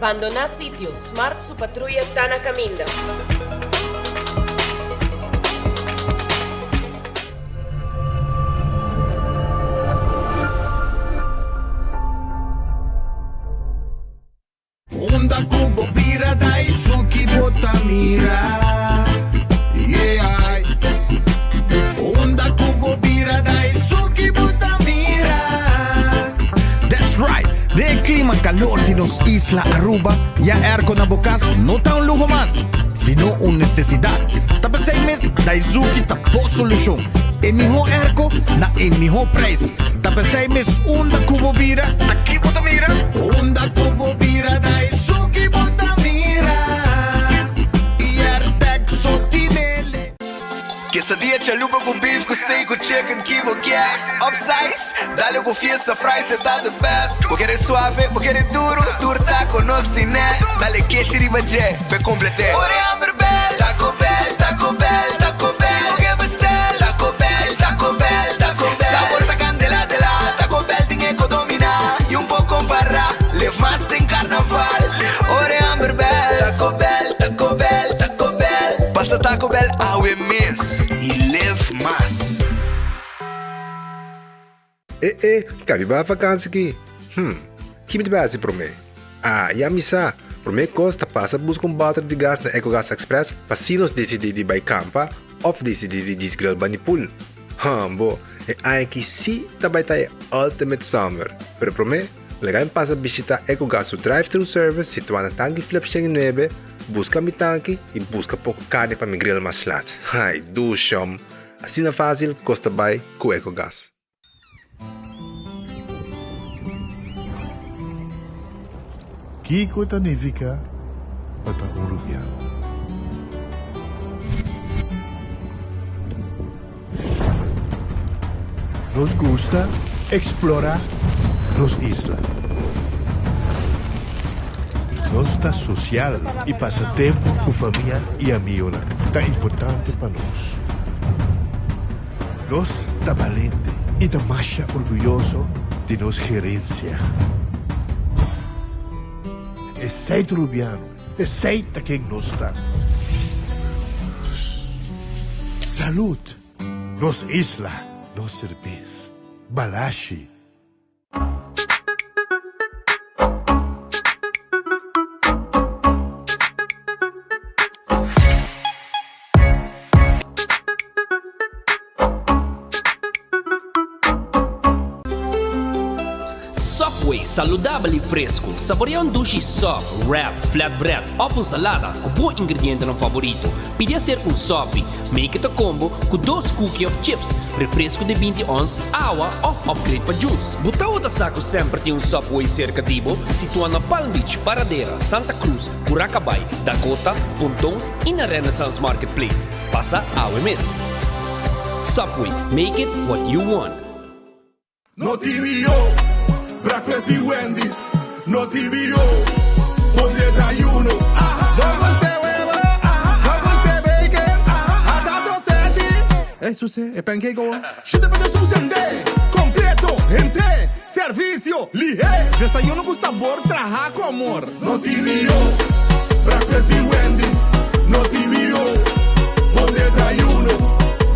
Bandoná sitio, Smart su patruya ta na kaminda. Unda ku bo bira Daisuki bo ta mira Yeah Unda ku bo bira Daisuki bo ta mira That's right! Den e klima kalor di nos isla Aruba, ya airco na bo kas no ta un luho mas, sino un nesesidat. Ta p'esei mes Daizuki ta bo solushon. E mihó airco na e mihó prijs. Ta p'esei mes unda ku bo bira, ta ki bo ta mira? Unda ku bo bira Daizuki bo ta mira. Airtec so tinele. Quesadilla chalupa cu beef cu steak cu chicken ki bo kier Upsize, dale cu fiesta fries e ta the best Bo kere suave, bo kere duro, tur taco nos tine Dale keshi riba dje, p'e complete Ora e hamber bel, Taco Bell, Taco Bell, Taco Bell Bo ke bestel, Taco Bell, Taco Bell, Taco Bell Sabor ta candela de la, Taco Bell tin e co domina Y un por compara, live mas den carnaval Ora e hamber bel, Taco Bell, Taco Bell, Taco Bell Pasa Taco Bell awe mes y live mas. E e, ka mi bai vakansi ki? Hm, ki mi ta bai hasi promé? Ah, ya mi sa! Promé kos ta pasa buska un bòter di gas na Ecogas Express pa si nos disidí di bai kampa òf disidí di djis grill bani pool. Hambo, e aña aki sí ta bai ta e ultimate summer! Pero promé, laga mi pasa bishitá Ecogas su drive-thru service situá na Tanki Flip 109, buska mi tanki i buska poko karni pa mi grill mas lat. Ai, dushom! Asina fásil kos ta bai ku Ecogas. Kiko ta nifiká pa ta un rubiano? Nos gusta eksplorá nos isla. Nos ta sosial i pasa tempu ku famia i amionan ta importante pa nos. Nos ta balente i ta masha orguyoso di nos gerensia. Esei ta Rubiano, esei ta ken nos ta. Salud! Nos isla, nos serbes. Balashi. Subway, saludabel y fresco. Saborea un dushi sub, wrap, flatbread of un salada cu bo ingredientenan favorito. Pidi acerca un sopi, make it a combo cu dos cookie of chips, refresco di 20 ons, awa of upgrade pa juice. Bo tawata sa cu semper tin un Subway cerca di bo? Situa na Palm Beach, Paradera, Santa Cruz, Curacabai, Dakota, Ponton y na Renaissance Marketplace. Pasa awe mes. Subway, make it what you want. No TBO, breakfast di Wendy's. No TBO, bon desayuno. No gusta e webo, no gusta e bacon, ata sausage. Ey, suse, e pancake awor. Shita pa ta susende, completo, hente, servicio, lihe. Desayuno cu sabor traha cu amor. No TBO, breakfast di Wendy's. No TBO, bon desayuno.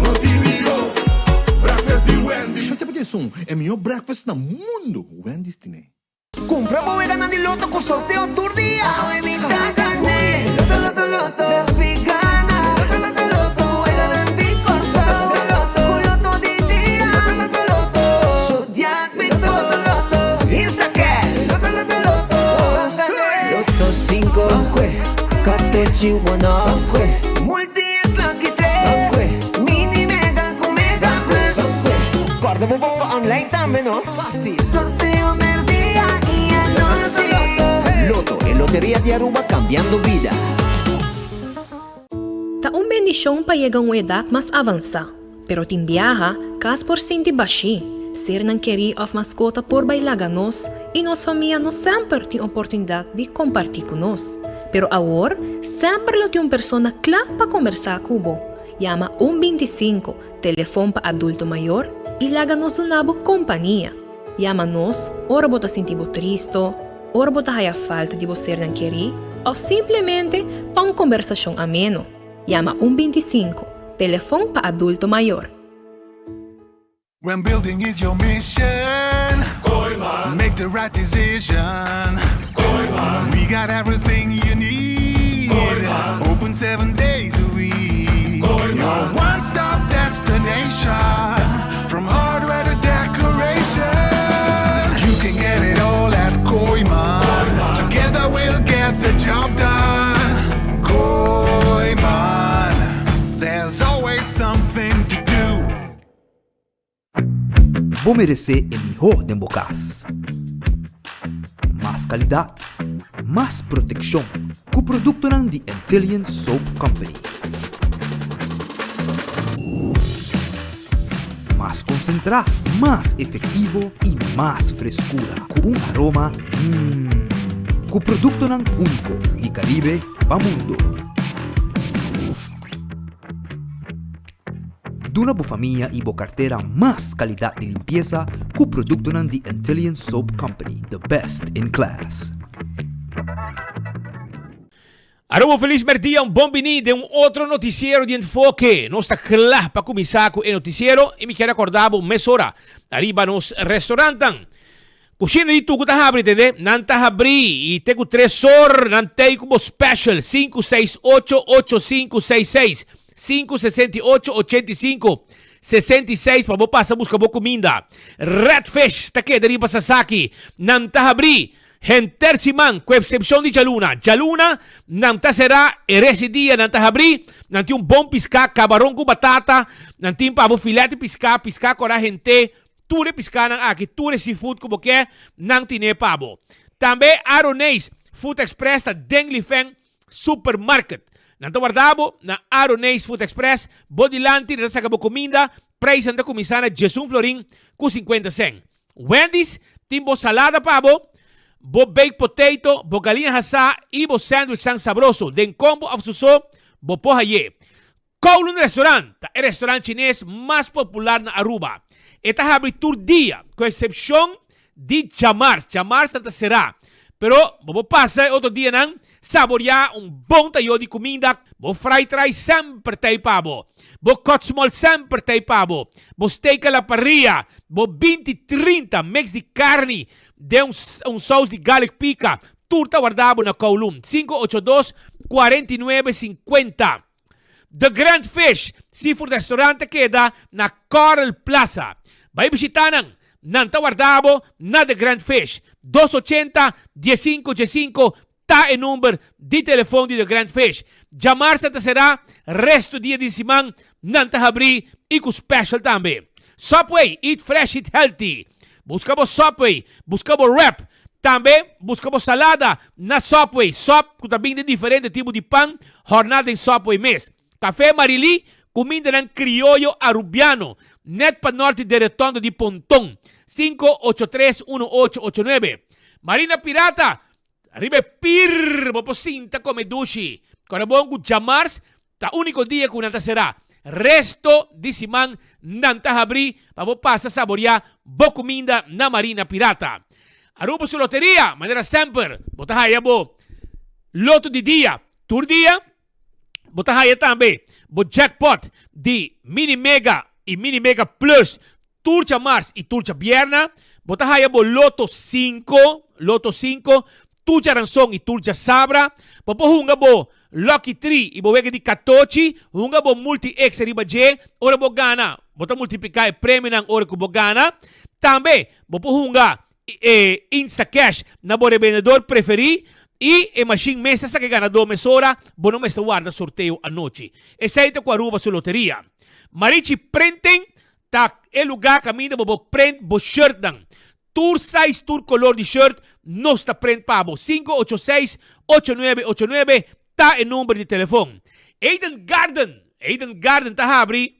No TBO, breakfast di Wendy's. Shita pa ta esun, e miho breakfast na mundo, Wendy's tine. Cumpra bo weganan di loto cu sorteo tur dia. Awe mi ta gane. Loto, loto, loto. Nos pi gana. Loto, loto, loto. Weganan di Corsou. Loto, loto, Cu loto di dia. Loto, loto, loto. Zodiac Bito. Loto, loto. Instacash. Loto, loto, loto. Ban gane. Loto cinco. Ban cue. Catochi one off. Ban cue. Multi X lucky tres. Ban cue. Mini mega cu mega plus. Ban cue. Corda bo bongo online tambe no. Fácil. Sorteo merdia y anochi. Lotto, e loteria di Aruba cambiando bida. Ta un bendishon pa yega un edat mas avansá, pero tin biaha kas por sinti bashí, sernan kerí òf maskota por bai laga nos i nos famia no semper tin oportunidat di kompartí ku nos. Pero awor semper lo tin un persona kla pa kombersá ku bo. Yama un 25, telefon pa adulto mayor, i laga nos duna bo kompania. Yama nos ora bo ta sinti bo tristo. ora bo ta haya falta di bo sernan kerí òf simplemente pa un kombersashon ameno. Yama un 25, telefon pa adulto mayor. When building is your mission, Kooyman. Make the right decision. Kooyman. We got everything you need. Kooyman. Open seven days a week. Kooyman. Your one-stop destination. From hardware to decoration. You can get it all at Kooyman. Kooyman. Together we'll get the job done. Kooyman. There's always something to do. Bo meresé e mihó den bo kas. Mas kalidat, mas protekshon ku produktonan di Antillian Soap Company. Mas konsentrá, mas efektivo i mas freskura ku un aroma mmm. Ku produktonan úniko di Karibe pa mundo. Duna bo famia y bo cartera mas calidad di limpieza cu productonan di Antillian Soap Company, the best in class. Aruba un felis merdia, un bon bini den un otro noticiero di Enfoke. Nos ta kla pa kuminsá ku e noticiero i mi kier akorda bo mesora ariba nos restaurantan. Kushina di Tuku ta habri tende, nan ta habri i te ku tres or nan tei ku bo special 568 8566, 568 85 66 pa bo pasa buska bo kuminda. Red Fish ta keda riba Sasaki, nan ta habri henter siman ku eksepshon di djaluna. Djaluna nan ta será, e rest di dia nan ta habri, nan tin un bon piská, kabaron ku batata, nan tin pa bo filet di piská, piská kora henter. Tur e piskanan aki, tur e seafood ku bo ke, nan tine pa bo. Tambe Aroneis Food Express ta den Lifeng Supermarket. Nan ta warda bo na Aroneis Food Express, bo dilanti nan ta saka bo kuminda, preisnan ta kuminsá na diesun florin ku sinkuenta sèn. Wendy's tin bo salada pa bo, bo baked potato, bo galiña hasá i bo sandwichnan sabroso den kombo òf su so, bo por hay'é. Kowloon Restaurant ta e restaurant chines mas popular na Aruba. E ta habri tur dia, ku eksepshon di djamars. Djamars nan ta será. Pero bo por pasa e otro dianan saboriá un bon tayo di kuminda. Bo fried rice semper ta ei pa bo. Bo kotsmol semper ta ei pa bo. Bo steak a la parrilla, bo binti trinta mix di karni den un sous di garlic pika, tur ta warda bo na Kowloon. 582 49 50. The Grand Fish Seafood Restaurant ta keda na Coral Plaza. Bai bishita nan, nan ta warda bo na The Grand Fish. Dos ochenta, diesinco, diesinco ta e number di telefon di The Grand Fish. Djamarsa ta será, resto dia di siman nan ta habrí i ku special tambe. Subway, eat fresh, eat healthy. Buska bo Subway, buska bo wrap, Tambe buska bo salada na Subway, sòp ku ta bin den diferente tipo di pan hòrná den Subway mes. Café Marilí, kumindanan krioyo arubiano, nèt pa nòrt di Deretondo di Ponton, 583 1889. Marina Pirata, riba e pir bo por sinta kome dushi. Kòrda bon ku djamars Ta úniko dia ku nan ta será. Resto di siman nan ta habrí pa bo pasa saboriá bo kuminda na Marina Pirata. Aruba su loteria, manera semper, bo ta haya bo loto di dia tur dia. Bo ta haya tambe bo jackpot di Mini Mega i Mini Mega Plus Tur djamars i tur djabierna bo ta haya bo Loto sinku, Loto sinku, tur djaranson i tur djasabra. Bo por hunga bo Lucky Tree i bo wega di katochi, hunga bo Multi X riba dje, ora bo gana bo ta multipliká e premionan ora ku bo gana. Tambe bo por hunga e Instacash na bo rebendedor preferí i e mashin mes ta saka e ganadó mesora, bo no mester warda sorteo anochi. Esei ta ku Aruba su loteria. Marichi Printing Ta e lugá kaminda bo por prent bo shirtnan. Tur size, tur kolor di shirt nos ta prent pa bo. 586 8989 ta e number di telefon. Eden Garden, Eden Garden ta habri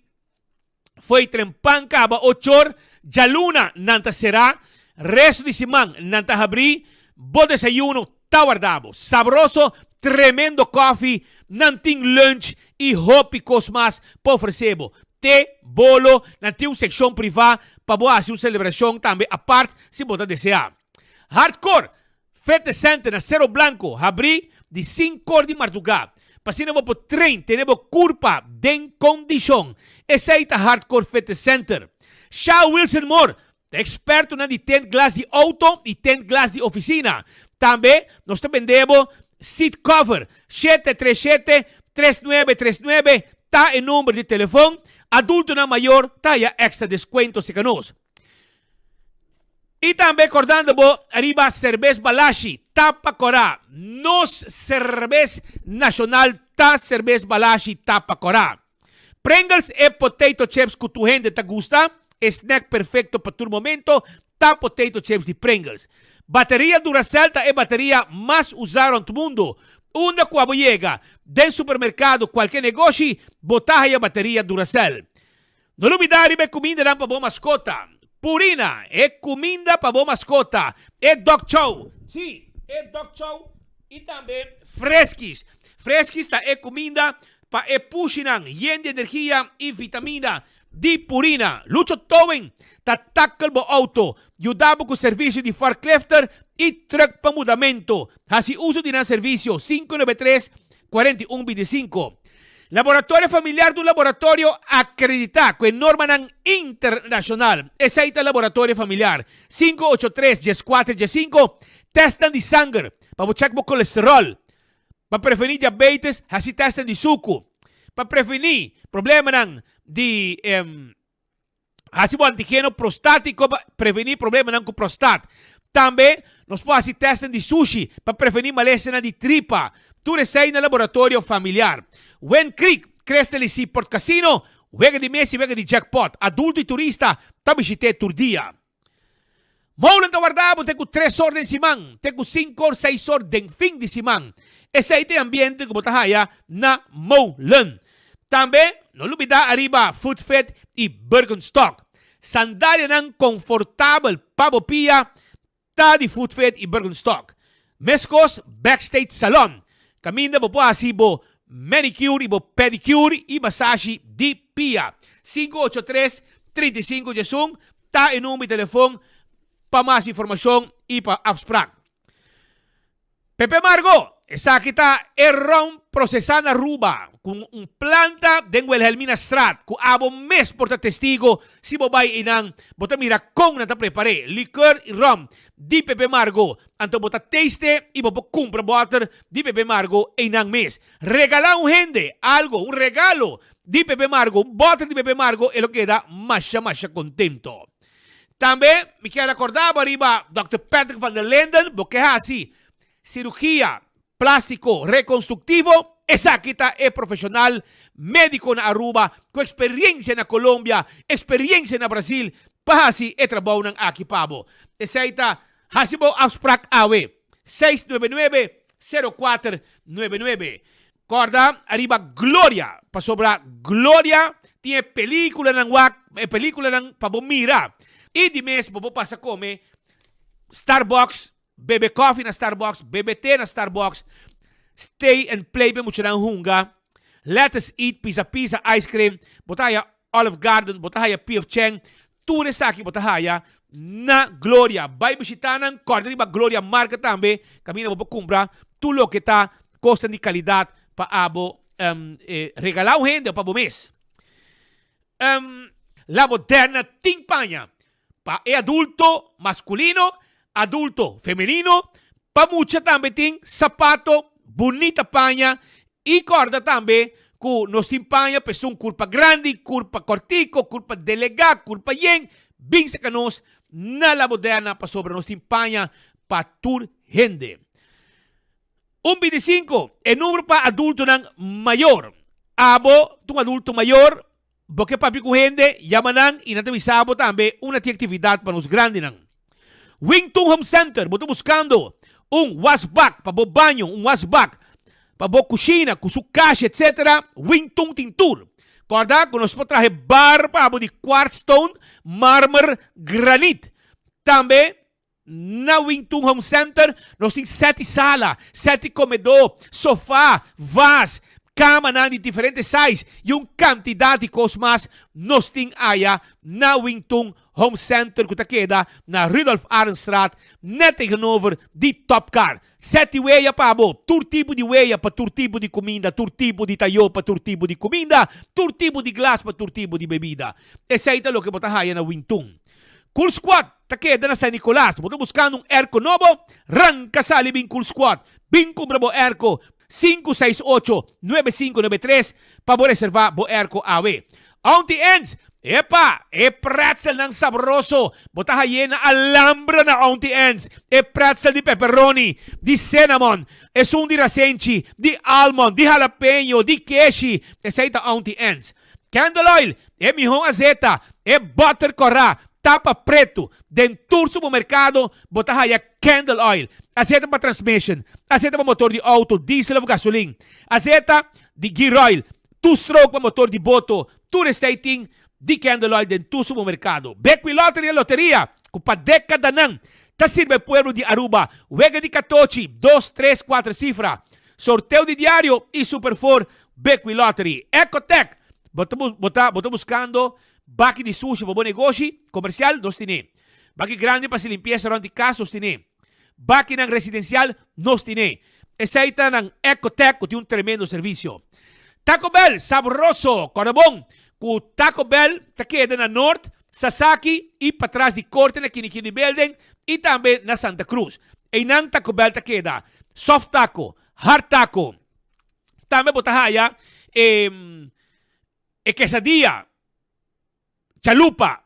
fo'i trempan kaba ochor, djaluna nan ta será, resto di siman nan ta habri. Bo desayuno ta warda bo. Sabroso, tremendo koffie, nan tin lunch i hopi kos mas pa ofresé bo. Te, bolo, nan tin un sekshon privá pa bo hasi un selebrashon tambe apart si bo ta deseá. Hardcore! Fitness Center na Cerro Blanco habrí di sinkor di mardugá pa asina bo por train tene bo kurpa den kondishon. Esei ta Hardcore Fitness Center. Sha Wilson Moore ta ekspertonan di tent glas di outo i tent glas di ofisina. Tambe nos ta bende bo seat cover. 737 3939 ta e number di telefon. Adultonan mayor ta haya extra descuento cerca nos. I tambe kordando bo riba Serbes Balashi, Tapa Kòrá. Nos serbes nashonal ta Serbes Balashi, Tapa Kòrá. Pringles e potato chips ku tur hende ta gusta, e snack perfekto pa tur momento ta potato chips di Pringles. Bateria Duracell ta e bateria mas usá rònt mundu. Unda ku abo yega, den supermerkado, kualke negoshi, bo ta haya bateria Duracell. No lubidá riba e kumindanan pa bo maskota. Purina, e kuminda pa bo maskota. E dog chow, sí, e dog chow i tambe Friskies. Friskies ta e kuminda pa e pushinan yen di energia i vitamina di Purina. Lucho Towing ta tackle bo auto, yuda bo ku servisio di forklifter i truck pa mudamentu. Hasi uso di nan servisio, 593 41 25. Laboratorio Familiar ta un laboratorio akreditá ku e normanan internashonal. Esei ta Laboratorio Familiar. 583 14 15 Tèstnan di sanger pa bo chèk bo kolesteròl. Pa prevení diabetes, hasi tèstnan di suku. Pa prevení problemanan di. Hasi bo antigeno prostátiko pa prevení problemanan ku prostat. Tambe nos por hasi tèstnan di sushi pa prevení malesanan di tripa. Tur esei na laboratorio familiar. Wind Creek, Crystal i Seaport Casino, wega di mes i wega di jackpot. Adulto i turista ta bishit'é tur dia. Molen ta warda bo te ku tres or den siman, te ku sinku or, seis or den fin di siman. Esei ta e ambiente ku bo ta haya na Molen. Tambe no lubida ariba Food Fit i Birkenstock. Sandalianan konfortabel pa bo pia ta di Food Fit i Birkenstock. Meskos Backstage Salon, kaminda bo por hasi bo manicure i bo pedicure i masashi di pia. 583 35 11 ta e number di telefon pa mas informashon i pa afsprak. Pepe Margo, Esaki ta e ron prosesá na Aruba ku un planta den Wilhelminastraat ku abo mes por ta testigo si bo bai einan bo ta mira kon nan ta prepar'é likeur i rom di Pepe Margo anto bo ta taste i bo por kumpra bòter di Pepe Margo einan mes. Regalá un hende algo, un regalo di Pepe Margo, un bòter di Pepe Margo e lo keda masha masha kontento. Tambe mi kier recorda bo ariba Dòkter Patrick van der Linden, bo ke hasi cirugia plastico reconstructivo, esaki ta e profesional medico na Aruba cu experiencia na Colombia, experiencia na Brasil pa hasi e trabounan aki pa bo. Esey ta hasi bo afspraak awe, 699 0499. Corda ariba Gloria, pasobra Gloria tin e peliculanan wak, e peliculanan pa bo mira. Y di mes bo por pasa come Starbucks, bebe coffee na Starbucks, bebe te na Starbucks, stay and play pa e muchanan hunga, let us eat, pizza pizza, ice cream, bo ta haya Olive Garden, bo ta haya P.F. Chang, Tur esaki bo ta haya na Gloria. Bai bishita nan, kòrda riba Gloria marka tambe, kaminda bo por kumpra tur loke ta kosnan di kalidat pa abo regalá un hende òf pa bo mes. La Moderna tin paña pa e adulto maskulino, adulto femenino, pa mucha tambe tin sapato, bunita paña I kòrda tambe ku nos tin paña pa esun kurpa grandi, kurpa kòrtiko, kurpa delegá, kurpa yen, bin saka nos na La Moderna pasobra nos tin paña pa tur hende. Un bintisinko, e numero pa adultonan mayor. Abo ta un adulto mayor, bo ke papia ku hende, yama nan i nan ta bisa bo tambe unda tin aktividat pa nos grandinan. Wing Tun Home Center, bo ta buskando un wasbak pa bo baño, un wasbak pa bo kushina ku su kasha etc. Wing Tun tin tur. Kòrda ku nos por traha e bar pa bo di quartz stone, marmer, granit. Tambe Na Wing Tun Home Center nos tin seti sala, seti komedó, sofá, vas, Kamanan di diferente size y un cantidad di cos mas nos tin aya na Wingtun Home Center cu ta keda na Rudolf Arendstraat net tegenover di Top Car. Seti weya pa bo, tur tipo di weya pa tur tipo di cuminda, tur tipo di tayo pa tur tipo di cuminda, tur tipo di glas pa tur tipo di bebida. Esey ta loke bo ta haya na Wingtun. Cool Squad ta keda na San Nicolas. Bo ta buscando un airco nobo? Ranca sali bin Cool Squad. Bin cumpra bo airco 568 9593 pa bo reserva bo airco awe. Auntie Anne's, Epa! E pretzelnan sabroso! Bo ta haye na Alhambra na Auntie Anne's. E pretzel di pepperoni, di cinnamon, esun di rasenchi, di almond, di jalapeño, di keshi. Esei ta Auntie Anne's. Candle oil, e mihó azeta, e butter kòrá, tapa pretu. Den tur supermerkado bo ta haya candle oil. Azeta pa transmission, azeta pa motor di outo, diesel of gasolin, azeta di gear oil, two stroke pa motor di boto, tur esei tin di candle oil den tur supermerkado. Bequi Lottery e loteria ku pa dekadanan ta sirbi e pueblo di Aruba. Wega di katochi, dos, tres, kuater sifra, sorteo di diario y super four Bequi Lottery. Ecotec, Bo ta bo ta bo ta buscando baki di sushi pa bo negoshi comercial? Nos tine. Baki grandi pa haci limpieza rond di cas? Nos tine. Bakinan residencial? Nos tine. Esey ta nan Ecotec cu tin un tremendo servicio. Taco Bell, sabroso! Corda bon cu Taco Bell ta keda na Noord, Sasaki y patras di Corte na Kinikini Building y tambe na Santa Cruz. Eynan Taco Bell ta keda. Soft taco, hard taco. Tambe bo ta haya e e quesadilla, chalupa,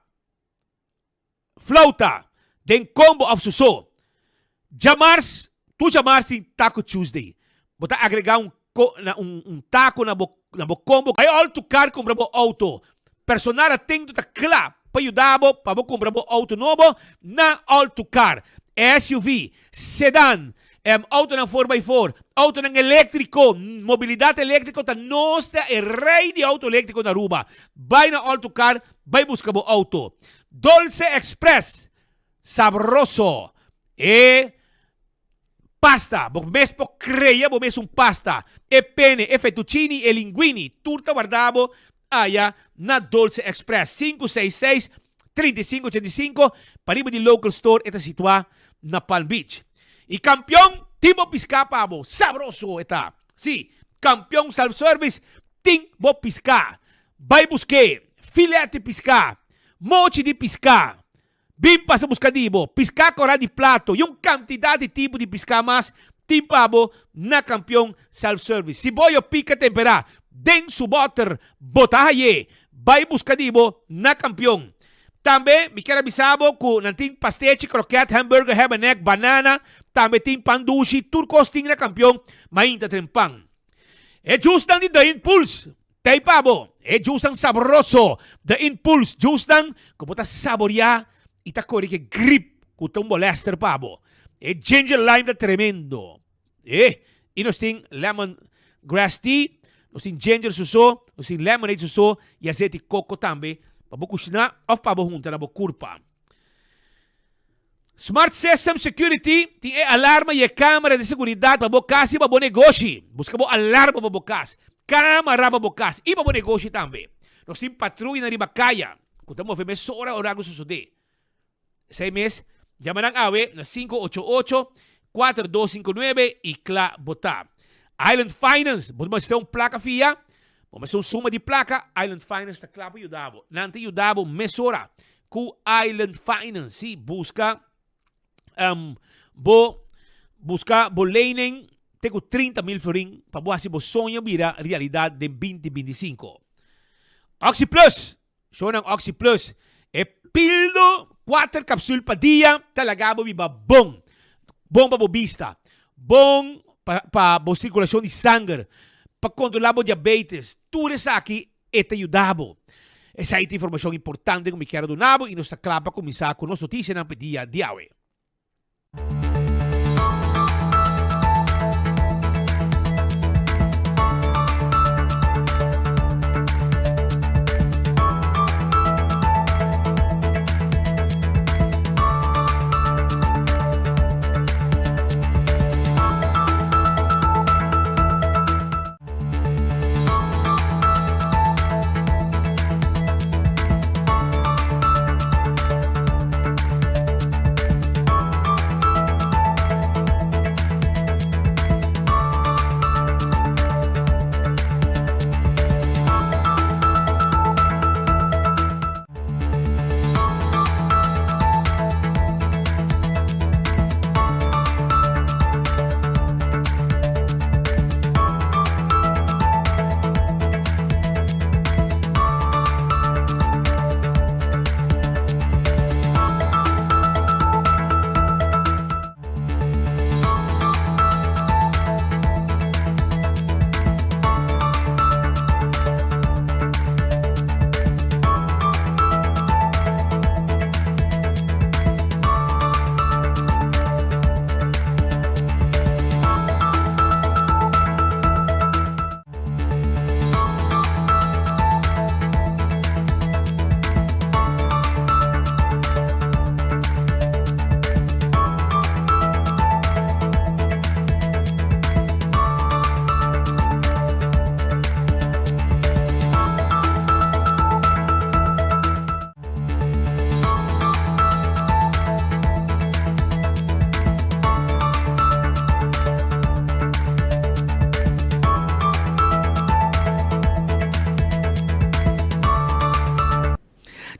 flauta den combo of su so. Djamars, tur djamars tin Taco Tuesday. Bo ta agrega un un un taco na bo na bo combo. Bai all to car cumpra bo auto. Personal atento ta cla pa yuda bo pa bo cumpra bo auto nobo na All to Car. SUV, sedan, autonan four by four, autonan electrico, mobilidad electrico ta nos ta e rey di auto electrico na Aruba. Bai na All to Car bai busca bo auto. Dolce Express, sabroso. E Pasta, bo mes por crea bo mes un pasta. E pene, e fettuccini, e linguini, tur ta warda bo aya na Dolce Express. 566 3585, pariba di Local Store e ta situa na Palm Beach. Y Campeon tin bo pisca pa bo, sabroso e ta. Si, Campeon Self Service tin bo pisca. Bay busque, filet di pisca, mochi di pisca, Bin pasa buska di bo piská kòrá di plato i un kantidat di tipo di piská mas tin pa bo na Kampion Self Service. Si boyo pika temperá den su bòter, bo ta hay'é. Bai buska di bo na Kampion. Tambe mi kier a bisa bo ku nan tin pastechi, krokèt, hamburger, hebenek, banana, tambe tin pan dushi, tur kos tin na Kampion, mainta tren pan. E jusnan di The Impulse Tei pa bo, e juicenan sabroso, The Impulse juicenan ku bo ta saboreá i ta kore ke grip ku ta un molester pa bo. E ginger lime ta tremendo. E, i nos tin lemon grass tea, nos tin ginger suso, nos tin lemonade suso i azeti koko tambe pa bo kushiná òf pa bo hunta na bo kurpa. Smart System Security tin e alarma y e camera di seguridad pa bo cas y pa bo negoshi. Busca bo alarma pa bo cas, camara pa bo cas y pa bo negoshi tambe. Nos tin patruyanan riba caya cu ta move mesora ora algo sosode. Esey mes, yama nan awe na 588 4259 y cla bo ta. Island Finance, bo ta mester un placa fia? Bo mester un suma di placa? Island Finance ta cla pa yuda bo. Nan ta yuda bo mesora. Ku Island Finance, sí, buska um, bo buska bo lening te ku 30 mil florin pa bo hasi bo soño bira realidat den 2025. Oxi Plus, shownan Oxi Plus, e pildo 4 kapsul pa dia ta laga bo biba bon. Bon pa bo bista, bon pa, pa bo sirkulashon di sanger, pa kontrola bo diabetes, tur esaki E ta yuda bo. Esei ta informashon importante ku mi kier a duna bo i nos ta kla pa kuminsá ku nos notisianan pa e dia di awe.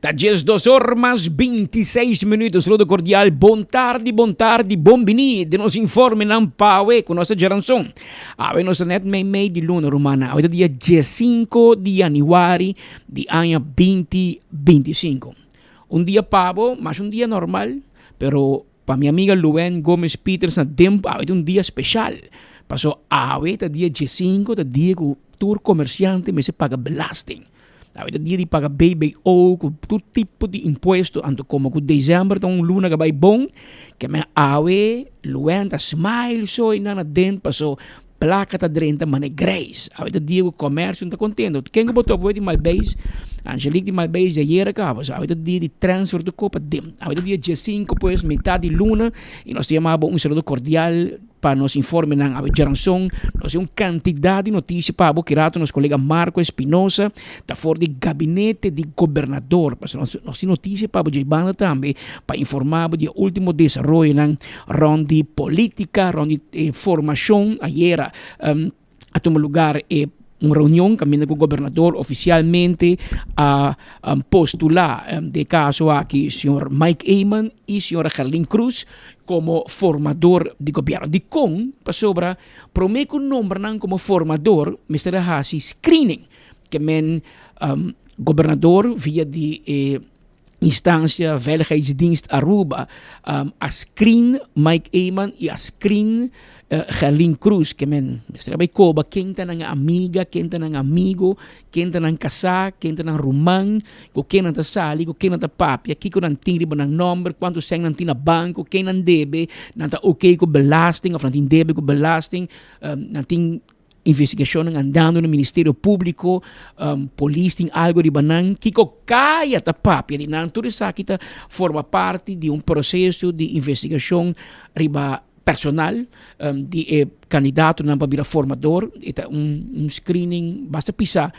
Ta 12 or mas 26 minuut. Saludo cordial. Bon tardi, bon tardi, bon bini den nos informenan pawe cu nos ta djaranson. Awe nos ta net mei mei di luna, rumannan. Awe ta dia 15 di januari di aña 2025. Un dia pa bo, mas un dia normal, pero pa mi amiga Luen Gomez Peters na Demp awe ta un dia special. Paso awe ta dia 15, ta dia cu tur comerciante mester paga belasting. Awe ta dia di paga BBO ku tur tipo di impuesto, anto komo ku december ta un luna ku a bai bon, ke men awe Luen ta smile so einan na den paso plaka ta drenta mane grijs. Awe ta dia ku komersio ta kontento. Ken ku bo topa di Malbeis? Angelique di Malbeis di ayera kaba. So awe ta dia di transfer tur kopa den. Awe ta dia diesinko pues mitad di luna i nos ta yama bo un saludo kordial. Pa nos informenan awe djaranson, nos tin un kantidat di notisia pa bo. Ki rato nos kolega Marco Espinosa ta for di gabinete di gobernador. Pasobra nos nos tin notisia pa bo dje banda tambe pa informa bo di e ultimo desaroyonan rond di politica, rond di e formashon. Ayera a tuma lugar e un reunion kaminda ku gobernador ofisialmente a postulá den e kaso aki señor Mike Eman i señora Gerlin Cruz komo formador di gobièrnu. Dikon? Pasobra promé ku nombra nan komo formador mester a hasi screening ke men gobernador via di e Instancia Veiligheidsdienst Aruba a screen Mike Eman y a screen Gerlin Cruz ke men mester a bay koba ken ta nan amiga, ken ta nan amigo, ken ta nan kasá, ken ta nan ruman, ku ken nan ta sali, ku ken nan ta papia, kiko nan tin riba nan nòmber, kuantu sèn nan tin na banko, ken nan debe, nan ta oké ku belasting òf nan tin debe ku belasting, nan tin Investigacionnan andando na Ministerio Publico, polis tin algo riba nan, kico caya ta papia di nan, tur esaki ta forma parti di un proceso di investigacion riba personal di e candidatonan pa bira formador, e ta un screening basta pisa.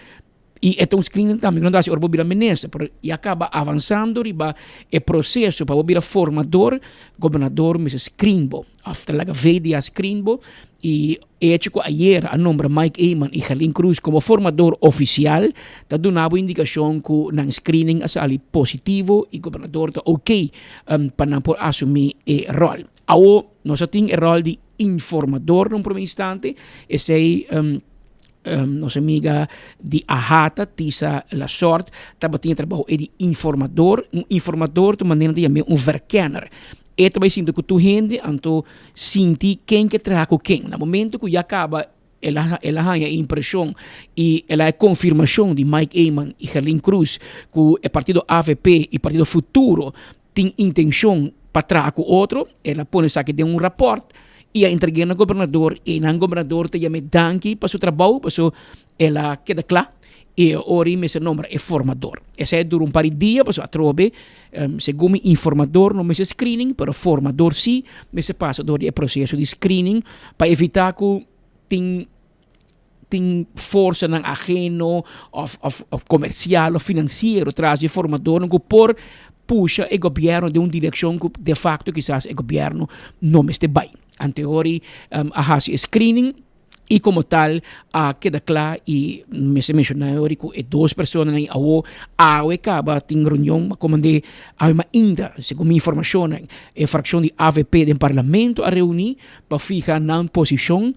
I e ta un screening tambe ku nan ta hasi ora bo bira minister, pero ya kaba avansando riba e proseso pa bo bira formador, gobernador mester screen bo òf ta laga VDA screen bo i e hecho ku ayera a nombra Mike Eman i Gerlin Cruz komo formador ofisial ta duna bo indikashon ku nan screening a sali positivo i gobernador ta oké pa nan por asumí e ròl. Awo nos a tin e ròl di informador na un prome instante, esei Nos amiga di AHATA, Tisa Lasort, tabatin e trabou e di informador. Un informador ta manera ta yam'é un verkenner. E ta bai sinta ku tur hende, anto sinti ken ke traha ku ken. Na momento ku ya kaba el a el a haña e impreshon i el a e konfirmashon di Mike Eman i Gerlin Cruz ku e partido avp i partido Futuro tin intenshon pa traha ku otro, el a pone esaki den un rapòrt i a entreg'é na gobernador i nan gobernador ta yam'é danki pa su trabou pasobra el a keda kla i e ora ei mester nombra e formador. Esei a dura un par di dia pasobra atrobe segun mi informador no mester screening pero formador si mester pasa dor di e proseso di screening pa evitá ku tin tin forsanan ageno of of of comercial of financiero tras di e formadornan cu por pusha e gobierno den un direccion cu de facto kisas e gobierno no mester bay. Anteori a haci e screening y como tal a keda cla y mester menciona e ori cu e dos personanan awo awe caba tin reunion a comande awe mainta segun mi informacionnan e fraccion di avp den parlamento a reuni pa fiha nan posicion.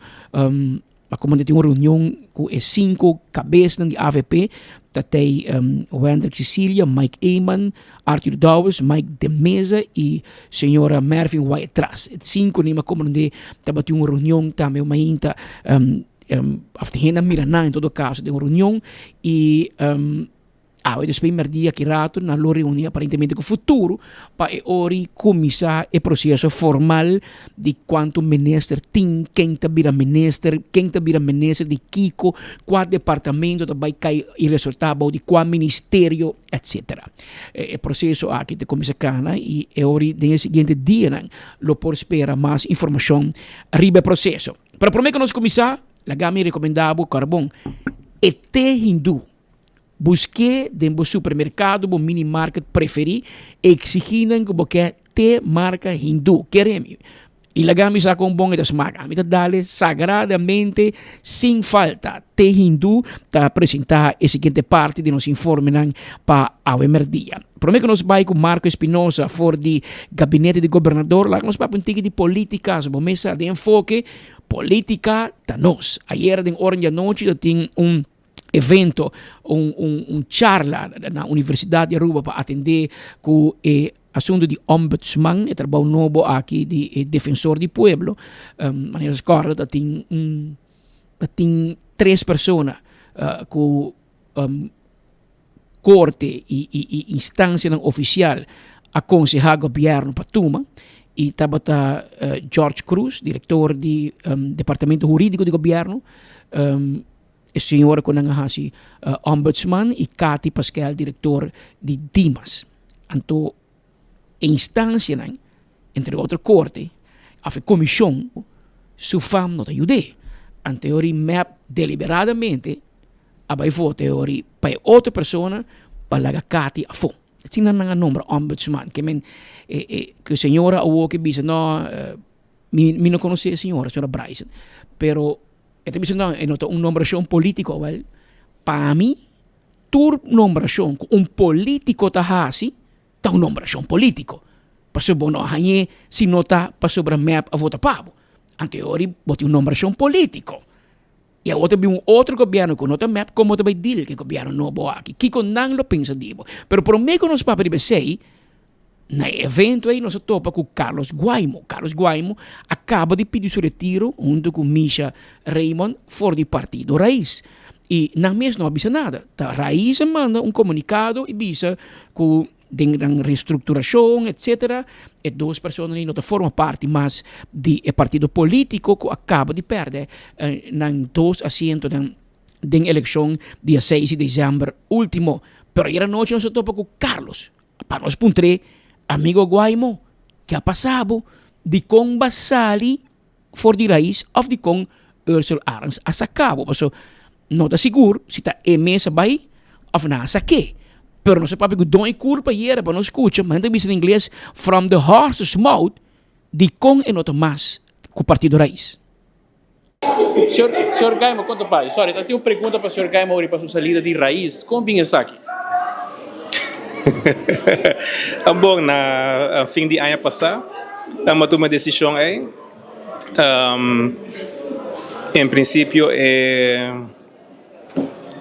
A komanda tin un reunion ku e sinku kabesnan di avp, ta tei Wendrick Cecilia, Mike Eman, Arthur Dowers, Mike de Meza i señora Mervin Wyatt-Ras. E sinku ni a komand'é tabatin un reunion tambe mainta òf tin hende a mira nan en todo kaso den un reunion i Awe despues merdia ki rato nan lo reuni aparentemente ku futuro pa e ori kuminsá e proseso formal di kuantu minister tin, ken ta bira minister, ken ta bira minister di kiko, kua departamento ta bai kai i resultá bou di kua ministerio, etsetera. E proseso aki ta kuminsá kana i e ori den e siguiente dianan lo por spera mas informashon riba e proseso. Pero promé ku nos kuminsá, laga mi rekomendá bo karbon e te hindú. Busk'é den bo supermerkado, bo minimarket preferí, eksigí nan ku bo ke te marka hindú. Kere mi? I laga mi sa kon bon e ta smak. Ami ta dale sagradamente sin falta. Te Hindú ta presentá e siguiente parti di nos informenan pa awe merdia. Promé ku nos bai ku Marco Espinosa for di gabinete di gobernador, laga nos papia un tiki di polítika. So bo mes sa den enfoke, polítika ta nos. Ayera den ora di anochi ta tin un evento, un un un charla na Universidad di Aruba pa atendé ku e asuntu di ombudsman, e trabou nobo aki di e defensor di pueblo. Manera nos kòrda ta tin un ta tin tres persona ku korte i i i instansianan ofisial a konsehá gobièrnu pa tuma i tabata George Cruz, direktor di departamento hurídiko di gobièrnu, E señora ku nan a hasi ombudsman i Cathy Paskel direktor di Dimas. Anto e instansianan, entre otro korte òf e komishon, su fam no ta yud'é. Anto e ora mep deliberadamente a bai vota e ora pa e otro persona pa laga Cathy afó. Asina nan a nombra ombudsman. Ke men e señora awor ke bisa no mi no konosé e señora, señora Bryson, pero. E ta bisa no, e no ta un nombrashon polítiko. Wèl, pa mi tur nombrashon ku un polítiko ta hasi ta un nombrashon polítiko. Pasobra bo no a hañ'é si no ta pasobra mep a vota pa bo. Anto e ora bo tin un nombrashon polítiko. I awor ta bin un otro gobièrnu ku no ta mep, komo ta bai deal ku e gobièrnu nobo aki? Kiko nan lo pensa di bo? Pero promé ku nos papia riba esei, Na e evento ei nos a topa ku Carlos Guaimo. Carlos Guaimo a kaba di pidi su retiro huntu ku Misha Raymond for di Partido Raiz. I nan mes no a bisa nada. Ta Raiz a manda un komunikado i bisa ku den nan restrukturashon etsetera e dos personanan ei no ta forma parti mas di e partido politiko ku a kaba di pèrdè nan dos asientonan den elekshon dia seis di desèmber ultimo. Pero ayera nochi nos a topa ku Carlos. Pa nos puntr'é, Amigo Guaimo, ke a pasa bo? Dikon bo a sali for di rais òf dikon Ursel Arends a saka bo? Pasobra no ta sigur si ta e mes a bai òf nan a sak'é. Pero nos a papia ku don e kurpa ayera pa nos skucha, manera ta bisa na ingles, from the horse's mouth, dikon e no ta mas ku Partido Rais. Señor, señor Gaimo, kon ta bai? Sorry, ta tin un pregunta pa señor Gaimo riba su salida di Raiz. Kon bin esaki? Bon, na fin di aña pasá mi a tuma e desishon ei. En prinsipio e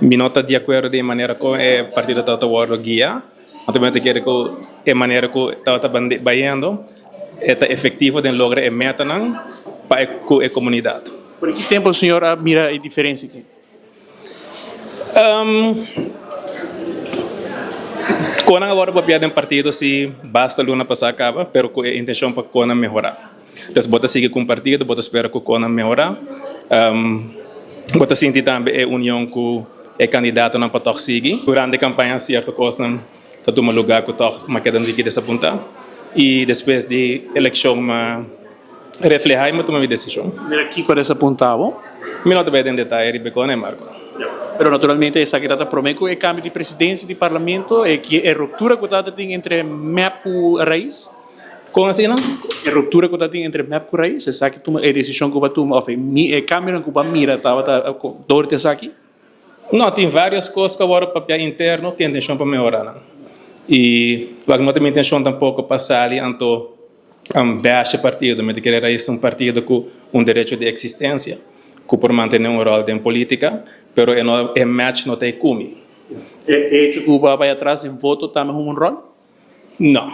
mi no ta di akuerdo den e manera kon e partido tabata wòrdu guiá. Anto mi ta kere ku e manera ku tabata bayendo e ta efektivo den logra e metanan pa e ku e komunidat. Por ki tempu señor a mira e diferensia aki? Kon nan a wòrdu papia den partido si basta luna pasá kaba, pero ku e intenshon pa kon nan mehorá. Entonces bo ta sigui ku un partido, bo ta spera ku kon nan mehorá. Bo ta sinti tambe e union ku e kandidatonan pa tòg sigui. Durante kampaña sierto kosnan ta tuma lugá ku tòg m'a keda un tiki desapuntá i despues di elekshon m'a reflehá i m'a tuma mi desishon. Mira kiko a desapuntá bo? Mi no ta bai den detaye riba e kos, Marco. Pero naturalmente esaki ta ta promé ku e kambio di presidensia di parlamento, e e ruptura ku ta tin entre mep ku Raiz? Kon asina? E ruptura ku ta tin entre mep ku Raiz, esaki tuma e desishon ku bo a tuma òf e kambionan ku bo a mira tabata dor di esaki? No, tin varios kos ku a wòrdu papia interno ku intenshon pa mehorá nan. I wak no ta mi intenshon tampoko pa sali anto bash e partido. Mi ta kere Raiz ta un partido ku un derecho di eksistensia, ku por mantené un ròl den polítika, pero e no e match no ta e ku mi. E hecho ku bo a bai atras den voto tambe hunga un ròl? No.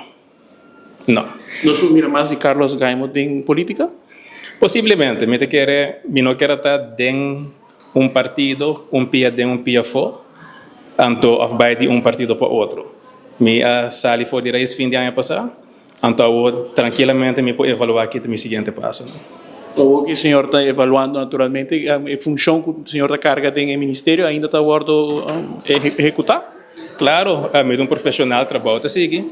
No. Nos por mira mas di Carlos Gaimo den politica? Posiblemente. Mi ta kere, mi no kier a ta den un partido, un pia den un pia afó, anto of bai di un partido pa otro. Mi a sali for di Raiz fin di aña pasá, anto awor trankilamente mi por evaluá ki ta mi siguiente pasonan. Awor ki señor ta evaluando naturalmente e funcion cu señor ta carga den e ministerio ainda ta wordo ehecuta? Claro, mi ta un profesional, trabou ta sigui.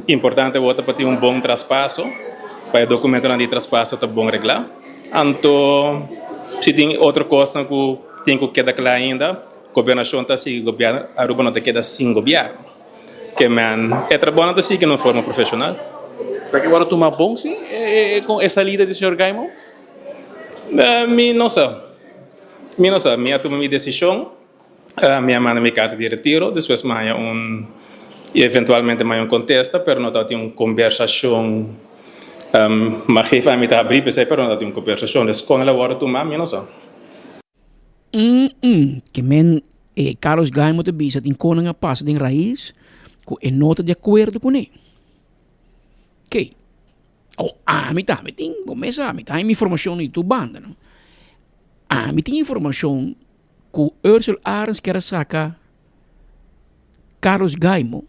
Importante awor ta pa tin un bon traspaso, pa e documentonan di traspaso ta bon regla. Anto si tin otro cosnan cu tin cu keda cla ainda, gobernacion ta sigui gobierno, Aruba no ta keda sin gobierno. Ke men e trabounan ta sigui na un forma profesional. Esaki wòrdu tuma bon si kon e salida di señor Gaimo? Mi no sa. Mi no sa. Mi a tuma mi desishon. Mi a manda mi karta di retiro. Despues mi a haña un, i eventualmente mi a haña un kontesta, pero no tabatin un kombersashon. Mi a geef ami ta habrí p'esei, pero no tabatin un kombersashon. Dus kon el a wòrdu tuma, mi no sa. Mm ke men e Carlos Gaimo ta bisa tin konan a pasa den Raiz ku e no ta di akuerdo kuné. Ke o ami tambe tin bo mes sa mi ta haña mi informashon di tur banda no. Ami tin informashon ku Ursel Arends kier a saka Carlos Gaimo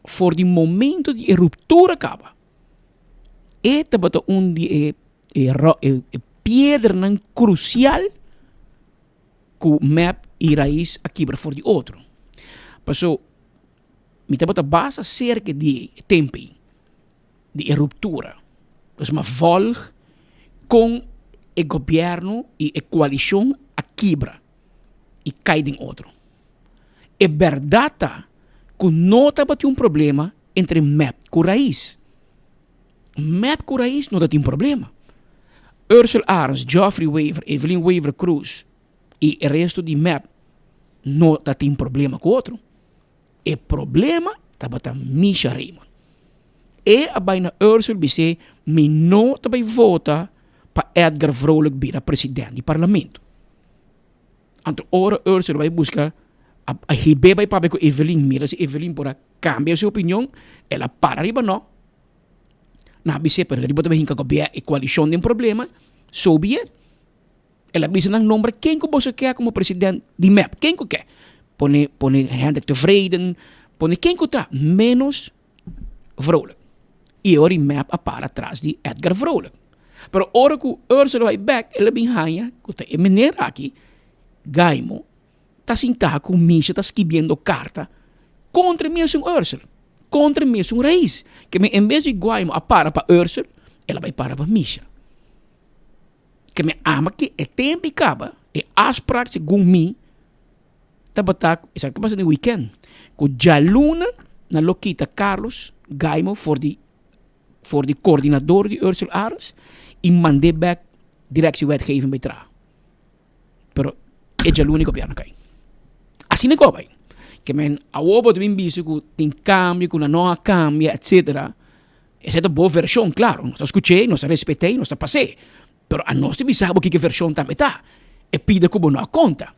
for di momento di e ruptura kaba. E tabata un di e e e piedranan krusial ku mep i rais a kibra for di otro. Paso mi tabata basta serka di e tempu ei, di e ruptura. Dus mi a vòlg kon e gobièrnu i e koalishon a kibra i kai den otro. E bèrdat ta ku no tabatin un problema entre mep ku rais. Mep ku rais no ta tin problema. Ursel Arends, Geoffrey Wever, Evelyn Wever Croes i e resto di mep no ta tin problema ku otro. E problema tabata Misha Raymond. E a bai na Ursel bis'é mi no ta bai vota pa Edgar Vrolijk bira president di parlamento. Anto ora Ursel bai buska a hib'é bai papia ku Evelyn mira si Evelyn por a Cambia su opinion, el a para riba no. Nan a bis'é, pero riba ta bay hinca gobierno e coalicion den problema, so be it. El a bisa nan nombra ken cu boso ke como president di mep, ken cu ke. Pone, pone Hendrik Tevreden, pone ken cu ta, menos Vrolijk. Y e ora mep a para tras di Edgar Vrolijk. Pero ora cu Ursula bay bek, el a bin haya cu ta e meneer aki, Gaimo, ta sintá ku Misha ta skibiendo karta kontra mesun Ursel, kontra mesun Rais. Ke men en bes di Guaimo a para pa Ursel, el a bai para pa Misha. Ke men ama ke e tempu i kaba, e afsprak segun mi tabata, esaki a pasa den weekend, ku djaluna nan lo kita Carlos Gaimo for di for di koordinador di Ursel Arends i mand'é bèk Directie Wetgeving bai traha. Pero e djaluna e gobierno kai. Asina ku a bai. Ke men awor bo ta bin bisa ku tin kambio, ku nan no a kambia, etsetera. Esei ta bo vershon, klaro. Nos ta skuch'é, nos ta respet'é, nos ta pas'é. Pero anos ta bisa bo kiko e vershon tambe ta. E pida ku bo no a konta.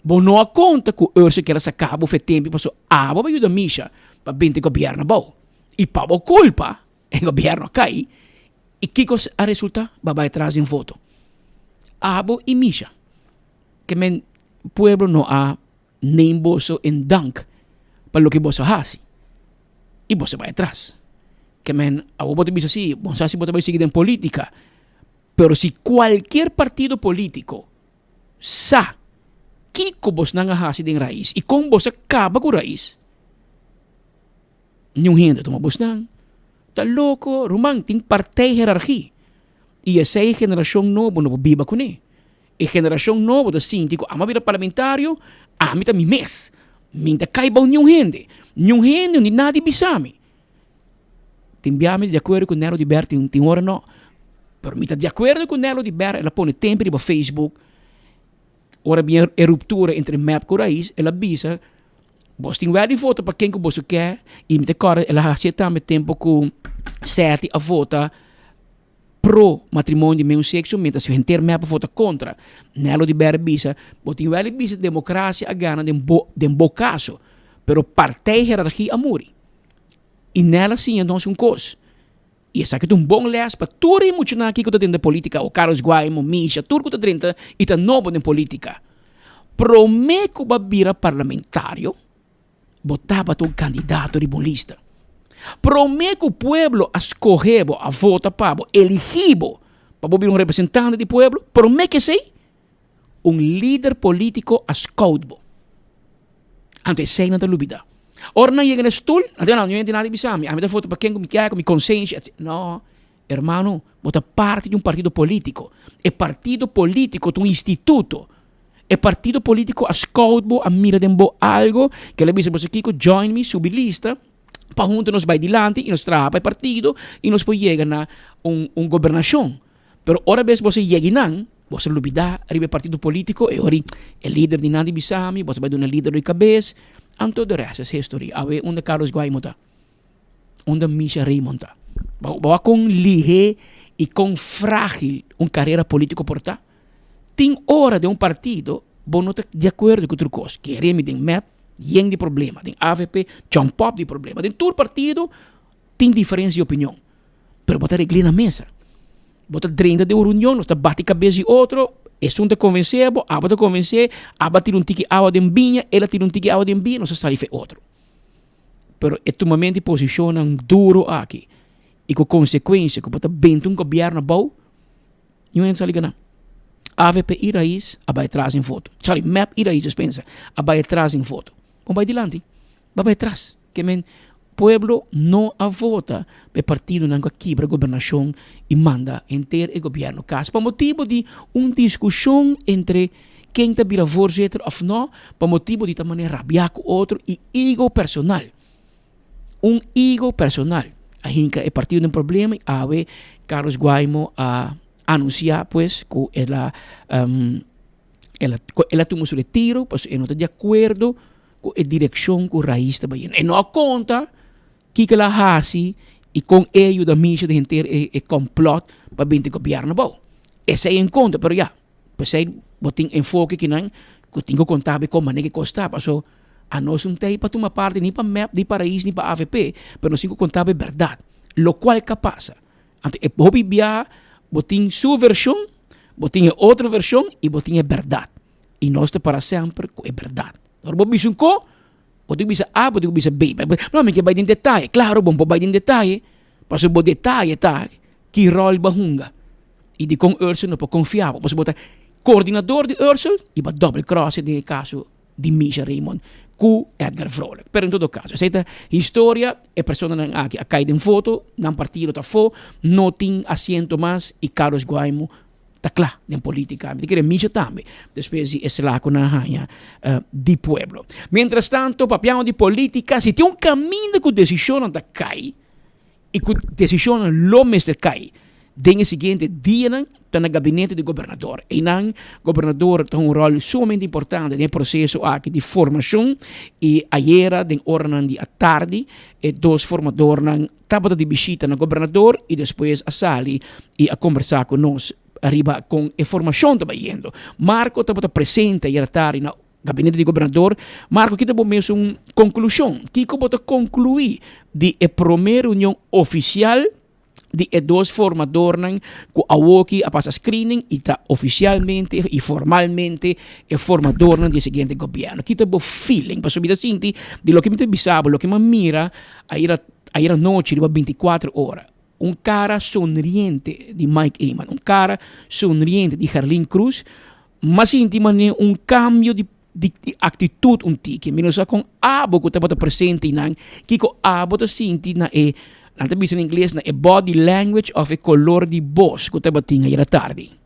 Bo no a konta ku Ursel kier a saka bo fe tempu pasobra abo a yuda Misha pa binti gobierno abou. I pa bo kulpa e gobierno a kai I kiko a resulta? Bo a bai tras den voto. Abo i Misha. Ke men pueblo no a neem boso in dank pa loke boso a hasi. I boso a bai atras. Ke men abo bo ta bisa si, bo sa si bo ta bai sigui den politica. Pero si cualkier partido politico sa kiko bosnan a hasi den Raiz i kon boso a kaba ku Raiz, Niun hende tuma bosnan. Ta loko, ruman, tin partij herargi. I esei generashon nobo no por biba kuné. E generashon nobo ta sinti ku ami a bira parlamentario, ami ta mi mes. Mi no ta kai bou niun hende. Niun hende ni nadi bisa mi. Tin bia mi ta di akuerdo ku Nelo di Ber, tin tin ora no. Pero mi ta di akuerdo ku Nelo di Ber, el a pone tempu riba Facebook. Ora bin e ruptura entre mep ku Raiz, el a bisa, Bos tin wèl di vota pa ken ku boso ke, i mi ta kòrda el a hasié tambe tempu ku Seti a vota pro matrimonio di meun sekso, mientras henter mep a vota kontra. Nelo di Ber a bisa, Bo tin wèl di bisa demokrasia a gana den bo den bo kaso, pero partij herargia a muri. I Nel a siña nos un kos. I esaki ta un bon les pa tur e muchanan aki ku ta drenta politika, o Carlos Guaimo, Misha, tur ku ta drenta i ta nobo den politika. Promé ku bo a bira parlamentario, bo tabata un kandidato riba un lista. Promé ku pueblo a skohe bo, a vota pa bo, eligí bo pa bo bira un representante di pueblo, promé ku esei, un lider politico a scout bo. Anto esey nan ta lubida. Ora nan yega na e stoel, nan ta no, no hende nada bisa mi, ami ta vota pa ken ku mi kier, ku mi konsensia, etc. No, hermano, bo ta parti di un partido politico. E partido politico ta un instituto. E partido politico a scout bo, a mira den bo algo, ke el a bisa bo sa kiko, join mi, subi lista. pa hunto nos bai dilanti y nos traha pa e partido y nos por yega na un un gobernacion. Pero ora bes boso yega nan, boso lubida riba e partido politico, e ora e lider di nan di bisa mi, boso bai duna e lider di cabes, anto de rest is history. Awe unda Carlos Guaimo ta? Unda Misha Raymond ta? Bo bo wak kon lihe y kon fragil un carera politico por ta? Tin ora den un partido bo no ta di acuerdo cu tur cos. Kere mi den mep yen di problema, den avp jump up di problema, den tur partido tin diferencia di opinion. Pero bo ta regl'é na mesa. Bo ta drenta den un reunion, nos ta bati kabes di otro, esun ta konvensé bo, abo ta konvensé, abo a tira un tiki awa den biña, el a tira un tiki awa den biña, nos ta sali fe otro. Pero e tumamento di posishonnan duro aki i ku konsekuensia ku bo ta benta un gobièrnu abou, niun hende sali gana. Avp i Raiz a bai atras den voto. Sorry, mep i Raiz, despensa, a bai atras den voto. Bo bai dilanti. Ba bai atras. Ke men pueblo no a vota pa e partidonan ku a kibra gobernashon i manda henter e gobièrnu kas pa motibu di un diskushon entre ken ta bira voorzitter òf no, pa motibu di ta manera rabiá ku otro i ego personal. Un ego personal a hinka e partido den problema i awe Carlos Guaimo a anunsiá pues ku el a El a el a tuma su retiro pasobra e no ta di akuerdo ku e direkshon ku Raiz ta bayendo. E no a konta kiko el a hasi i kon e a yuda Misha den henter e e kòmplòt pa binti gobièrnu abou. Esei en konta, pero ya, p'esei bo tin enfoke kinan ku tin ku konta bo kon manera ku e kos ta, pasobra anos no ta ei pa tuma parti ni pa mep, ni pa Raiz, ni pa avp, pero nos tin ku konta bo e bèrdat, lokual ka pasa. Anto e hopi biaha bo tin su vershon, bo tin e otro vershon i bo tin e bèrdat. I nos ta para semper ku e bèrdat. Ora bo bisa un ko, bo tin ku bisa A, bo tin ku bisa B. No, mi ke bai den detaye. Klaro, bo no por bai den detaye, pasobra bo detaye ta ki ròl bo a hunga i dikon Ursel no por konfia bo. Pasobra bo ta koordinador di Ursel i bo a dòbel kròs den e kaso di Misha Raymond ku Edgar Vrolijk. Pero en todo caso, esei ta historia, e personanan aki a kai den foto, nan partido ta afó, no tin asiento mas i Carlos Guaimo ta kla den politica. Mi ta kere Misha tambe, despues di e sla ku nan a haña di pueblo. Mientras tanto, papiando di politica, si tin un kaminda ku desishonnan ta kai, i ku desishonnan lo mester kai den e siguiente dianan ta na gabinete di gobernador. Einan gobernador ta un ròl sumamente importante den e proseso aki di formashon i ayera den oranan di atardi e dos formadornan tabata di bishita na gobernador i despues a sali i a kombersá ku nos riba kon e formashon ta bayendo. Marco tabata presente ayera tardi na Gabinete di Gobernador, Marco kita bo mesun konklushon? Kiko bo ta konkluí di e promé reunion ofisial di e dos formadornan ku awoki a pasa screening i ta ofisialmente i formalmente e formadornan di e siguiente gobièrnu? Kita bo feeling? Pasobra mi ta sinti di loke mi ta bisa bo, loke mi a mira ayera ayera nochi riba bintikuater ora, un kara sonriente di Mike Eman, un kara sonriente di Gerlin Cruz, M'a sinti manera un cambio di di actitud un tiki. Mi no sa con abo cu tabata presente einan, kico abo ta sinti na e, nan ta bisa na ingles, na e body language of e color di bos cu tabatin ayera tardi.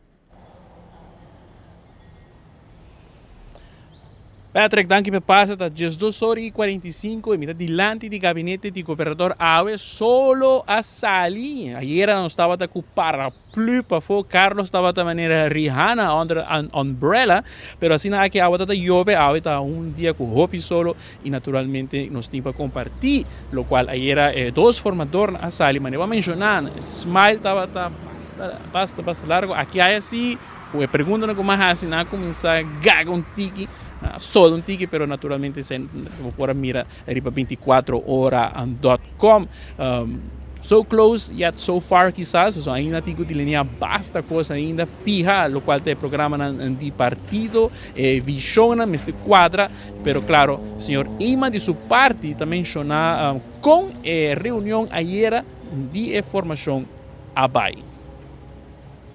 Patrick, danki p'e pasa. Ta diesdos ora i 45 i mi ta dilanti di gabinete di gobernador awe. Solo a sali. Ayera nos tabata ku paraplu pafó. Carlos tabata manera Rihanna under an umbrella. Pero asina aki awe ta ta yobe. Awe ta un dia ku hopi solo i naturalmente nos tin pa kompartí lokual ayera e dos formadornan a sali. Manera bo a menshoná, smile tabata basta, basta, basta largo. Aki aya si. Ku e preguntanan ku mi a hasi nan a kuminsá gaga un tiki, nan a soda un tiki, pero naturalmente esei bo por a mira riba 24 ora dot com. So close yet so far kisas, so ainda tin ku delineá basta kos ainda fiha lokual ta e programanan di partido, e vishonnan mester kuadra, pero klaro señor Eman di su parti ta menshoná kon e reunion ayera di e formashon a bai.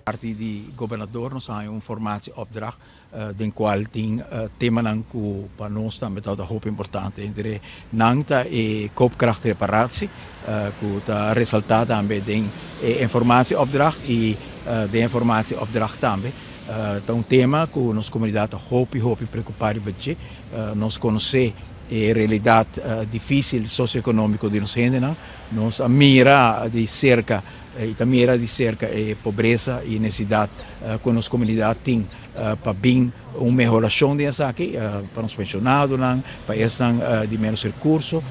Parti di gobernador nos a haña un formatieopdracht den cual tin temanan cu pa nos tambe tabata hopi importante. Entre nan ta e koopkrachtreparatie cu ta resalta tambe den e informatieopdracht y den e formatieopdracht tambe ta un tema cu nos comunidad ta hopi hopi preocupa riba dje. Nos conoce. e realidat difísil sosioekonómiko di nos hendenan. Nos a mira di serka i ta mira di serka e pobresa i nesesidat ku nos komunidat tin pa bin un mehorashon den esaki pa nos penshonadonan, pa esnan di ménos rekurso.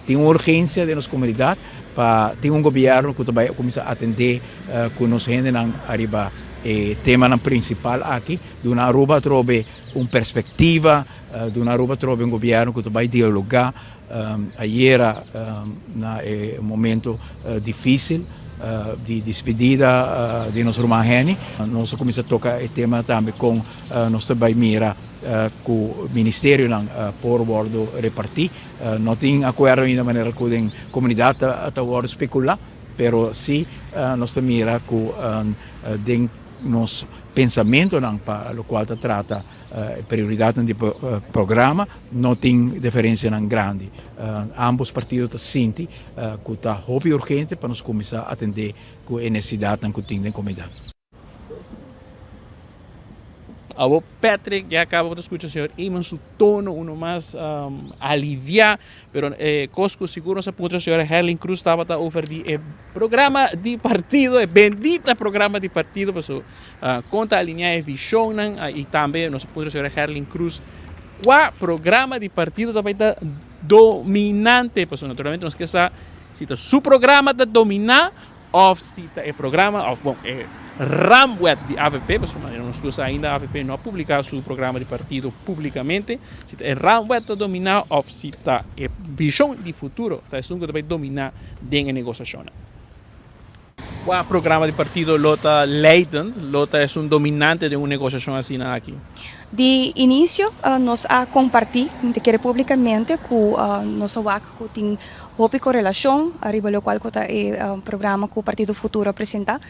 Tin un urgensia den nos komunidat pa tin un gobièrnu ku ta bai kuminsá atendé ku nos hendenan ariba e temanan prinsipal aki, duna Aruba atrobe un perspektiva, duna Aruba atrobe un gobièrnu ku ta bai dialogá. Ayera na e momento difísil di dispedida di nos ruman Henny, nos a kuminsá toka e tema tambe kon nos ta bai mira ku ministerionan por wòrdu repartí. No tin akuerdo ainda manera ku den komunidat ta wòrdu spekulá, pero sí nos ta mira ku den nos pensamentonan pa lokual ta trata E prioridatnan di programa no tin diferensianan grandi. Ambos partido ta sinti ku ta hopi urgente pa nos kuminsá atendé ku e nesesidatnan ku tin den komunidat. Abo Patrick ya caba bo ta scucha señor Eman su tono uno mas alivia Pero e kos ku sigur nos a puntra señora Herlin Cruz tabata over di e programa di partido, e bendita programa di partido, paso kon ta alinea e vishonnan i tambe nos a puntra señora Herlin Cruz kua programa di partido ta bai ta dominante, paso naturalmente nos ke sa si ta su programa ta dominá Of si ta e programa of bon e raamwet di avp, pasobra manera nos tur sa ainda avp no a publica su programa di partido publicamente, si ta e raamwet ta domina of si ta e vision di futuro ta esun cu ta bay domina den e negociacionnan. Cua programa di partido lo ta leidend, lo ta esun dominante den un negociacion asina aki? Di inicio nos a comparti, mi ta kere publicamente, cu nos a wak cu tin Hopi korelashon riba lokual ku ta e programa ku Partido Futuro a presentá,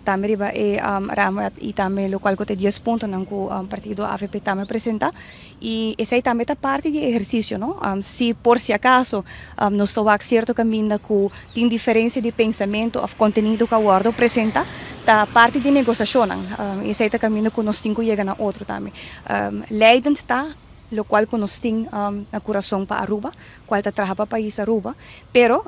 tambe riba e raamwet i tambe lokual ku ta e dies puntonan ku partido avp tambe a presentá. I esei tambe ta parti di e ehersisio, no? Si por si akaso nos ta wak sierto kaminda ku tin diferensia di pensamentu òf kontenido ku a wòrdu presentá, ta parti di negosiashonnan. I esei ta kaminda ku nos tin ku yega na otro tambe. Leidend ta lokual ku nos tin na kurason pa Aruba, cual ta traha pa pais Aruba, pero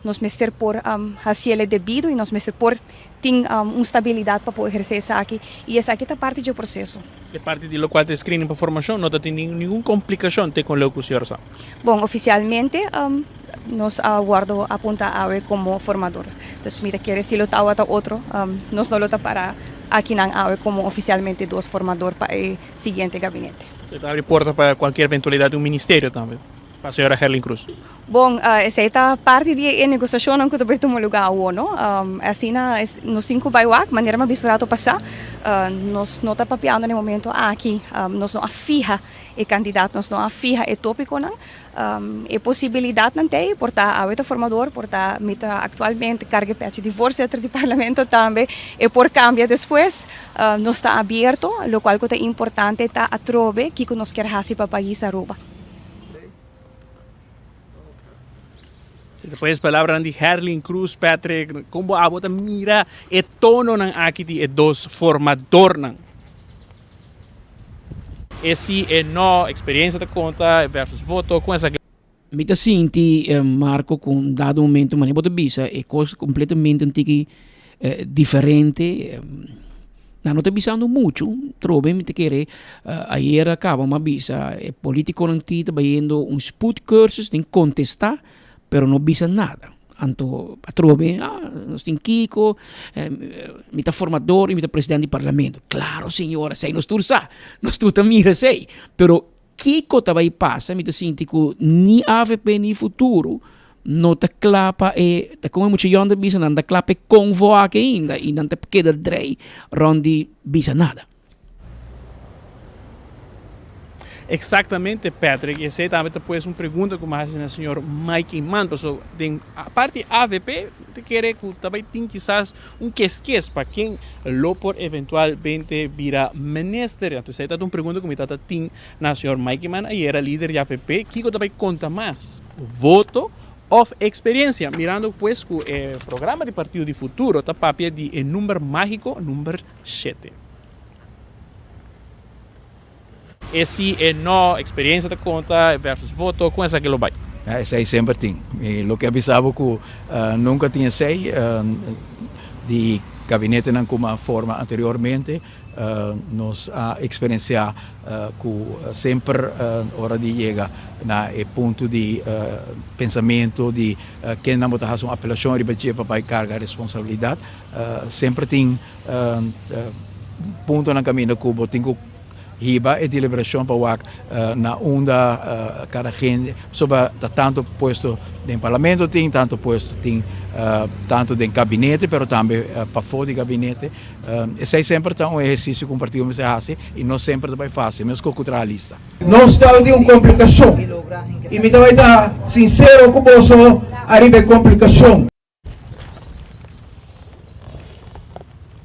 nos mester por haciele debido y nos mester por tin un stabilidad pa por eherce esaki y esaki ta parti dje proceso. E parti di locual ta e screening pa formacion no ta tin ningun complicacion te con leu cu señor sa? Bon, oficialmente nos a wordo apunta awe como formador. Dus mi ta kere si lo tawata otro, nos no lo ta para akinan awe como oficialmente dos formador pa e siguiente gabinete. E ta abri porta pa cualkier eventualidad di un ministerio tambe. Pa señora Gerlin Cruz. Bon, esei ta parti di e negosiashonnan ku ta bai tuma lugá awor, no? Asina nos tin ku bai wak, manera mi a bisa rato pasá, nos no ta papiando na e momento aki, nos no a fiha e kandidat, nos no a fiha e tópikonan. E posibilidatnan ta ei, por ta awe ta formador, por ta mi ta aktualmente karga e pechi di voorzitter di parlamento tambe, e por kambia despues. Nos ta abierto, lokual ku ta importante ta atrobe kiko nos kier hasi pa pais Aruba. Despues palabranan di Herlin Cruz, Patrick, kon bo abo ta mira e tononan aki di e dos formadornan? E si, e no, experiencia ta konta versus voto, kon esaki? Mi ta sinti, Marco, ku un dado momento manera bo ta bisa e kos kompletamente un tiki diferente. Nan no ta bisando muchu, trobe mi ta kere ayer a kaba mi a bisa e politikonan ti ta bayendo un spoedcursus den kontestá pero no bisa nada. Anto atrobe ah nos tin kiko mi ta formador y mi ta presidente di parlamento. Klaro señor esei nos tur sa, nos tur ta mira esei pero Kiko ta bai pasa? Mi ta sinti ku ni avp ni Futuro no ta kla pa e, ta komo e mucha yòn ta bisa, nan ta kla pa e konvo aki ainda i nan ta keda drei rònt di bisa nada. Exactamente Patrick, y esey tambe ta pues un pregunta cu mi a haci na señor Mike Eman, pasobra den parti avp ta kere cu ta bay tin kisas Un keskes pa ken lo por eventualmente bira minister? Anto esei ta un pregunta ku mi tata tin na señor Mike Eman ayera, lider di avp. Kiko ta bai konta mas, voto òf eksperensia? Mirando pues ku e programa di Partido di Futuro ta papia di e number mágiko, number shete. E si e no, experiencia ta conta versus voto, con esaki lo bay? Esey semper tin. Mi lo ke a bisa bo cu nunca tin esey di gabinetenan cu a forma anteriormente. Nos a experiencia cu semper ora di yega na e punto di pensamento di kennan bo ta haci un apelacion riba dje pa bay carga responsabilidad, semper tin puntonan caminda cu bo tin cu hiba e deliberacion pa wak na unda cada hende, pasobra ta tanto puesto den parlamento tin, tanto puesto tin tanto den gabinete pero tambe pafó di gabinete. Esei semper ta un ehercicio cu un partido mester haci y no semper ta bay facil, mescos cu traha lista. Nos ta di un complicacion y mi ta bay ta sincero cu boso ariba e complicacion.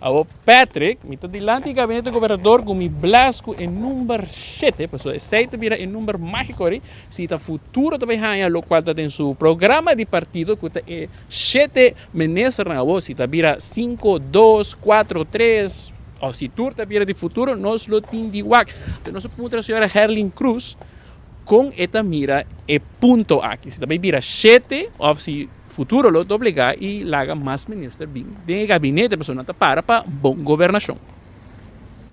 Awor Patrick, mi ta dilanti di gabinete gobernador ku mi bless ku e number shete, pasobra esei ta bira e number mágiko ri, si ta futuro ta bai haña lokual ta den su programa di partido ku ta e shete ministernan. Awor si ta bira sinku, dos, kuatro, tres òf si tur ta bira di futuro nos lo tin di wak. Nos a puntra señora Herlin Cruz kon e ta mira e punto aki, si ta bai bira shete òf si Futuro lo doblegá i laga mas minister bin den e gabinete pasobra nan ta para pa bon gobernashon.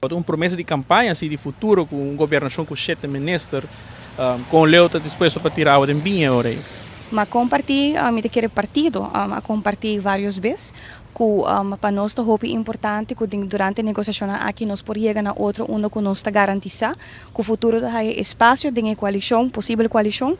Ta un promesa di kampaña si di futuro ku un gobernashon ku shete minister kon leu ta dispuesto pa tira awa den biña e ora ei. Ma kompartí, mi ta kere partido a kompartí vários bes ku pa nos ta hopi importante ku den durante e negosiashonnan aki nos por yega na otro unda ku nos ta garantisá ku futuro ta haya espasio den e koalishon, posibel koalishon,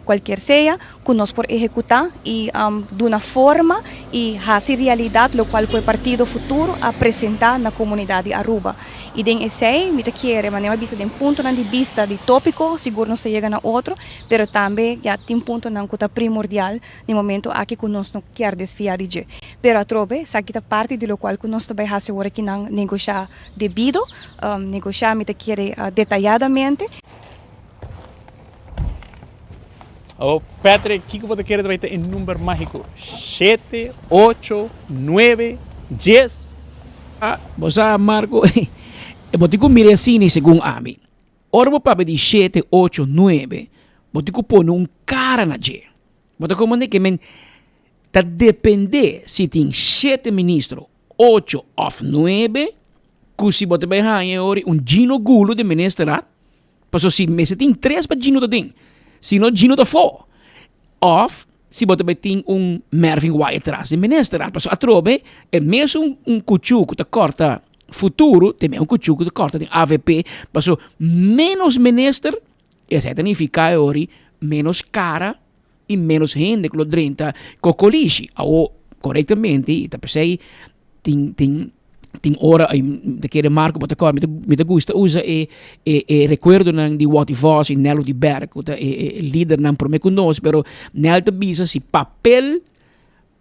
kualkier sea, ku nos por ehekutá i duna forma i hasi realidat lokual ku e partido Futuro a presentá na komunidat di Aruba. I den esei mi ta kere, manera mi a bisa den puntonan di bista di tópiko, sigur nos ta yega na otro, pero tambe ya tin puntonan ku ta primordial den momento aki ku nos no kier desviá di dje. Pero atrobe esaki ta parti di lokual ku nos ta bai hasi ora ki nan negoshá debido, negoshá mi ta kere detayadamente. Awor Patrick, kiko bo ta kere ta bai ta e number mágiko? Shete, ocho, nuebe, dies? Bo sa Marco, e bo tin ku mira e asina segun ami. Ora bo papia di shete, ocho, nuebe, bo tin ku pone un kara na dje. Bo ta komprende ke men ta depende si tin shete ministro, ocho òf nuebe, ku si bo ta bai haña e ora un Gino Gulo di ministerat, pasobra si mester tin tres pa Gino ta den, si no Gino ta afó. Òf si bo ta bai tin un Mervin Wyatt-Ras di ministerat, pasobra atrobe e mesun un kuchú ku ta kòrta futuro, ta e mesun kuchú ku ta kòrta den avp, pasobra ménos minister, esei ta nifiká e ora ménos kara i ménos hende ku lo drenta kokolishi. Awor, korektamente, i ta p'esei tin tin tin ora i mi ta kere Marco bo ta kòrda mi ta mi ta gusta usa e e e rekuerdonan di Watty Vos i Nello di Berg ku ta e e lidernan promé ku nos pero Nel ta bisa si papel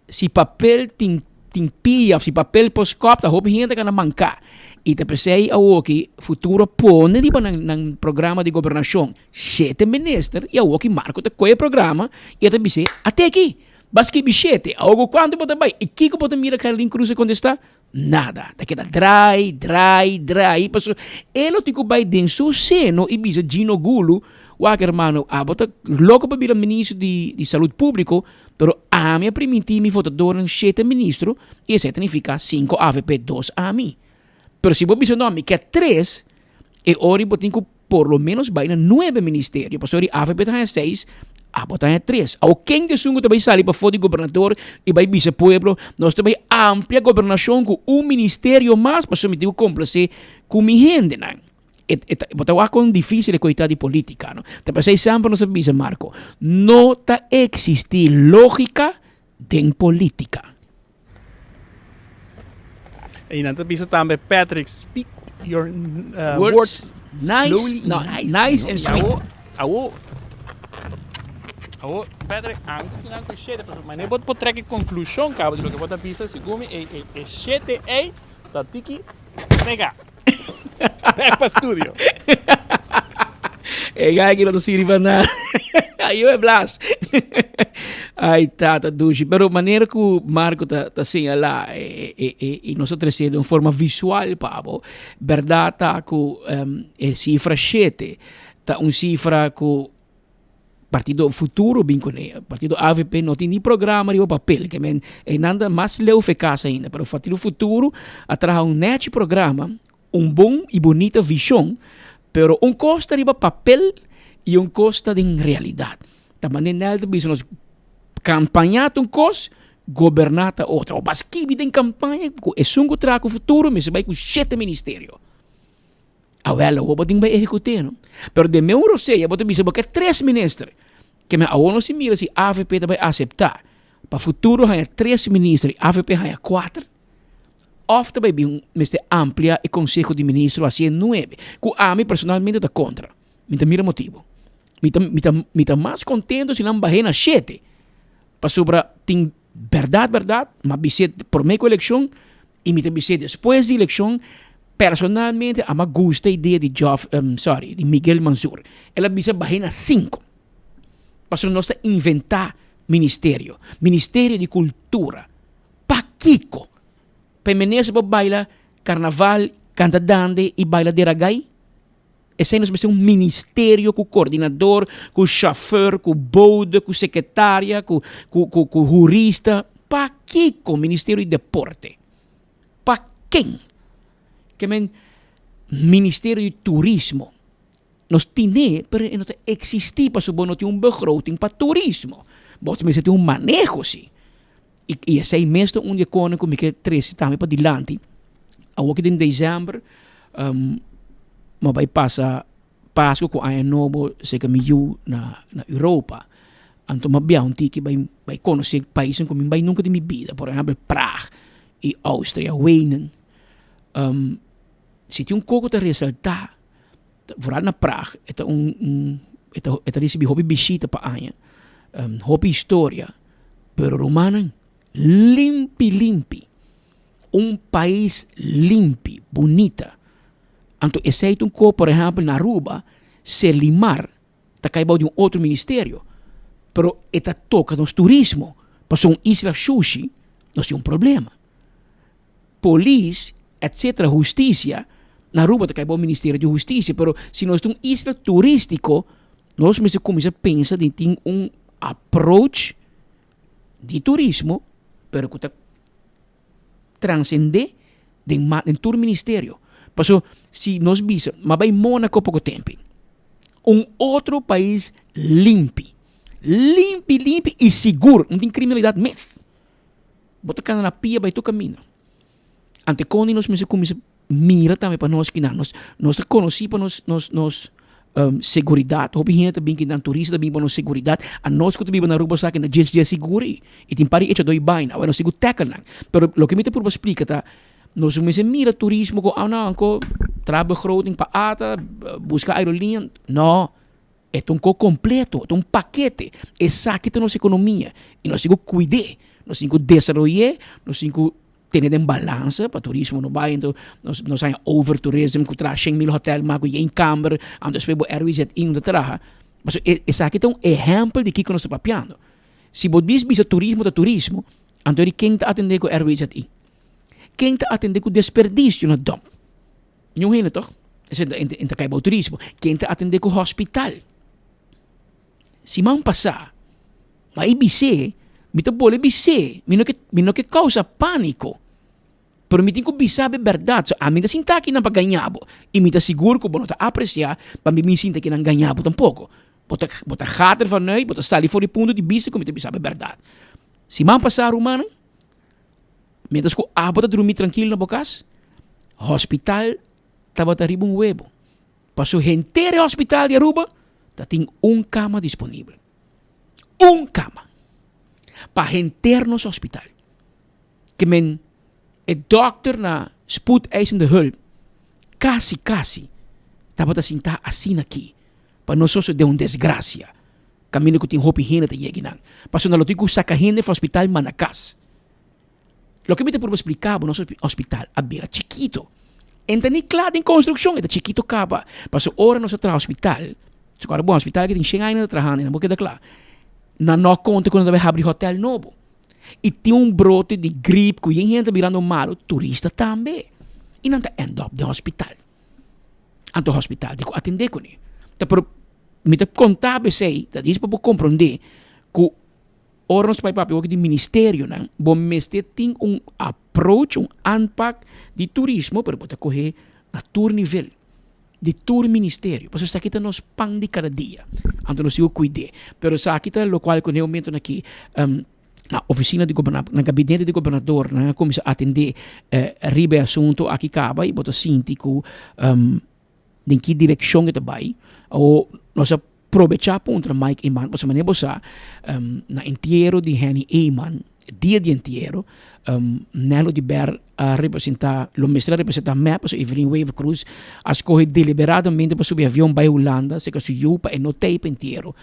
si papel tin tin pia of si papel por skòp ta hopi hende ta gana manká i ta p'esei awoki futuro pone riba nan nan programa di gobernashon shete minister i awoki Marco ta kohe e programa i e ta bis'é ate aki Bo a skibi shete, awor ku kuantu bo ta bai? I kiko bo ta mira Caroline Cruz a kontestá? Nada. Ta keda drai, drai, drai, pasobra e lo tin ku bai den su seno i bisa Gino Gulu, wak hermano, abo ta loko pa bira ministro di di salud públiko, pero ami a primintí mi votadornan shete ministro i esei ta nifiká sinku avp, dos ami. Pero si bo bisa no, mi ke tres, e ora bo tin ku por lo menos bai na nuebe ministerio, pasobra di avp ta haña seis, abo ta haña tres. Awor ken ta esun ku ta bai sali pafó di gobernador i bai bisa pueblo, nos ta bai amplia gobernashon ku un ministerio mas pasobra mi tin ku komplasé ku mi hendenan. E e ta bo ta wak kon difísil e koitá di polítika, no. Ta p'esei semper nos a bisa, Marco, no ta eksistí lógika den polítika. Y nan ta bisa tambe Patrick speak your uh, words, words nice, slowly no, nice, nice and sweet. Awo, awo, Patrick, antes que nan ku shete, pero mane bot por trek conclusion cabo de lo que bot a bisa, segun mi e e e shete ei ta tiki pega. Back pa studio. E guy aki no ta sirbi pa nada. Ayo e Blas. Ai tata dushi. Pero manera ku Marco ta, ta señalá e, e, e, i nos a trese den forma visual pa bo, bèrdat ta ku um, e sifra shete ta un sifra ku Partido Futuro bin kuné. Partido AVP no tin ni programa riba papel, ke men einan ta mas leu fe kas ainda. Pero Partido Futuro a traha un nechi programa, un bon i bunita vishon, pero un kos ta riba papel i un kos ta den realidat. Ta manera Nel ta bisa nos, kampaña ta un kos, goberná ta otro. Bo a skibi den kampaña ku esun ku traha ku Futuro mester bai ku shete ministerio. Awel awor bo tin bai ehekut'é no. Pero den meun rosea bo ta bisa bo ke tres minister. Ke men awor nos tin mira si avp ta bai aseptá pa futuro haña tres minister i avp haña kuater. Òf ta bai bin mester amplia e konseho di ministro hasié nuebe, ku ami personalmente ta kontra. Mi ta mira motibu. Mi ta mi ta mi ta mas kontento si nan bah'é na shete. Pasobra tin bèrdat bèrdat m'a bis'é promé ku elekshon I mi ta bis'é despues di elekshon, personalmente a mi a gusta idea di Geoff, sorry, di Miguel Mansur. El a bisa bah'é na sinku. Pasobra nos ta inventá ministerio, ministerio di kultura. Pakiko? Pa e minister por baila karnaval, kanta dande i baila deragai? Esei nos mester un ministerio ku koordinador, ku shofèr, ku bode, ku sekretaria, ku ku ku ku hurista. Pakiko ministerio di deporte? Pa ken? Ke men ministerio di turismo. Nos tine, pero e no ta eksistí pasobra bo no tin un begroting pa turismo. Bo mester tin un maneho si. I i esei mes ta un di e konan ku mi ke trese tambe padilanti. Awor ki den desèmber mi a bai pasa Pasku ku Aña Nobo serka mi yu na na Europa. Anto mi a biaha un tiki bai bai konosé paisnan ku mi bai nunka den mi bida, por ehèmpel Praag i Austria, Wenen. Si tin un kos ku ta resaltá, foral na Praag, e ta un un e ta e ta risibí hopi bishita pa aña, hopi historia. Pero rumannan, limpi limpi. Un pais limpi, bunita. Anto esei ta un ko, por ehèmpel na Aruba, Serlimar ta kai bou di un otro ministerio, pero e ta toka nos turismo, pasobra un isla shushi nos tin un problema. Polis, etcetera, hustisia, na Aruba ta kai bou ministerio di hustisia, pero si nos ta un isla turistiko, nos mester kuminsá pensa di tin un approach di turismo, pero ku ta transendé den ma den tur ministerio. Paso si nos bisa, m'a bai Monaco poko tempi, un otro pais limpi, limpi limpi i sigur, no tin kriminalidat mes. Bo ta kana na pia bai tur kaminda. Ante kondi nos mester kuminsá mira tambe pa nos kinan. Nos nos ta konosí pa nos nos nos seguridat. Hopi hende ta bin kinan, turista ta bin pa nos seguridat. Anos ku ta biba na Aruba sa kende djes djes sigur ei. I tin par di echo doi baina. Awe nos tin ku tackle nan. Pero loke mi ta purba splika ta nos mester mira turismo ku aw nan anko traha begroting pa ata, buska aerolínea. No. E ta un ko kompleto, e ta un pakete. Esaki ta nos ekonomia i nos tin ku kuid'é, nos tin ku desaroy'é, nos tin ku tene den balansa pa turismo no bai. Enton nos nos haña overtourism ku traha shen mil hotèl mas ku yen kamber, anto despues bo RWZI no ta traha. Pasobra e esaki ta un ehèmpel di kiko nos ta papiando. Si bo dis bisa turismo ta turismo, anto di ken ta atendé ku RWZI? Ken ta atendé ku desperdisio na dòmp? Niun hende toch? Esei ta e ta kai bou turismo. Ken ta atendé ku hospital? Siman pasá, m'a i bis'é, mi ta bole bis'é, mi no ke mi no ke kousa pániko, pero mi tin ku bisa bo e bèrdat. So ami ta sinta akinan pa gaña bo i mi ta sigur ku bo no ta apresiá pa mi bin sinta akinan gaña bo tampoko. Bo ta bo ta gaat ervan uit, bo ta sali for di punto di bista ku mi ta bisa bo e bèrdat. Siman pasá rumannan, Mientras ku abo ta drumi trankil na bo kas, hospital tabata riba un webo. Paso henter e hospital di Aruba ta tin un kama disponibel. Un kama! Pa henter nos hospital. Ke men e dokter na spoedeisende hulp kasi kasi tabata sinta asina aki pa no sosode un desgracia. Kaminda ku tin hopi hende ta yega einan. Pasobra nan lo tin ku saka hende for hospital manda kas. Loke mi ta purba splika bo, nos hospital a bira chikito. E ta ni kla den konstrukshon, e ta chikito kaba. Pasobra ora nos a traha hospital, si ku ora bon hospital ke tin shen aña nan ta trahando, nan por keda kla. Nan no a konta ku nan ta bai habri hotel nobo. I tin un brote di grip ku yen hende ta birando malu, turista tambe. I nan ta end up den hospital. Anto hospital tin ku atendé kuné. Ta pero mi ta konta bo esei, ta dis pa bo komprondé ku ora nos bai papia di ministerionan, bo mester tin un approach, un aanpak di turismo, pero bo ta kohe na tur nivel. Di tur ministerio, pasobra esaki ta nos pan di kada dia, anto nos tin ku kuid'é. Pero esaki ta lokual ku na e momentonan aki na ofisina di goberna, na gabinete di gobernador nan a kuminsá atendé riba e asuntu aki kaba i bo ta sinti ku den ki direkshon e ta bai. Awor nos a probechá puntra Mike Eman, pasobra manera bo sa na entiero di Henny Eman, dia di entiero, Nelo di Ber a representa, lo mester a representa mep, pasobra Evelyn Wever Croes a scoge deliberadamente pa subi avion bay Hulanda cerca su yu pa e no tey pa entiero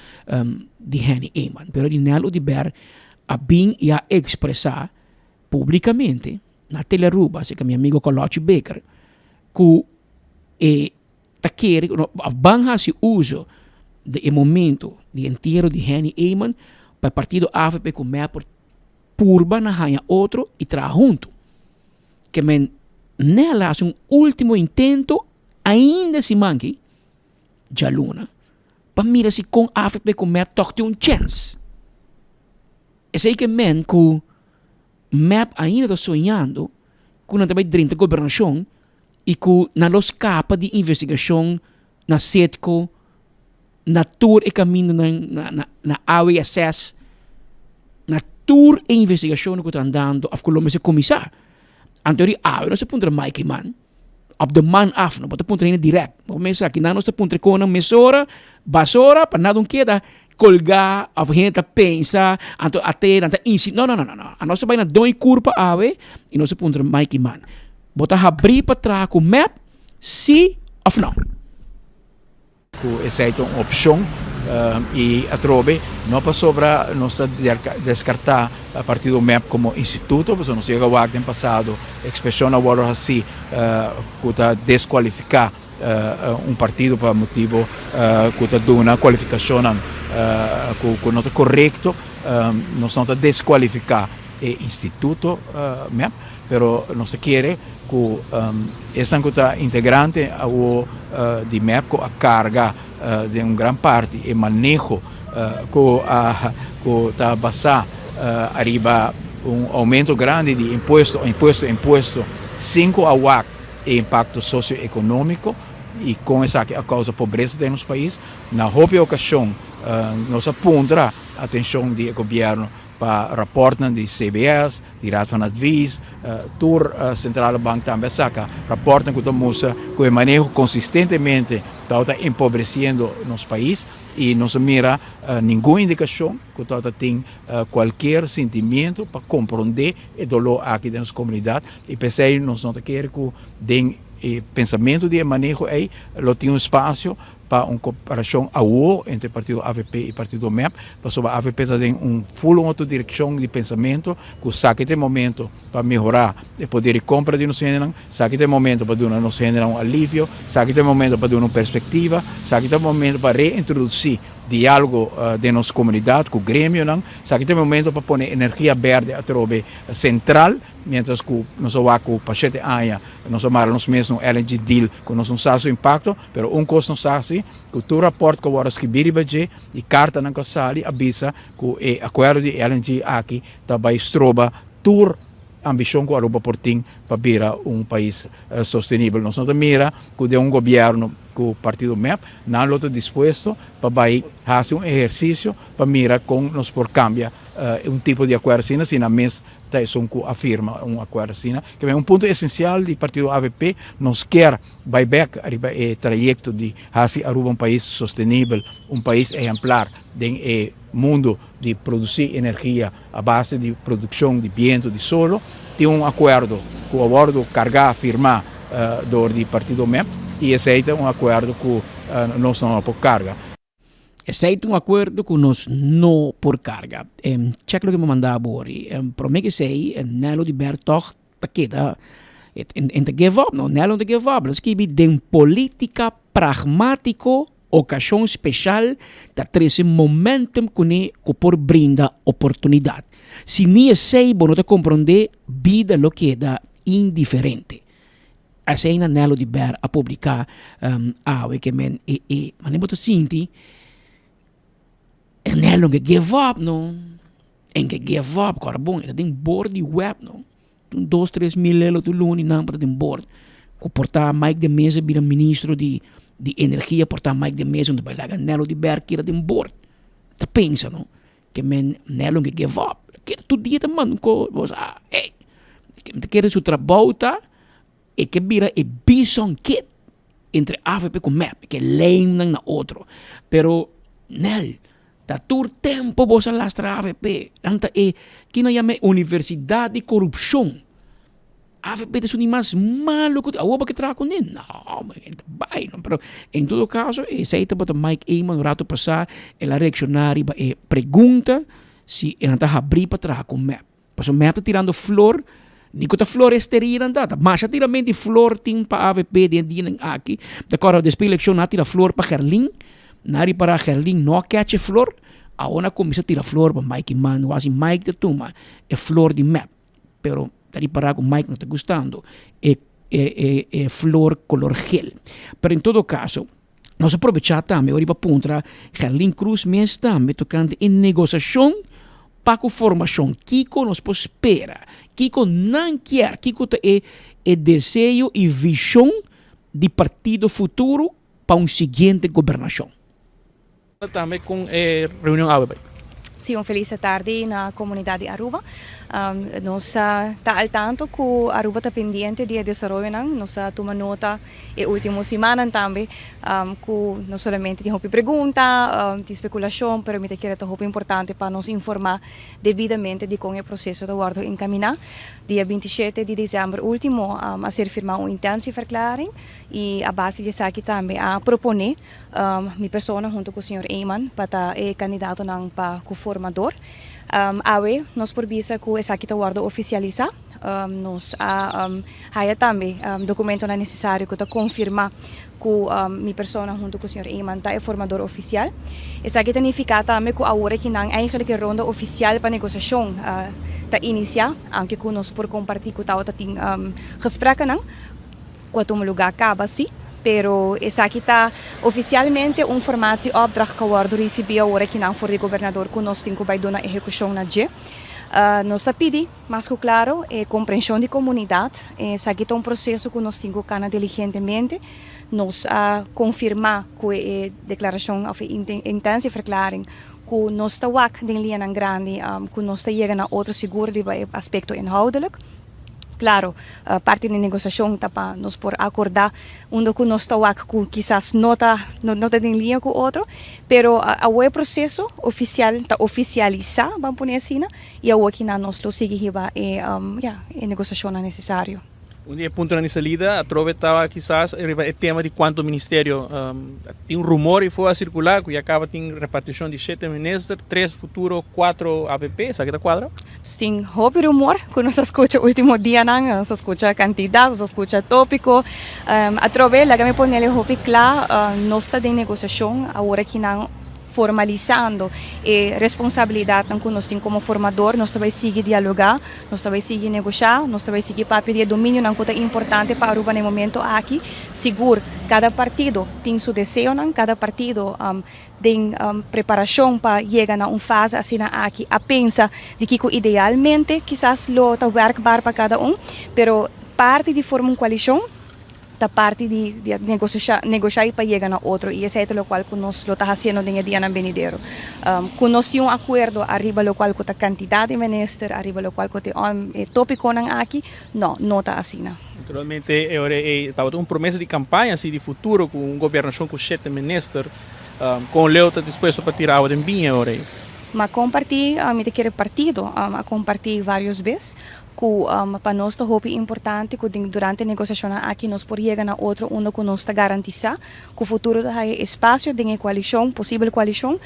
di Henny Eman. Pero di Nelo di Ber a bin y a expresa publicamente na Telearuba cerca mi amigo Colochi Baker cu e ta kere ku of ban hasi uso di e momento di entiero di Henny Eman pa e partido avp ku mep por purba na haña otro i traha huntu. Ke men Nel a hasi un ultimo intento ainda siman aki, djaluna, pa mira si kon avp ku mep tòg tin un chèns. Esei ke men ku mep ainda ta soñando ku nan ta bai drenta gobernashon i ku nan lo skapa di investigashon na Citgo, na tur e kamindanan na na AWSS, na tur e investigashonnan ku ta andando òf ku lo mester kuminsá. Anto di awe nos ta puntra Mike Eman, òf de man af, no bo ta puntra hende dirèkt, bo mester aki nan nos ta puntra e konan mesora, basora, pa nada un keda kolgá òf hende ta pensa, anto ate nan ta insi, no no no no no, anos ta bai na don e kurpa awe i nos ta puntra Mike Eman. Bo ta habrí pa traha ku mep, sí òf nò? Ku esei ta un opshon i atrobe no pasobra nos ta deskartá partido mep komo instituto, pasobra nos yega wak den pasado ekspreshon a wòrdu hasí ku ta deskualifiká un partido pa motibu ku ta duna kualifikashonnan ku no ta korekto. Nos no ta deskualifiká e instituto mep. Pero nos ta kere ku esnan ku ta integrante awo di mep ku a karga den un gran parti e maneho ku a ku ta basá ariba un oumento grandi di impuesto, impuesto, impuesto sin ku a wak e impakto sosioekonómiko i kon esaki a kousa pobresa den nos pais. Na hopi okashon nos a puntra atenshon di e gobièrnu Pa rapòrtnan di CBS, di Raad van Advies, tur Centrale Bank tambe a saka rapòrtnan ku ta mustra ku e maneho konsistentemente tabata empobresiendo nos pais i nos a mira ningun indikashon ku tabata tin kualkier sentimiento pa komprondé e doló aki den nos komunidat i p'esei nos no ta kere ku den e pensamentu di e maneho ei lo tin un spasio pa un koperashon awo entre partido avp i partido mep, pasobra avp ta den un ful un otro direkshon di pensamentu ku saki ta e momento pa mehorá e poder di kompra di nos hendenan, saki ta e momento pa duna nos hendenan un alivio, saki ta e momento pa duna un perspektiva, saki ta e momento pa reintrodusí diálogo den nos komunidat ku gremionan, saki ta e momento pa pone energia bèrdè atrobe sentral. Mientras ku nos a wak ku pa shete aña nos a mara nos mes na un LNG deal ku nos no sa su impakto, pero un kos nos sa si, ku tur rapòrt ku a wòrdu skibí riba dje i kartanan ku a sali a bisa ku e akuerdo di LNG aki ta bai stroba tur ambishon ku Aruba por tin pa bira un pais sostenibel. Nos no ta mira ku den un gobièrnu ku partido mep nan lo ta dispuesto pa bai hasi un ehersisio pa mira kon nos por kambia un tipo di akuerdo asina si nan mes ta esun ku a firma un akuerdo asina. Ke men un punto esensial di partido avp, nos kier bai bek riba e trayekto di hasi Aruba un pais sostenibel, un pais ehemplar den e mundo di produsi energia a base di produkshon di biento, di solo. Tin un akuerdo ku a wòrdu kargá, firmá dor di partido mep i esei ta un akuerdo ku nos no a por karga. Esei ta un akuerdo ku nos no por karga. Check loke mi a manda bo ori. Prome ku esei, Nelo di Ber tòg ta keda en ta give up. No, Nelo no ta give up. El a skibi den politika pragmatiko. Okashon speshal ta trese momentum kuné ku por brinda oportunidat. Si ni esei bo no ta komprondé, bida lo keda indiferente. Esei na Nello di Ber a publiká awe ke men e e manera bo ta sinti e Nello ke give up no, en ke give up kòrda bon e ta den bor di web no. Un dos tres mil el otro luni nan pa ta den bord ku por ta Mike de Meza bira ministro di di energia por ta Mike de Meza no ta bai laga Nelo di Berg keda den bord ta pensa no ke men Nelo ke give up keda tur dia ta manda un ko bo sa ey mi ta kere su trabou ta e ke bira e bison kid entre avp ku mep ke lijm nan na otro pero Nel ta tur tempo bo sa lastra avp nan ta e kina yama e universidad di korupshon avp ta esun di mas malo ku awor bo ke traha kuné no ta bai no pero en todo kaso esei tabata Mike Eman un rato pasa el a reakshoná riba e pregunta si e nan ta habrí pa traha ku mep. Pasobra mep ta tirando flor, ni ku ta floresteria nan ta. Ta masha tiramento di flor tin pa avp den e dianan aki. Mi ta kòrda despues elekshon nan a tira flor pa Gerlin, nan a ripará Gerlin no a kèch e flor, awor nan a kuminsá tira flor pa Mike Eman, wasi Mike ta tuma e flor di mep, pero ta ripará ku Mike no ta gustando e e e flor kolor gel. Pero en todo kaso nos a probechá tambe ora riba puntra Gerlin Cruz mes tambe tokante e negosiashon pa ku formashon. Kiko nos por spera? Kiko nan kier? Kiko ta e e deseo i vishon di Partido Futuro pa un siguiente gobernashon? Tambe con e reunion awe bay. Sí, un feliz tardi na comunidad di Aruba. Nos ta al tanto cu Aruba ta pendiente di e desaroyonan. Nos a tuma nota e ultimo simannan tambe cu no solamente tin hopi pregunta, tin speculacion, pero mi ta kere ta hopi importante pa nos informa debidamente di con e proceso ta wordo encamina. Dia 27 di december ultimo a ser firma un intentieverklaring y a base di esaki tambe a propone Mi persona hunto cu señor Eman pa ta e candidatonan pa cu formador. Awe nos por bisa cu esaki ta wordo oficialisa. Nos a haya tambe documentonan necesario cu ta confirma cu mi persona hunto cu señor Eman ta e formador oficial. Esaki ta nifica tambe cu awor aki nan eigenlijk e ronda oficial pa negociacion ta inicia, aunke cu nos por comparti cu tawata tin gesprekkenan. Cu a tuma lugar caba si, pero esaki ta oficialmente un formatie opdracht cu a wordo ricibi awor akinan for di Gobernador cu nos tin cu bay duna ehecucion na dje. Nos ta pidi mas cu claro e comprension di comunidad. Esaki ta un proceso cu nos tin cu cana diligentemente. Nos a confirma cu e declaracion of e intentieverklaring cu nos ta wak den lianan grandi cu nos ta yega na otro sigur riba e aspecto inhoudelijk. Claro, parti di negociacion ta pa nos por acorda unda cu nos ta wak cu kisas no ta no ta den liña cu otro, pero awor e proceso oficial ta oficialisa, ban pone asina, y awor kinan nos lo sigui hiba e ya e negociacionnan necesario. Un di e puntonan di salida atrobe ta kisas riba e tema di cuanto ministerio. Tin un rumor y for a circula cu ya caba tin reparticion di shete minister, tres Futuro, cuatro avp, esaki ta cuadra? Tin hopi rumor cu nos a scucha ultimo dianan, nos a scucha cantidad, nos a scucha topico. Atrobe laga mi ponele hopi cla, nos ta den negociacion awor aki nan formalisando e responsabilidadnan cu nos tin como formador. Nos ta bay sigui dialoga, nos ta bay sigui negosha, nos ta bay sigui papia di e dominionan cu ta importante pa Aruba na e momento aki. Sigur cada partido tin su deseonan, cada partido Den preparacion pa yega na un fase asina aki a pensa di kico idealmente kisas lo ta werkbaar pa cada un, pero parti di forma un coalicion ta parti di negosha negosha y pa yega na otro y esey ta locual cu nos lo ta haciendo den e dianan benidero. Cu nos tin un acuerdo ariba locual cu ta cantidad di minister, ariba locual cu ta e topiconan aki, no, no ta asina. Naturalmente e ora ei tabata un promesa di campaña si di futuro cu un gobernacion cu shete minister. Con leu ta dispuesto pa tira awa den biña e ora ei? M'a comparti, mi ta kere partido a comparti varios bes. Ku pa nos ta hopi importante ku den durante e negosiashonnan aki nos por yega na otro unda ku nos ta garantisá ku futuro ta haya espasio den e koalishon, posibel koalishon,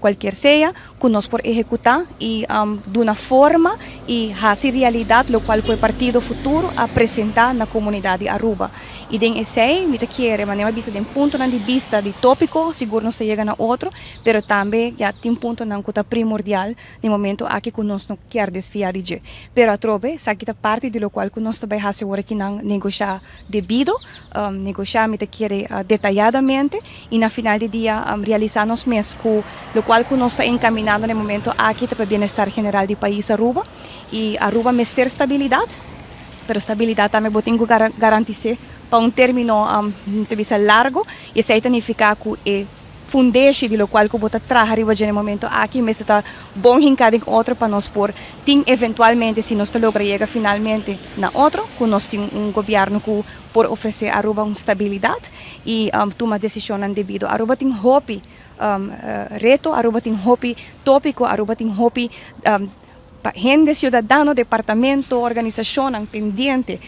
kualkier sea, ku nos por ehekutá i duna forma i hasi realidat lokual ku e partido Futuro a presentá na komunidat di Aruba. I den esei mi ta kere, manera mi a bisa den puntonan di bista di tópiko sigur nos ta yega na otro, pero tambe ya tin puntonan ku ta primordial den momento aki ku nos no kier desviá di dje. Pero atrobe esaki ta parti di lokual ku nos ta bai hasi ora ki nan negoshá debido, negoshá mi ta kere detayadamente i na final di dia realisá nos mes ku lokual ku nos ta enkaminando na e momento aki ta pa bienestar general di pais Aruba i Aruba mester stabilidat, pero stabilidat tambe bo tin ku garantis'é pa un término mi ta bisa largo i esei ta nifiká ku e fundeshi di lokual ku bo ta traha riba dje na e momento aki mester ta bon hinká den otro pa nos por tin eventualmente si nos ta logra yega finalmente na otro ku nos tin un gobièrnu ku por ofresé Aruba un stabilidat i tuma desishonnan debido. Aruba tin hopi reto, Aruba tin hopi tópiko, Aruba tin hopi. Pa hende, ciudadano, departamento, organisacionnan pendiente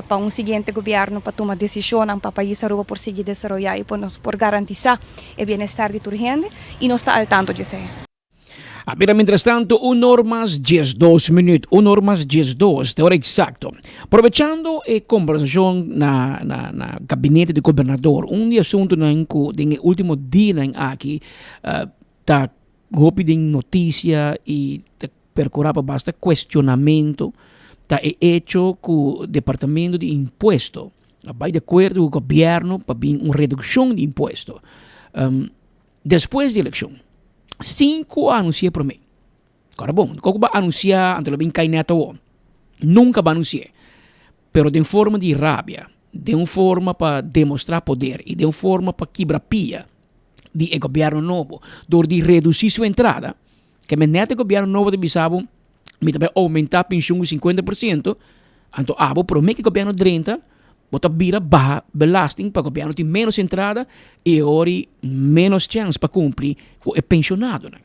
pa un siguiente gobierno pa tuma decisionnan pa pais Aruba por sigui desaroya y pa nos por garantisa e bienestar di tur hende y nos ta al tanto di esey. A bira mientrastanto un or mas diesdos minuut, un or mas diesdos, te ora exacto. Probechando e conversacion na na na gabinete di gobernador, un di asuntonan cu den e ultimo dianan aki ta Hopi den noticia y ta percura pa basta cuestionamento ta e hecho cu Departamento di Impuesto a bay di acuerdo cu gobierno pa bin un reduccion di impuesto despues di eleccion sin cu a anuncia prome. Ora bon, con cu bo a anuncia anto lo bin cay net awo? Nunca bo a anuncia, pero den forma di rabia, den un forma pa demostra poder y den un forma pa kibra pia di e gobierno nobo door di reduci su entrada, ke men net e gobierno nobo ta bisa bo mi ta bai aumenta pensioen ku 50%, anto abo prome ke gobierno drenta bo ta bira baha belasting pa gobierno tin menos entrada y e ori menos chance pa cumpli ku e pensionadonan.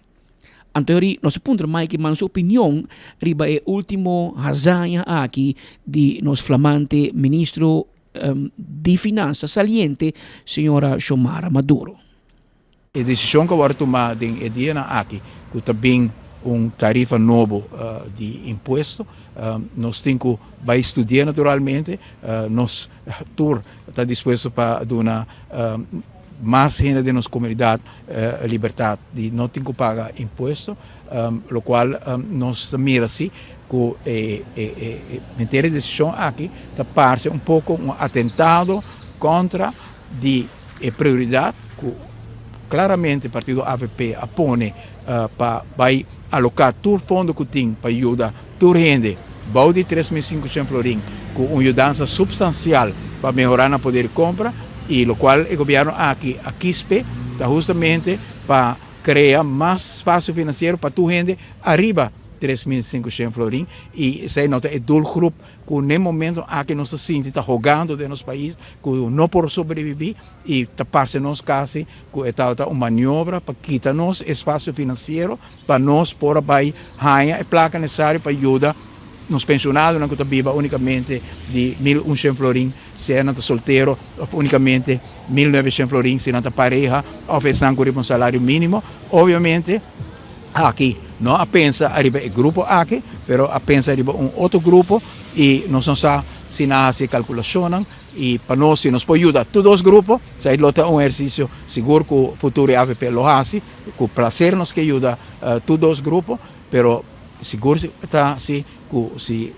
Anto e ori nos a puntra Mike man su opinion riba e ultimo hazaña aki di nos flamante ministro di Finansa saliente, señora Xiomara Maduro. E desishon ku a wòrdu tumá den e dianan aki ku ta bin un tarifa nobo di impuesto, nos tin ku bai studia naturalmente. Nos tur ta dispuesto pa duna mas hende den nos komunidat libertat di no tin ku paga impuesto, lokual nos ta mira si ku e henter e desishon aki ta parse un poko un atentado kontra di e prioridat ku klaramente partido avp a pone pa bai aloká tur fondo ku tin pa yuda tur hende bou di 3500 florin ku un yudansa supstansial pa mehorá nan poder di kompra i lokual e gobièrnu aki a kis p'e ta hustamente pa krea mas spasio finansiero pa tur hende ariba 3500 florin i esei no ta e doelgroep ku n'e momento aki nos ta sinti ta hogando den nos pais ku no por sobrevivi i ta parse nos kasi ku e tabata un maniobra pa kita nos e spasio finansiero pa nos por a bai haña e plaka nesesario pa yuda nos pensionadonan ku ta biba únikamente di 1100 florin sea nan ta soltero òf únikamente 1900 florin si nan ta pareha òf esnan ku riba un salario mínimo. Obviamente aki no a pensa ariba e grupo aki, pero a pensa ariba un otro grupo i nos no sa si nan a hasi e kalkulashonnan i pa nos si nos por yuda tur dos grupo esei lo ta un ehersisio sigur ku futuro e avp lo hasi. Ku plaser nos ke yuda tur dos grupo, pero sigur ta si ku si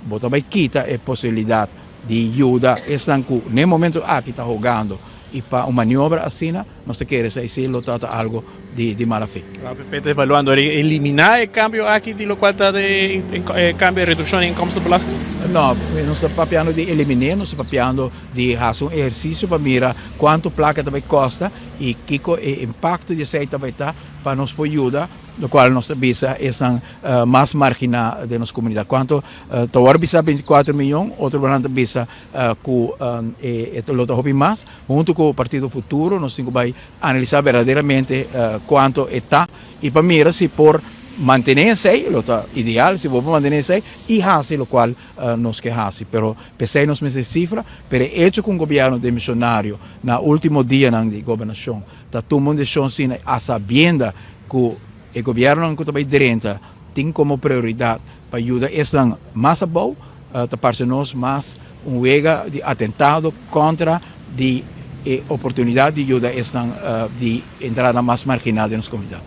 bo ta bai kita e posibilidat di yuda esnan ku n'e momento aki ta hogando i pa un maniobra asina, nos ta kere esei si lo ta ta algo di mala fe. AVP ta evaluando eliminá e kambio aki di lokual ta e kambio e redukshon di inkomstenbelasting? No, nos ta papiando di eliminé, nos ta papiando di hasi un ehersisio pa mira kuantu plaka ta bai kosta i kiko e impakto di esei ta bai ta pa nos por yuda lokual nos ta bisa esnan mas marginá den nos komunidat. Kuantu ta wòrdu bisa 24 miyon, otro nan ta bisa ku e lo ta hopi mas. Huntu ku Partido Futuro nos tin ku bai analisá berdaderamente kuantu e ta i pa mira si por. Mantené esei lo ta ideal si bo por mantené esei i hasi lokual nos ke hasi. Pero p'esei nos mester sifra, pero e echo ku un gobièrnu demisionario na último dianan di gobernashon ta tuma un desishon asina a sabienda ku e gobièrnunan ku ta bai drenta tin komo prioridat pa yuda esnan mas abou, ta parse nos mas un wega di atentado kontra di e oportunidat di yuda esnan di entrada mas marginal den nos komunidat.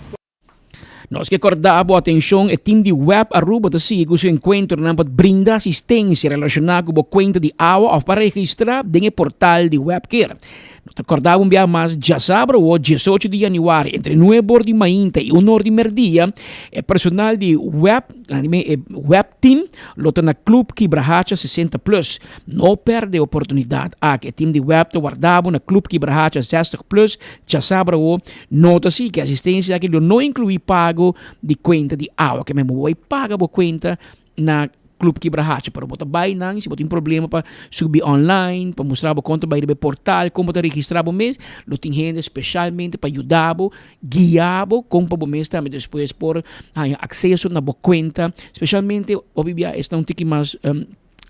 Nos ke kòrda bo atenshon, e tim di Web Aruba ta sigui ku su enkuentronan pa brinda asistensia relashoná ku bo kuenta di awa òf pa registrá den e portal di Webcare. Nos ta kòrda bo un biaha mas, djasabra awor, diesocho di yanüari, entre nuebe or di mainta i un or di merdia, e personal di Web, e Web Team, lo ta na Club Kibrahacha 60 Plus. No pèrdè e oportunidat aki. E tim di Web ta warda bo na Club Kibrahacha 60 Plus djasabra awor, Nota si ku e asistensia aki lo no inkluí pago di kuenta di awa. Ke men bo bai paga bo kuenta na Club Kibrahacha, pero bo ta bai nan si bo tin problema pa subi online, pa mustra bo kon ta bai riba e portal, kon bo ta registrá bo mes, lo tin hende speshalmente pa yuda bo, guia bo kon pa bo mes tambe despues por haña akseso na bo kuenta, speshalmente hopi bia esnan un tiki mas.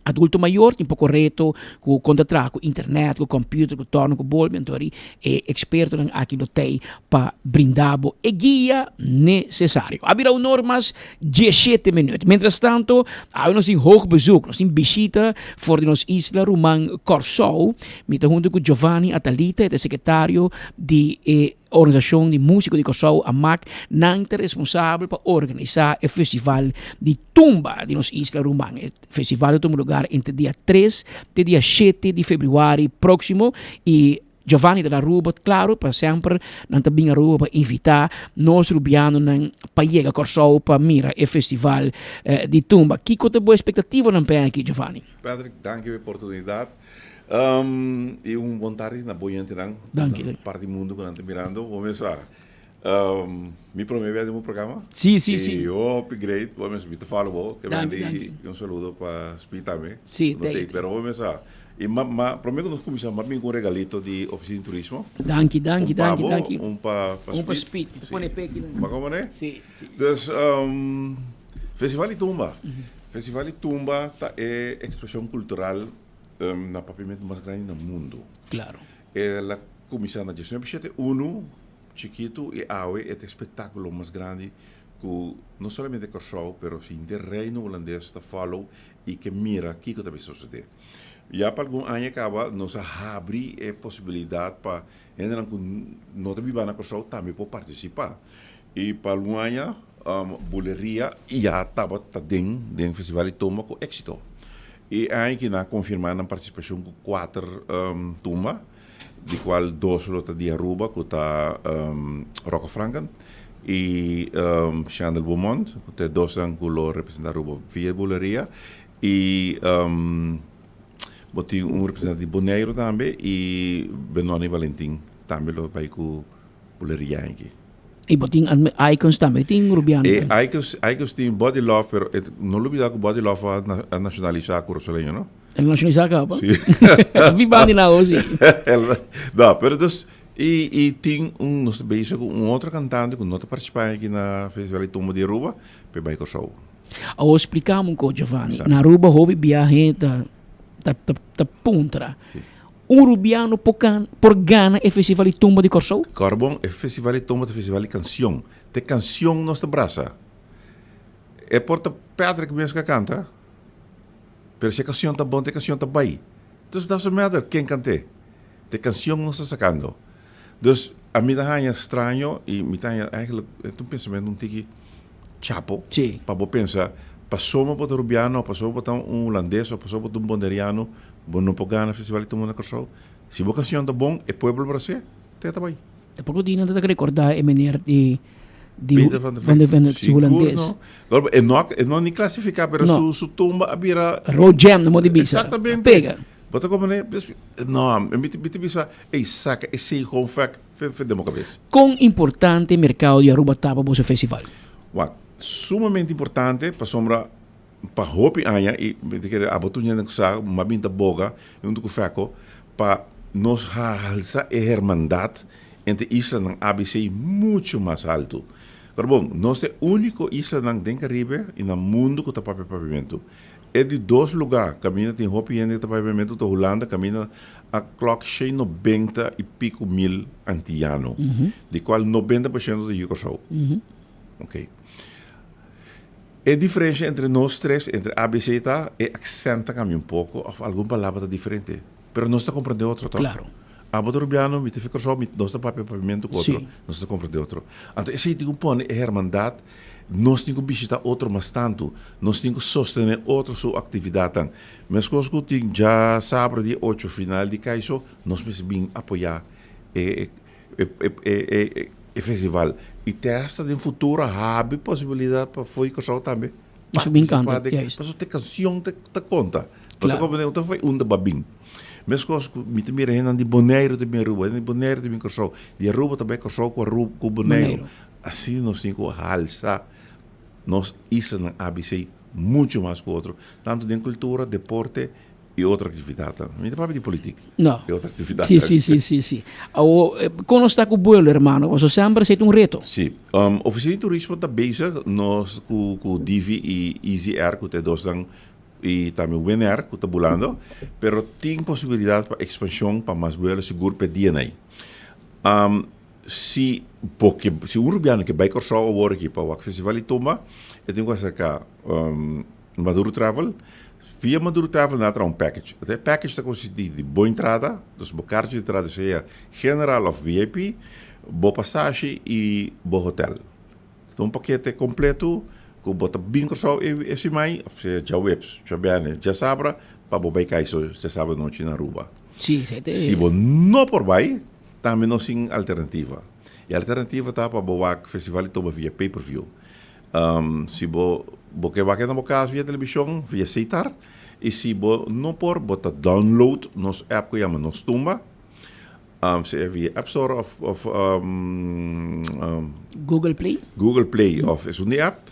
Adulto mayor tin poko reto ku kon ta traha ku internet, ku computer, ku torno, ku bolbe. Anto ri e ekspertonan aki lo tei pa brinda bo e guia nesesario. A bira un or mas diesshete minüt. Mientrastanto awe nos tin hoog bezoek, nos tin bishita for di nos isla ruman Kòrsou. Mi ta huntu ku Giovanni Atalita, e ta sekretario di e. Organisashon di Músiko di Kòrsou, amak, nan ta responsabel pa organisá e festival di tumba di nos isla ruman. E festival ta tuma lugar entre dia tres te dia shete di febrüari próksimo i Giovanni ta na Aruba, klaro, pa semper nan ta bin Aruba pa invitá nos rubianonan pa yega Kòrsou pa mira e festival di tumba. Kiko ta bo espektativanan p'e aki, Giovanni? Patrick, danki pa e oportunidat. I un bon tardi na bo yentenan Danki. na parti mundu ku nan ta mirando. Bo mes sa, mi prome bes den bo programa. Si, si, si. I hopi great. Bo mes, mi ta follow bo. Ke Danki, mandi danki. un saludo pa Spi tambe. Si, No tei, tei, tei. pero bo mes sa, i ma, ma prome ku nos kuminsá, m'a bin ku un regalito di Ofisina di Turismo. Danki, danki, Un pa danki, bo, danki. un pa, pa Un pa Speed. Speed. Mi ta Si. pone p'e kinan. Bo a komprende? Si, si. Dus, Festival di Tumba. Festival di Tumba ta e ekspreshon kultural na papiamentu mas grandi na mundu. Claro. El a kuminsá na diesnuebe shete unu, chikitu, i awe e ta e spektákulo mas grandi ku no solamente Kòrsou, pero henter Reino Hulandes ta follow i ke mira kiko ta bin sosodé. Ya pa algun aña kaba nos a habri e posibilidat pa hendenan ku no ta biba na Kòrsou tambe por partisipá. I pa algun aña Buleria ya tabata den den Festival di Tumba ku éksito. E aña aki nan a konfirmá nan partisipashon ku kuater tumba, di kual dos lo ta di Aruba ku ta Rocco Franken i Chandel Beaumont, ku ta e dosnan ku lo representá Aruba via Buleria. I bo tin un representante di Boneiru tambe i Benoni Valentin tambe lo bai ku Buleria aki. I bo tin Icons tambe tin Rubiano. E Icons, Icons tin Body Love, pero e, no lubida ku Body Love a, na, a nacionalisa Curazoleño, no? El nacionalisa ka, pa? Sí. Biba di na sí. no, pero dus, i, i tin un, nos ta bezig ku un otro cantante ku no ta participa aki na Festival di Tumba di Aruba, pe bai Kòrsou. Awor splikami un ko, Giovanni. Na Aruba hopi biahe ta, ta, ta, ta puntra. Sí. Un rubiano por kan por gana e festival di tumba di Kòrsou? Kòrbon, e festival di tumba ta festival di kansion. Ta e kansion nos ta brasa. E por ta Patrick mes ku a kanta, pero si e kansion ta bon, ta e kansion ta bai. Dus doesn't matter ken kant'é. Ta e kansion nos ta sakando. Dus ami ta haña straño i mi ta haña eigenlijk e ta un pensamentu un tiki chapo pa bo pensa pasobra bo ta rubiano, pasobra bo ta un hulandes o pasobra bo ta un boneriano bo no por gana festival di tumba na Kòrsou. Si bo kansion ta bon e pueblo bras'é te ta bai. Tampoco di nan ta recorda e meneer di di Peter van de van de Ven. Ven, si Sigur hulandes. no. Gor, e no e no ni clasifica pero No. su su tumba a bira Road jam no mo di bisa. Exactamente. Pega. Bo ta comprende? Dus, no, mi ta mi ta bisa, ey, saca esey gewoon vek fe fe den bo cabes. Kon importante merkado di Aruba ta pa boso festival? Wak, sumamente importante pasobra pa hopi aña i mi ta kere abo tur hende ku sa mi a bin ta boga huntu ku Fecco pa nos halsa e hermandat entre islanan ABC mucho mas haltu. Pero bon, nos ta e úniko islanan den Karibe i na mundu ku ta papia papiamentu. E di dos lugá kaminda tin hopi hende ku ta papia papiamentu ta Hulanda kaminda a klòk shei nobenta i piku mil antiano, di kual 90% ta yu Kòrsou. Oké. E diferensha entre nos tres, entre ABC ta e aksènt ta kambia un poko òf algun palabra ta diferente. Pero nos ta komprendé otro tòg? Klaro. Abo ta rubiano, mi ta fi Kòrsou, mi nos ta papia papiamentu ku otro, nos ta komprendé otro. Anto esei tin ku pone e hermandat, nos tin ku bishitá otro mas tantu, nos tin ku sostené otro su aktividatnan. Meskos ku tin djasabra di ocho final di Kaiso, nos mester bin apoyá e e festival. I te hasta den futuro habri posibilidat pa fo'i Kòrsou tambe partisipá den, pasobra te kanshon ta konta. Bo ta komprendé? No ta fo'i unda bo a bin. Meskos ku mi ta mira hendenan di Boneiru ta bin Aruba, hende di Boneiru ta bin Kòrsou, di Aruba ta bai Kòrsou ku Aruba ku Boneiru. Asina nos tin ku halsa nos islanan ABC muchu mas ku otro, tantu den kultura, deporte i otro aktividatnan. Mi ta papia di politik. No. I otro aktividatnan. Si, si, si, si, si. Awo, kon nos ta ku buelo, hermano? Pasobra semper esei ta un reto. Si. Ofisina di Turismo ta bezig nos ku ku Divi i Easy Air ku ta e dosnan i tambe Winair ku ta bulando, pero tin posibilidat pa ekspanshon pa mas buelo sigur p'e dianan ei. Si bo ke, si un rubiano ke bai Kòrsou awor aki pa wak Festival di Tumba, e tin ku aserká Maduro Travel. Via Maduro Travel nan a traha un package. E package ta konsistí di bo entrada, dus bo karchi di entrada sea general òf VIP, bo pasashi i bo hotèl. Ta un pakete kompleto ku bo ta bin Kòrsou e simai, òf sea djaweps, djabièrnè, djasabra, pa bo bai Kaiso djasabra anochi na Aruba. Si bo no por bai, tambe nos tin alternativa. E alternativa ta pa bo wak Festival di Toba via pay per view. Si bo bo ke wak e na bo kas via televishon, via Setar, i si bo no por, bo ta download nos app ku yama Nos Tumba. Sea via App Store of of Google Play. Google Play of esun di app.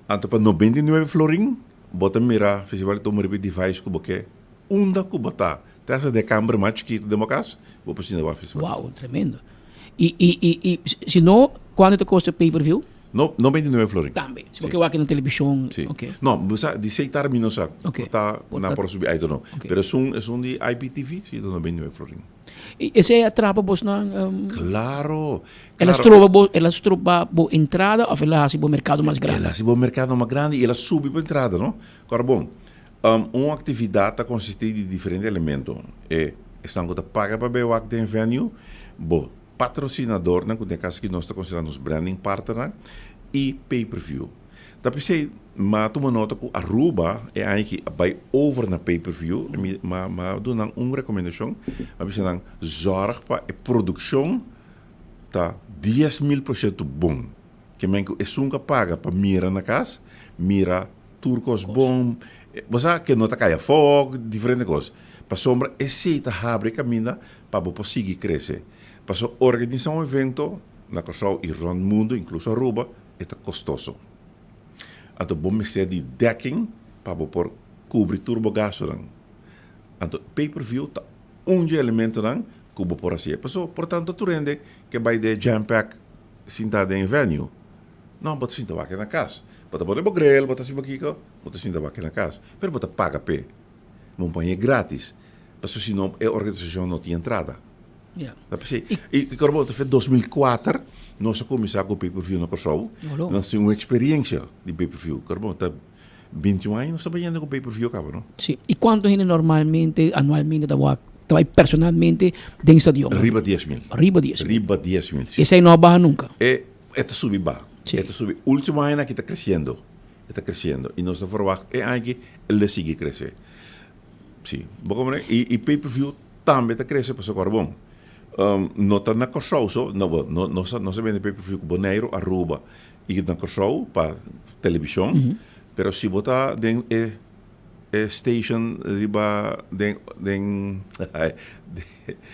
Anto pa 99 florin bo ta mira Festival di Tumba riba e device ku bo ke unda ku bo ta. Te hasta den e kamber mas chikitu den bo kas bo por sinta wak festival. Wow, tremendo. I i i i si no kuantu ta kosta pay per view? No, 99 florin. Tambe. Si bo ke wak na televishon. Si. Ok. No, bo sa di seis tardi mi no sa. Ok. Por ta Por na ta por subi, I don't know. Ok. Pero esun esun di IPTV si ta 99 florin. I esei a trapa bosnan? Claro, El a claro. stroba bo, el a stroba bo entrada of el a hasi bo merkado mas grandi? El a hasi bo merkado mas grandi i el a subi bo entrada, no? Kòrda bon, un aktividat ta konsistí di diferente elemento. E esnan ku ta paga pa bai wak den venue, bo patrosinadornan, ku den e kaso aki nos ta konsiderá nos branding partnernan, i pay per view. Ta p'esei m'a tuma nota ku Aruba e aña aki a bai over na pay per view i mi m'a m'a duna nan un rekomendashon, m'a bisa nan zòrg pa e produkshon ta 10,000 por shento bon. Ke men ku esun ku a paga pa mira na kas, mira tur kos bon, bo sa ke no ta kai afó, diferente kos. Pasobra esei ta habri e kaminda pa bo por sigui krese. Pasobra organisá un evento na Kòrsou i rònt mundu, inkluso Aruba, e ta kostoso. Anto bo mester di dekking pa bo por kubri tur bo gastunan. Anto pay per view ta un dje elementonan ku bo por hasié. Pasobra por tanto tur hende ke bai den e jam pack sinta den e venue. No, bo ta sinta wak na kas. Bo ta pone bo grill, bo ta hasi bo kiko, bo ta sinta wak na kas. Pero bo ta paga p'e. Bo no pañ'é gratis. Pasobra si no e organisashon no tin entrada. Ta p'esei. I kòrda bo, ta fe 2004 nos a kuminsá ku pay per view na Kòrsou. Nos tin un eksperensia di pay per view. Kòrda bo, ta 21 aña nos ta bayendo ku pay per view kaba, no? Sí. I kuantu hende normalmente, anualmente ta wak, ta bai personalmente den stadion? Riba 10,000. Riba 10,000. Riba 10,000, sí. Esei no a baha nunka? E, e ta subi baha. E ta subi. Último añanan aki ta kresiendo. E ta kresiendo. I nos ta ferwagt e aña aki el lo sigui krese. Sí, bo comprende? I, i pay per view tambe ta crece pasobra kòrda bon. Um, no ta na Kòrsou so, no, bo, no, nos a, nos a bende pay per view ku Boneiru, Aruba i na Kòrsou pa televishon, mm -hmm. pero si bo ta den e, e station riba den, den,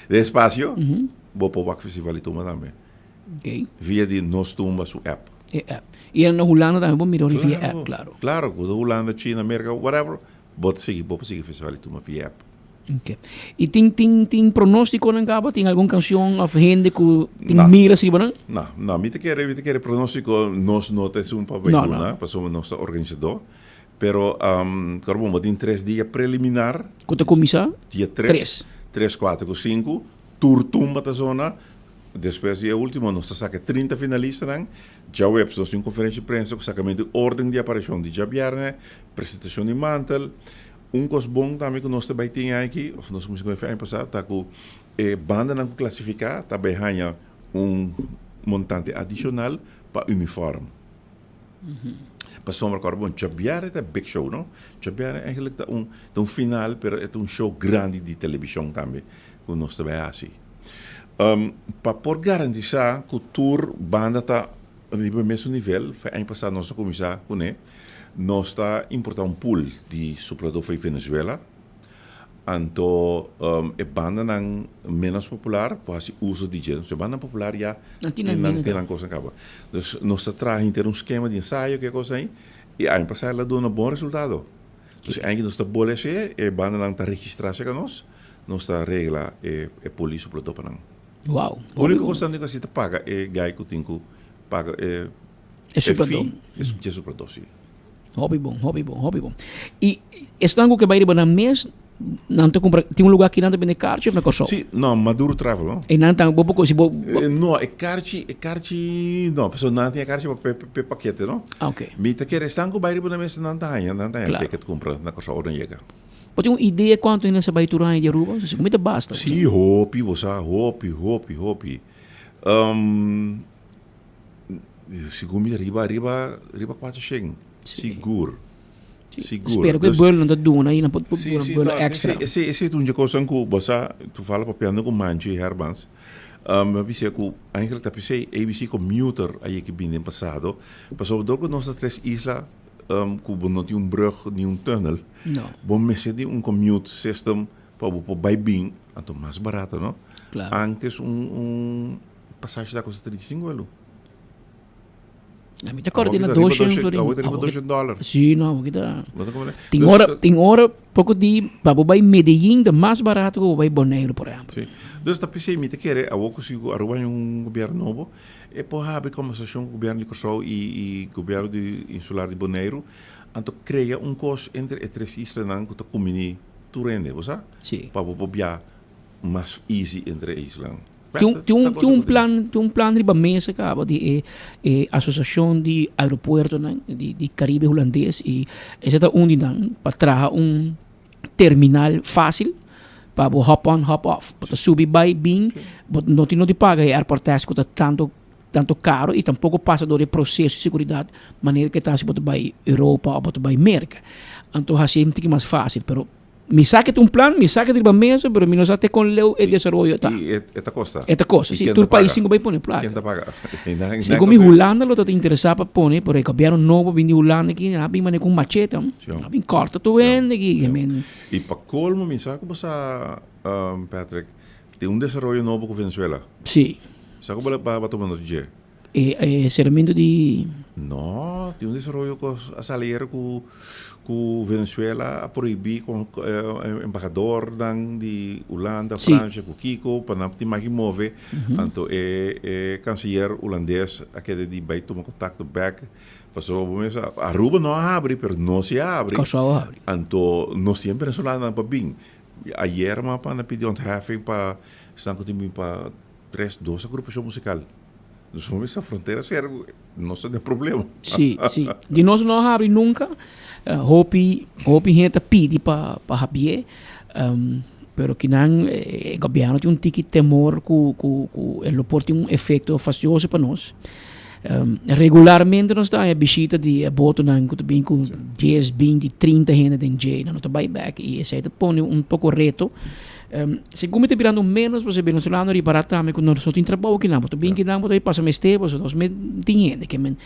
den espacio, mm -hmm. bo por wak Festival di Tumba tambe. Okay. Via di Nos Tumba su app. E app. I na Hulanda tambe bo mira via app, claro. Claro, ku Hulanda, China, Merka, whatever. Bo ta sigui, bo por sigui Festival di Tumba via app. Okay. I tin tin tin pronóstikonan kaba? Tin algun kanshon òf hende ku tin mira si riba nan? No, no, mi ta kere, mi ta kere pronóstiko nos no ta esun pa bai duna, pasobra nos ta organisadó. Pero kòrda bon, bo tin tres dia preliminar. Ku ta kuminsá? Dia tres. Tres, kuater ku sinku. Tur tumba ta zona. Despues di e último nos ta saka e 30 finalistanan. Djaweps nos tin un konferensha di prensa ku sakamentu di órden di aparishon di djabièrnè, presentashon di mantel. Un kos bon tambe ku nos ta bai tin aki, òf nos kuminsá ku e aña pasá, ta ku e bandanan ku klasifiká ta bai haña un montante adishonal pa unifòrm. Pasobra kòrda bon, djabièrnè ta e big show, no? Djabièrnè eigentlik ta un ta un final, pero e ta un show grandi di telebishon tambe ku nos ta bai hasi. Pa por garantisá ku tur banda ta riba e mesun nivel, fe aña pasá nos a kuminsá kuné, nos ta importá un pool di supladó for di Venezuela. Anto e bandanan ménos popular por hasi uso di dje. E bandanan popular ya tin nan kosnan kaba. Dus nos ta traha henter un skema di ensayo ke kos ei i aña pasá el a duna bon resultado. Dus aña nos ta bole así e bandanan ta registrá serka nos, nos ta regla e pool di supladó pa nan. Wow. Úniko kos nan tin ku hasi ta paga e guy ku tin ku paga e E supladó. E fee, e supladó, si. Hopi bon, hopi bon, hopi bon. I esnan ku ke bai riba nan mes, nan ta kumpra, tin un lugá aki nan ta bende karchi òf na Kòrsou? Sí, no, Maduro Travel, no? E nan ta, bo por si bo. No, e karchi, e karchi, no, pasobra nan tin e karchi pa pe pakete, no? Ah, oké. Mi ta kere esnan ku bai riba nan mes nan ta haña, nan ta haña ticket kumpra na Kòrsou ora nan yega. Bo tin un idea kuantu hende sa bai tur aña di Aruba? Segun mi ta basta. Sí, hopi, bo sa, hopi, hopi, hopi. Segun mi riba riba riba 400. Sigur. Sigur. Spero ku e buelo nan ta duna i nan por duna buelo extra. Esei esei ta un dje kosan ku bo sa toevallig papiando ku Manchi Hermans mi a bisa ku eigenlijk ta p'esei ABC Commuter a yega bini den pasado pasobra dor ku nos ta tres isla ku bo no tin un brug ni un tunnel bo mester di un commute system pa bo por bai bin anto mas barato no antes un un Pasashi ta kosta 35 elu. A mi ta acorda di na 200 florin. Awor ta riba 200 dollar. Sí, no, awor ta. Tin ora, tin ora poco di pa bo bai Medellín ta mas barato ku bo bai Boneiru, por ehempel. Sí. Dus ta p'esei mi ta kere awor ku si ku Aruba hay un gobierno nobo, e por habri kombersashon ku gobierno di Kòrsou i i gobierno di insular di Boneiru, anto krea un kos entre e tres islanan ku ta kumini tur hende, bo sa? Sí. Pa bo por bia mas easy entre e islanan. Tin tin un tin un plan tin un plan riba mesa kaba di e e asosiashon di aeropuertonan di di Karibe Hulandes i esei ta un di nan pa traha un terminal fásil pa bo hop on hop off. Bo ta subi bai bin bo no tin no di paga e airport tax ku ta tantu tantu karo i tampoko pasa dor e proseso di seguridat manera ke ta si bo ta bai Europa òf bo ta bai Merka. Anto hasi un tiki mas fásil pero. Mi sa ke ta un plan, mi sa ke ta riba mesa, pero mi no sa te kon leu e desaroyo ta. I e ta kosta. E ta kosta, si. Tur pais tin ku bai pone plaka. Ken ta paga? Segun mi Hulanda lo ta interesá pa pone, pero e gobièrnu nobo bin di Hulanda aki, nan a bin manera ku un machete, nan a bin kòrta tur hende aki. I pa kolmo mi sa ku bo sa, Patrick, tin un desaroyo nobo ku Venezuela. Si. Sa ku bo a tuma nota dje? E seramentu di. No, tin un desaroyo ku a sali ayer ku ku Venezuela a prohibí kon embahadornan di Hulanda, Francia ku kiko pa nan tin maki move. Anto e e kansiyer hulandes a keda di bai tuma kontakto bèk pasobra bo mes sa Aruba no a habri pero nos si a habri. Kòrsou a habri. Anto nos tin e venezolanonan pa bin. Ayer mi a panda pidi ontheffing pa esnan ku tin bin pa tres dos agrupashon musikal. Nos no mester frontera sera ku nos ta den problema. Sí, sí. Di nos no a habri nunca. Hopi, hopi hende ta pidi pa pa habié. Um, pero kinan e gobierno tin un tiki temor ku ku ku e lo por tin un efecto fastidioso pa nos. Um, regularmente nos ta haña bishita di e botonan ku ta bin ku dies, binti, trinta hende den dje. Nan no ta bai bek i esei ta pone un poko reto. Segun mi ta birando menos pasobra venezolano ripará tambe ku nos no tin trabou kinan. Bo ta bin kinan bo ta pasa mester pasobra nos mes tin hende ke men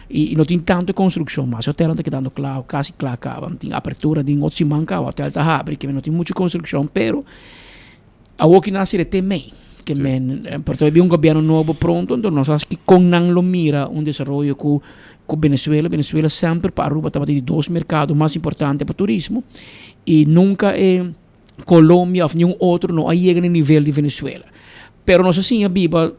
i no tin tantu konstrukshon mas. Hotelnan ta kedando kla kasi kla kaba. Tin apertura den otro siman kaba hotel ta habri ke men no tin muchu konstrukshon pero awor kinan a sera te mei ke men por ta bin un gobièrnu nobo pronto enton nos a haci kon nan lo mira un desaroyo ku ku Venezuela. Venezuela semper pa Aruba tabata di dos merkado mas importante pa turismo i nunka e. Colombia of niun otro no a yega na e nivel di Venezuela. Pero nos a siña biba,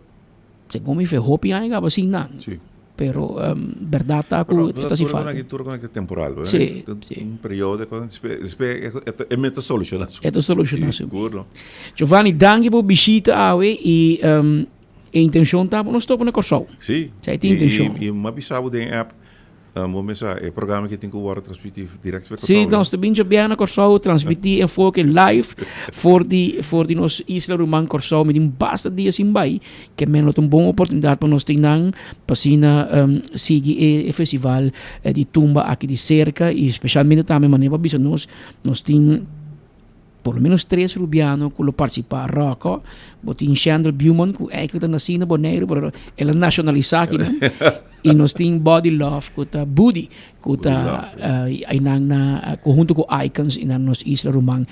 segun mi fe, hopi aña kaba sin nan. Sí. Pero berdad ta ku e ta hasi falta. Tur kon ta temporal, ¿verdad? Sí, sí. Un periodo, despues e mester soluciona su. E ta soluciona su. Seguro. Giovanni, danki pa bo bishita awe y e intencion ta pa nos topa na Kòrsou. Sí. Esei ta e intencion. Y mi a bisa bo den app. Bo mesa e programa ki tin ku wòrdu transmití dirèkt for Kòrsou. Sí, nos ta bin djabiaha na Kòrsou transmití Enfoke live for di for di nos isla ruman Kòrsou. Mi tin basta dia sin bai, ke men lo ta un bon oportunidat pa nos tin nan pa asina sigui e e festival di tumba aki di serka i spesialmente tambe manera bo a bisa nos, nos tin por lo menos tres rubiano ku lo partisipá. Ròkò, bo tin Shandel Buman ku eigenlijk ta nasí na Boneiru pero el a nashonalisá akinan. I nos tin Body Love ku ta Budi ku ta einan na konhunto ku Icons i na nos isla ruman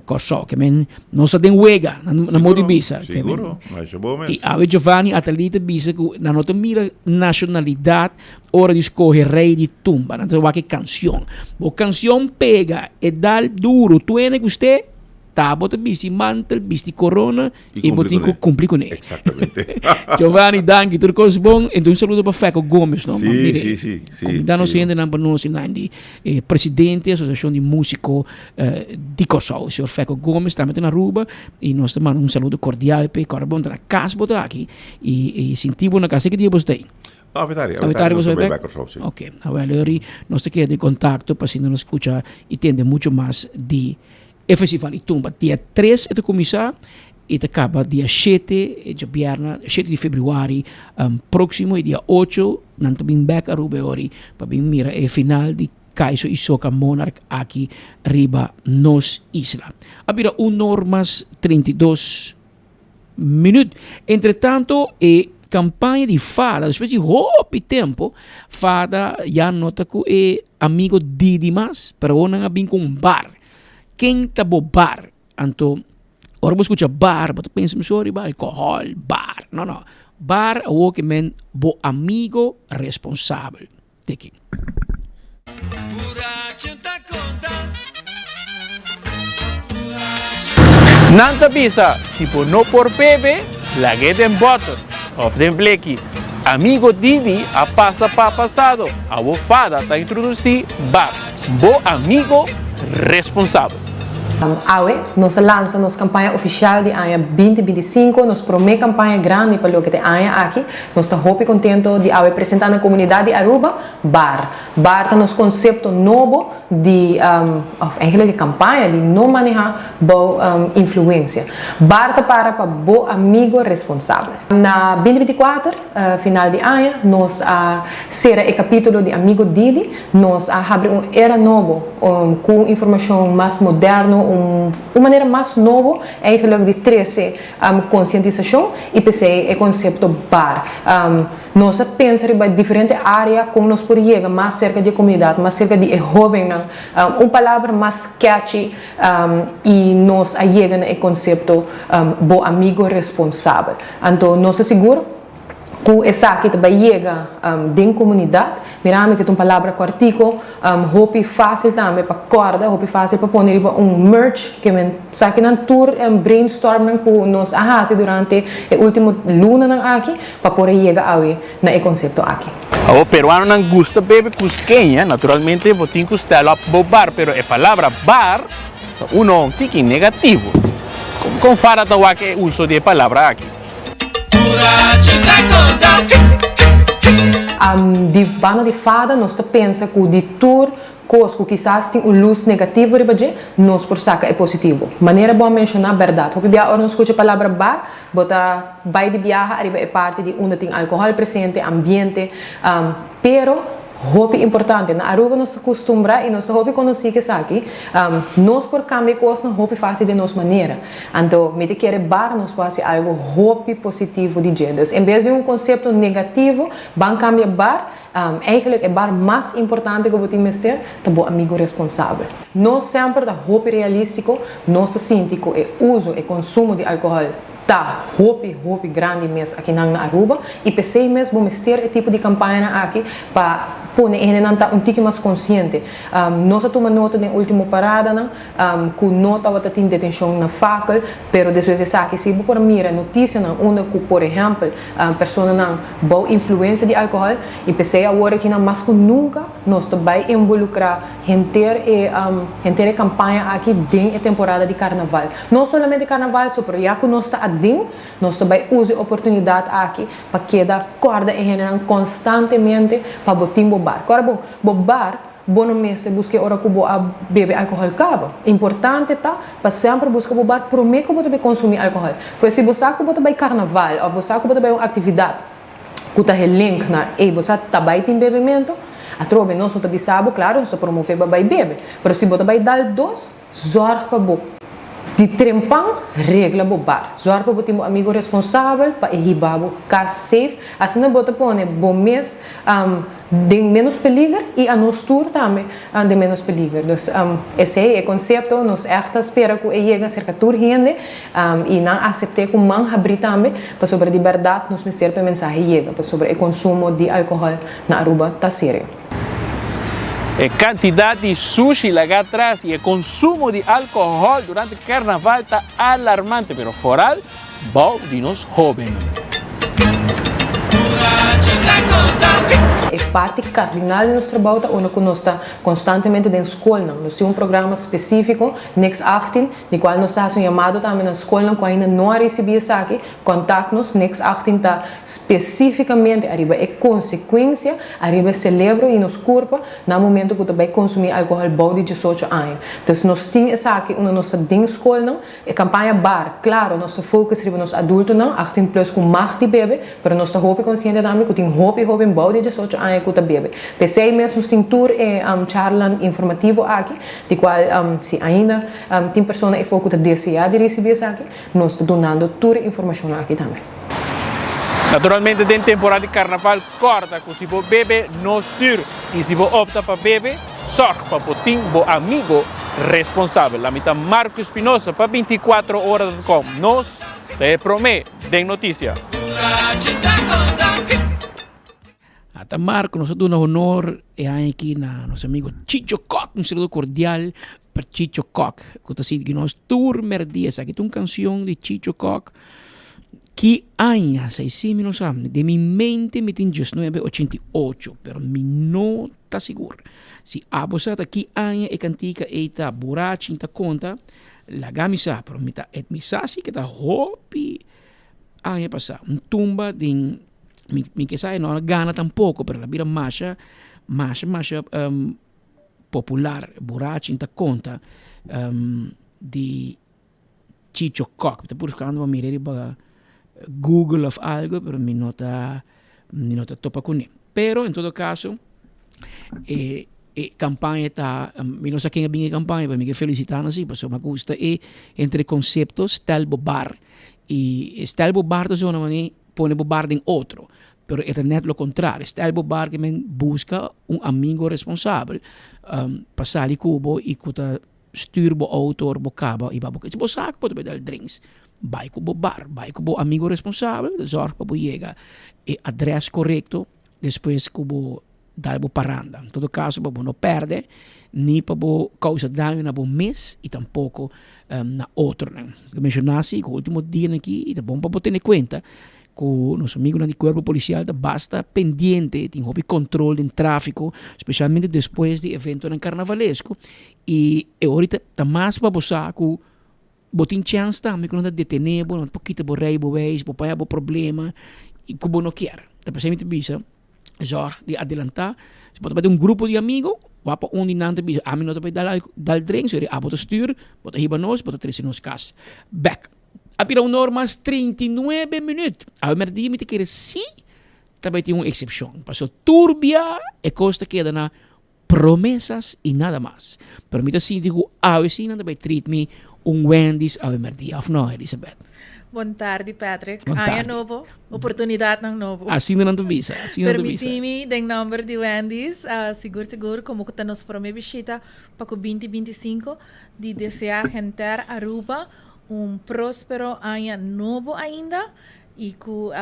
Kòrsou. Ke men nos ta den wega na modo di bisa. Siguro, masha bo mes. I awe Giovanni Atalí ta bisa ku nan no ta mira nashonalidat ora di skohe rei di tumba, nan ta wak e kanshon. Bo kanshon pega e dal duru tuene ku ste, ta bo ta bisti mantel, bisti korona. I bo tin ku kumpli kuné. Exactamente. Giovanni, danki. Tur kos bon. Enton un saludo pa Feco Gomez, no? Sí, Mire, sí, sí, sí, Komunidad nos sí. hendenan pa nos nan di eh, presidente Asosiashon di Músiko eh, di Kòrsou, señor Feco Gomez, tambe ta na Aruba i nos ta manda un saludo kordial p'e. Kòrda bon ta na kas bo ta aki i, i sinti bo na kas. Ke dia bo ta ei? No, awetari, Awetari awetari bo nos ta ta bai bai bek Kòrsou, sí. Ok. Awel, Lori, nos ta keda den kontakto pa asina nos skucha i tende mucho mas di E festival di tumba dia tres e ta kuminsá i ta kaba dia shete, e djabièrnè shete di febrüari próksimo i dia ocho nan ta bin bèk Aruba e ora pa bin mira e final di Kaiso i Soca Monarch aki riba nos isla. A bira un or mas 32 minuut. Entretanto e campaña di Fada, despues di hopi tempo, Fada ya no ta cu e amigo Didi mas, pero awor nan a bin cu un bar. Ken ta bo bar? Anto, ora bo scucha bar, bo ta pensa mesora riba alcohol, bar. No, no. Bar awor ke men bo amigo responsabel. Tiki. Nan ta bisa si bo no por bebe, lag'é den bòter òf den bleki. Amigo Didi a pasa pa pasado, awor Fada ta introdusí Bart, bo amigo responsabel. Awe nos a lansa nos kampaña ofishal di aña 2025, nos promé kampaña grandi pa loke ta e aña aki. Nos ta hopi contento di awe presenta na comunidad di Aruba bar. Bar ta nos concepto nobo di, of eigenlijk e campaña di no maneha bou influencia. Bar ta para pa bo amigo responsabel. Na 2024, final di aña, nos a cera e capitulo di Amigo Didi. Nos a habri un era nobo cu un informacion mas moderno, un manera mas nobo eigenlijk di trece Konsientisashon i p'esei e konsepto bar. Nos a pensa riba diferente área kon nos por yega mas serka di e komunidat, mas serka di e hóbennan. Un palabra mas catchy i nos a yega na e konsepto bo amigo responsabel. Anto nos ta sigur ku esaki ta bai yega den komunidat, mirando ku ta un palabra kòrtiku, hopi fásil tambe pa kòrda, hopi fásil pa pone riba un merch, ke men esakinan tur brainstormnan ku nos a hasi durante e último lunanan aki pa por a yega awe na e konsepto aki. Awor peruanonan gusta bebe cusqueña, naturalmente bo tin cu stèl op bo bar, pero e palabra bar ta uno tiki negativo. Con Fara ta wak e uso di e palabra aki? Di banda di fada nos ta pensa ku di tur kos ku kisas tin un lus negativo riba dje, nos por saka e positivo. Manera bo a menshoná bèrdat. Hopi bia ora nos skucha e palabra bar, bo ta bai di biaha ariba e parti di unda tin alkohòl presente, ambiente. Pero Hopi importante. Na Aruba nos ta custumbra y nos ta hopi conoci cu esaki. Nos por cambia cosnan hopi facil den nos manera. Anto mi ta kere bar nos por haci algo hopi positivo di dje. Dus en bes di un concepto negativo, ban cambia bar. Eigenlijk e bar mas importante cu bo tin mester ta bo amigo responsabel. Nos semper ta hopi realistico, nos ta sinti cu e uzo, e consumo di alcohol Ta hopi hopi grandi mes akinan na Aruba y pesey mes bo mester e tipo di campañanan aki pa pone e hendenan ta un tiki mas konsiente. Nos a tuma nota den ultimo paradanan ku no tabata tin detenshon na fakel, pero despues di esaki si bo por a mira notisianan unda ku por ehèmpel personanan bou influensia di alkohòl i p'esei awor akinan mas ku nunka nos ta bai involukrá henter e henter e kampaña aki den e temporada di karnaval. No solamente karnaval so pero ya ku nos ta aden nos ta bai usa e oportunidat aki pa keda kòrda e hendenan konstantemente pa bo tin bo bar. Kòrda bon, bo bar bo no mester buska e ora ku bo a bebe alkohòl kaba. Importante ta pa semper buska bo bar promé ku bo ta bai konsumí alkohòl. Pues si bo sa ku bo ta bai karnaval òf bo sa ku bo ta bai un aktividat ku ta helink na ey bo sa ta bai tin bebementu, atrobe nos no ta bisa bo, klaro nos ta promové pa bai bebe, pero si bo ta bai dal dos, Zorg pa bo di trempan regla bo bar. Zorg pa bo tin bo amigo responsabel pa e hiba bo kas safe. Asina bo ta pone bo mes den menos peliger y a nos tur tambe den menos peliger. Dus esey e concepto nos echt ta spera cu e yega cerca tur hende y nan acepte cu man habri tambe pasobra di berdad nos mester pa e mensahe yega pasobra e consumo di alcohol na Aruba ta serio. E kantidat di sushi lagá atras i e konsumo di alkohòl durante karnaval ta alarmante, pero foral bou di nos hóbennan. E parti kardinal di nos trabou ta unda ku nos ta konstantemente den skolnan. Nos tin un programa spesífiko, Niks 18, di kual nos ta hasi un yamado tambe na skolnan ku ainda no a risibí esaki, Contact nos Next 18 ta specificamente ariba e consecuencia ariba e celebro y nos curpa na momento cu ta bay consumi alcohol bou di 18 aña. Dus nos tin esaki unda nos ta den scolnan, e campaña bar, claro nos ta focus riba nos adultonan 18 plus cu mag di bebe, pero nos ta hopi consciente tambe cu tin hopi hoben bou di 18 aña cu ta bebe. P'esey mes nos tin tur e charlanan informativo aki, di cual si ainda tin persona efo cu ta desea di ricibi esaki, Nos ta dunando tur e informashonnan aki tambe. Naturalmente den temporada di karnaval kòrda ku si bo bebe no stür i si bo opta pa bebe sòrg pa bo tin bo amigo responsabel. Ami ta Marco Espinosa pa 24 ora dot com. Nos ta e promé den notisia. Ata Marco, nos a duna honor e aña aki na nos amigo Chicho Kok. Un saludo cordial pa Chicho Kok, ku ta sigui nos tur merdia. Esaki ta un canción di Chicho Kok. Ki aña? Sa si mi no sa. Den mi mente mi tin diesnuebe ochenta i ocho, pero mi no ta sigur. Si abo sa ta ki aña e cantica ei ta Borachin ta conta, laga mi sa. Pero mi ta, mi sa si ke ta hopi aña pasa. Un tumba den Mi, mi ke sa e no a gana tampoco, pero el a bira masha, masha, masha um, popular. Borachin ta conta um, di Chicho Kok. Mi ta buscando pa mira riba Google of algo, pero mi no ta, mi no ta topa cune. Pero en todo caso, e, e campaña ta, mi no sa ken a bin e campaña, pero mi ke felicita nan si, pasobra mi a gusta e entre concepto stel bo bar. Y stel bo bar ta zona mane pone bo bar den otro, pero e ta net lo contrario. Stel bo bar ke men busca un amigo responsabel um, pa sali ku bo y ku ta stuur bo auto or bo caba y ba bo. Si bo sa ku bo ta bai dal drinks, bai ku bo bar, bai ku bo amigo responsabel, zorg pa bo yega e adres korekto despues ku bo dal bo paranda. En todo caso pa bo no perde ni pa bo causa daño na bo mes y tampoco na otronan. Lo menciona si cu ultimo dianan aki y ta bon pa bo tene cuenta cu nos amigonan di cuerpo policial ta basta pendiente, tin hopi control den trafico, specialmente despues di eventonan carnavalesco y e ora ta mas pa bo sa cu Bo tin chèns tambe ku nan ta detené bo, nan por kita bo rijbewijs, bo paña bo problema i ku bo no kier. Ta p'esei mi ta bisa, zòrg di adelantá. Si bo ta bai den un grupo di amigu, wak pa un di nan ta bisa, ami no ta bai dal dal drinks, eri abo ta stür, bo ta hiba nos, bo ta trese nos kas bèk. A bira un or mas 39 minüt. Awe mèrdia mi ta kere si ta bai tin un eksepshon, pasobra tur bia e kos ta keda na Promesas y nada mas. Pero mi ta sinti cu awe si nan ta bay treat mi un Wendy's awe merdia, of no Elizabeth? Bon tardi Patrick. Bon Aña tardi. nobo, oportunidadnan nobo. Asina nan ta bisa, asina nan ta bisa. Permití mi den nomber di Wendy's, sigur sigur como cu ta nos prome bishita pa cu binti 25, di desea henter Aruba un prospero aña nobo ainda y cu.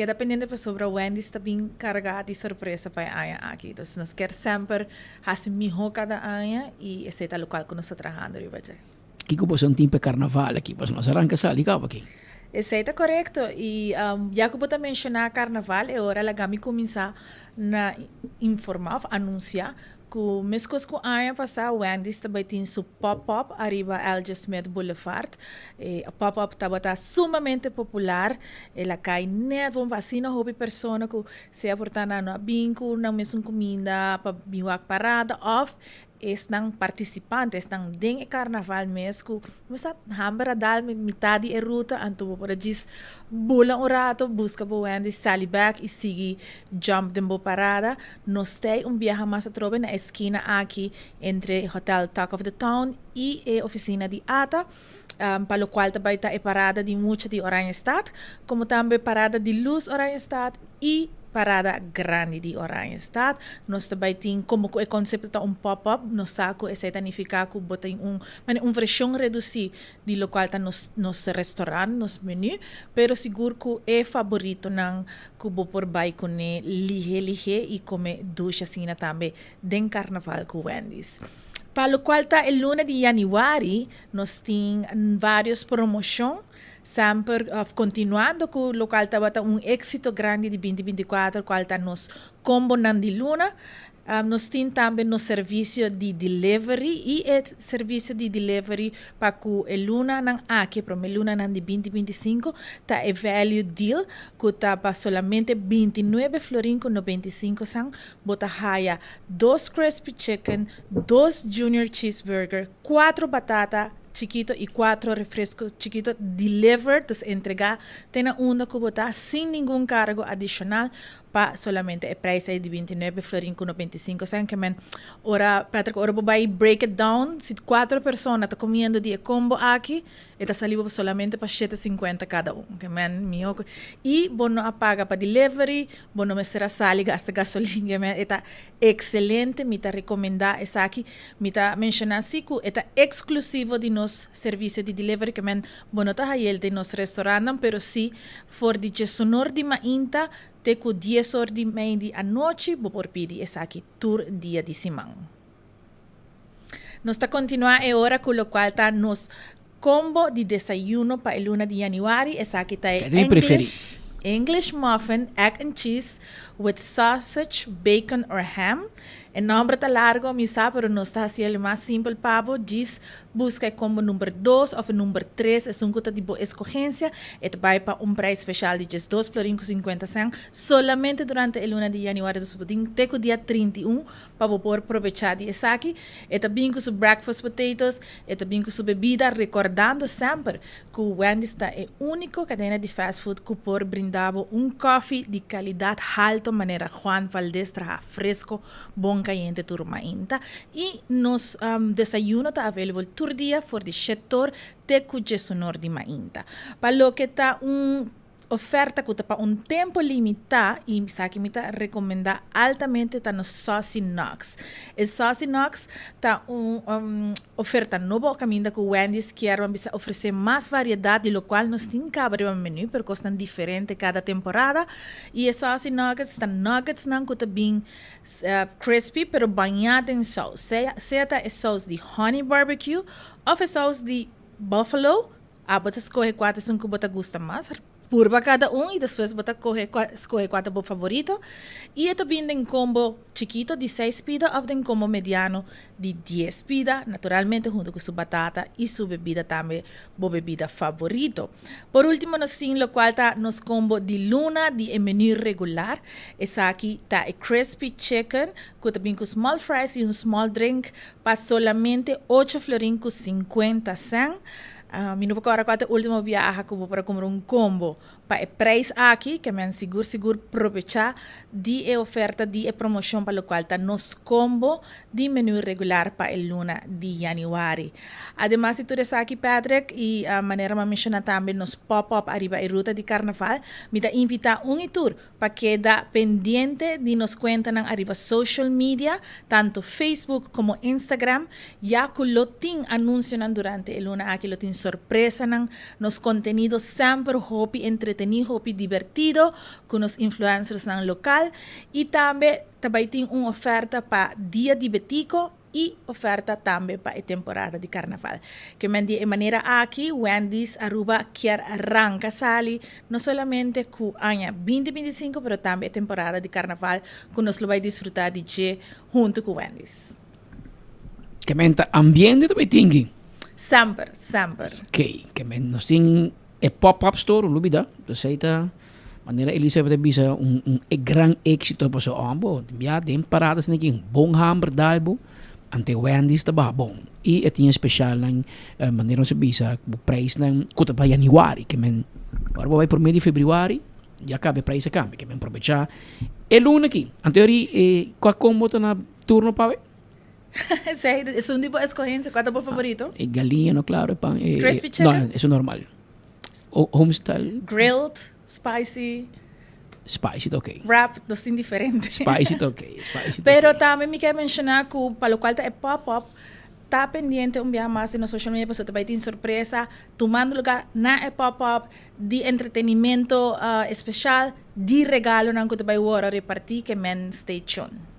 Keda pendiente pasobra Wendy's ta bin carga di sorpresa pa e aña aki. Dus nos kier semper haci miho cada aña y esey ta locual cu nos ta trahando riba dje. Kiko boso tin pa e carnaval aki? Pasobra nos a ranca sali caba aki. Esey ta corecto y ya cu bo ta menciona carnaval e ora laga mi cuminsa na informa of anuncia Ku meskos ku aña pasá Wendy's ta bai tin su pop-up ariba LJ. Smith Boulevard. E pop-up tabata sumamente popular. El a kai nèt bon pa asina hopi persona ku sea por ta nan no a bin ku nan mesun kuminda pa bin wak parada òf esnan partisipante, esnan den e karnaval mes ku bo sa hamber a dal mitá di e ruta anto bo por a djis bula un rato buska bo Wendy's sali bèk i sigui jump den bo parada. Nos t'ei un biaha mas atrobe na e skina aki entre Hotel Talk of the Town i e ofisina di ata, pa lokual ta bai ta e parada di mucha di Oranjestad, komo tambe parada di lus Oranjestad i parada grandi di Oranjestad. Nos ta bai tin, komo ku e konsepto ta un pop-up, nos sa ku esei ta nifiká ku bo tin un manera un vershon redusí di lokual ta nos nos restaurant, nos menu, pero sigur ku e faboritonan ku bo por bai kuné lihé lihé i kome dushi asina tambe den karnaval ku Wendy's. Pa lokual ta e luna di yanüari nos tin vários promoshon, semper òf kontinuando ku lokual tabata un éksito grandi di binti 24 kual ta nos kombonan di luna. Nos tin tambe nos servisio di delivery i e servisio di delivery pa ku e lunanan aki, e prome lunanan di binti 25, ta e value deal ku ta pa solamente 29 florin ku 95 san bo ta haya dos crispy chicken, dos junior cheeseburger, kuatro batata chikito i kuatro refresco chikito delivered, dus entregá te na unda ku bo ta sin ningun kargo adishonal. Pa solamente e prijs ei di 29 florin ku 95 cent ke men ora Patrick ora bo bai break it down si kuatro persona ta komiendo di e kombo aki e ta sali bo solamente pa 7.50 kada un ke men miho ku i bo no a paga pa delivery bo no mester a sali gasta gasolin ke men e ta ekselente mi ta rekomenda esaki mi ta menshona si ku e ta eksklusivo di nos servisio di delivery ke men bo no ta hayel den nos restaurantnan pero si For di djesunor di mainta te ku dies or di mei di anochi bo por pidi esaki tur dia di siman. Nos ta kontinuá e ora ku lokual ta nos kombo di desayuno pa e luna di yanüari. Esaki ta e English English muffin, egg and cheese with sausage, bacon or ham. E nòmber ta largo, mi sa, pero nos ta hasiel mas simpel pa bo. Djis Buska e kombo number dos òf e number tres, esun ku ta di bo eskogensia. E ta bai pa un preis speshal di 12 florin ku 50 sèn solamente durante e luna di yanüari. Dus bo tin te ku dia 31 pa bo por probechá di esaki. E ta bin ku su breakfast potatoes, e ta bin ku su bebida, rekordando semper ku Wendy's ta e úniko kadena di fast food ku por brinda bo un kòfi di kalidat halto manera Juan Valdez traha fresko bon kayente tur mainta. I nos desayuno ta available tur dia for di shetor te ku djesunor di mainta. Pa loke ta un oferta ku ta pa un tempu limitá i esaki mi ta rekomendá altamente ta nos Saucy Knox. E Saucy Knox ta un oferta nobo kaminda ku Wendy's kier ban bisa ofresé mas variedat di lokual nos tin kaba riba menu pero kosnan diferente kada temporada. I e Saucy Nuggets ta nuggetsnan ku ta bin Crispy pero bañá den saus, sea sea ta e saus di honey barbecue òf e saus di buffalo, abo ta skohe kua ta esun ku bo ta gusta mas. Purba kada un i despues bo ta kohe kua skohe kua ta bo favorito. I e ta bin den kombo chikito di seis pida òf den kombo mediano di dies pida, naturalmente huntu ku su batata i su bebida tambe bo bebida favorito. Por ultimo nos tin lokual ta nos kombo di luna di e menu regular. Esaki ta e crispy chicken ku ta bin ku small fries i un small drink pa solamente ocho florin ku 50 sèn. Mi no por kòrda kua ta e ultimo biaha ku bo por a kumpra un kombo pa e preis aki, ke men sigur sigur probechá di e oferta di e promoshon pa lokual ta nos kombo di menu regular pa e luna di yanüari. Ademas di tur esaki Patrick i manera mi a menshoná tambe nos pop up ariba e ruta di karnaval, mi ta invitá un i tur pa keda pendiente di nos kuentanan ariba social media, tantu Facebook komo Instagram, ya ku lo tin anunsionan durante e luna aki, lo tin. sorpresanan, nos contenido semper hopi entreteni, hopi divertido cu nos influencersnan local y tambe ta bay tin un oferta pa Dia di Betico y oferta tambe pa e temporada di Carnaval. Ke men di e manera aki Wendy's Aruba kier ranca sali no solamente cu aña 2025 pero tambe e temporada di Carnaval cu nos lo bay disfruta di dje hunto cu Wendy's. Ke men ta ambiente ta bay tin ki? Semper, semper. Oké, ke men nos tin e pop-up store, un lubida. Dus ei ta, manera Elizabeth a bisa, un, un e gran éxito paso ombo. Ya den parada asina ki un bon hamber dal bo, ante Wendy's ta baha bon. I e tin e specialnan, eh, manera nos a bisa, ku prijsnan ku ta pa januari. Ke men, ora bo bai prome di februari, ya caba e prijs a cambia. Ke men probecha e luna aki. Anto eri, eh, kua combo ta na turno pa awe? Esei, esun di bo escogencia, cua ta bo favorito? E galiña no claro, e pan e Crispy chicken? No, eso normal. O, home style. Grilled, spicy. Spicy ta ok. Wrap, nos tin diferente. Spicy ta ok, spicy ta Pero tambe mi kier menciona cu pa locual ta e pop-up, ta pendiente un biaha mas den nos social media pasobra ta bay tin sorpresa tumando lugar na e pop-up di entretenimento especial, di regalonan cu ta bay worde reparti, ke men stay tuned.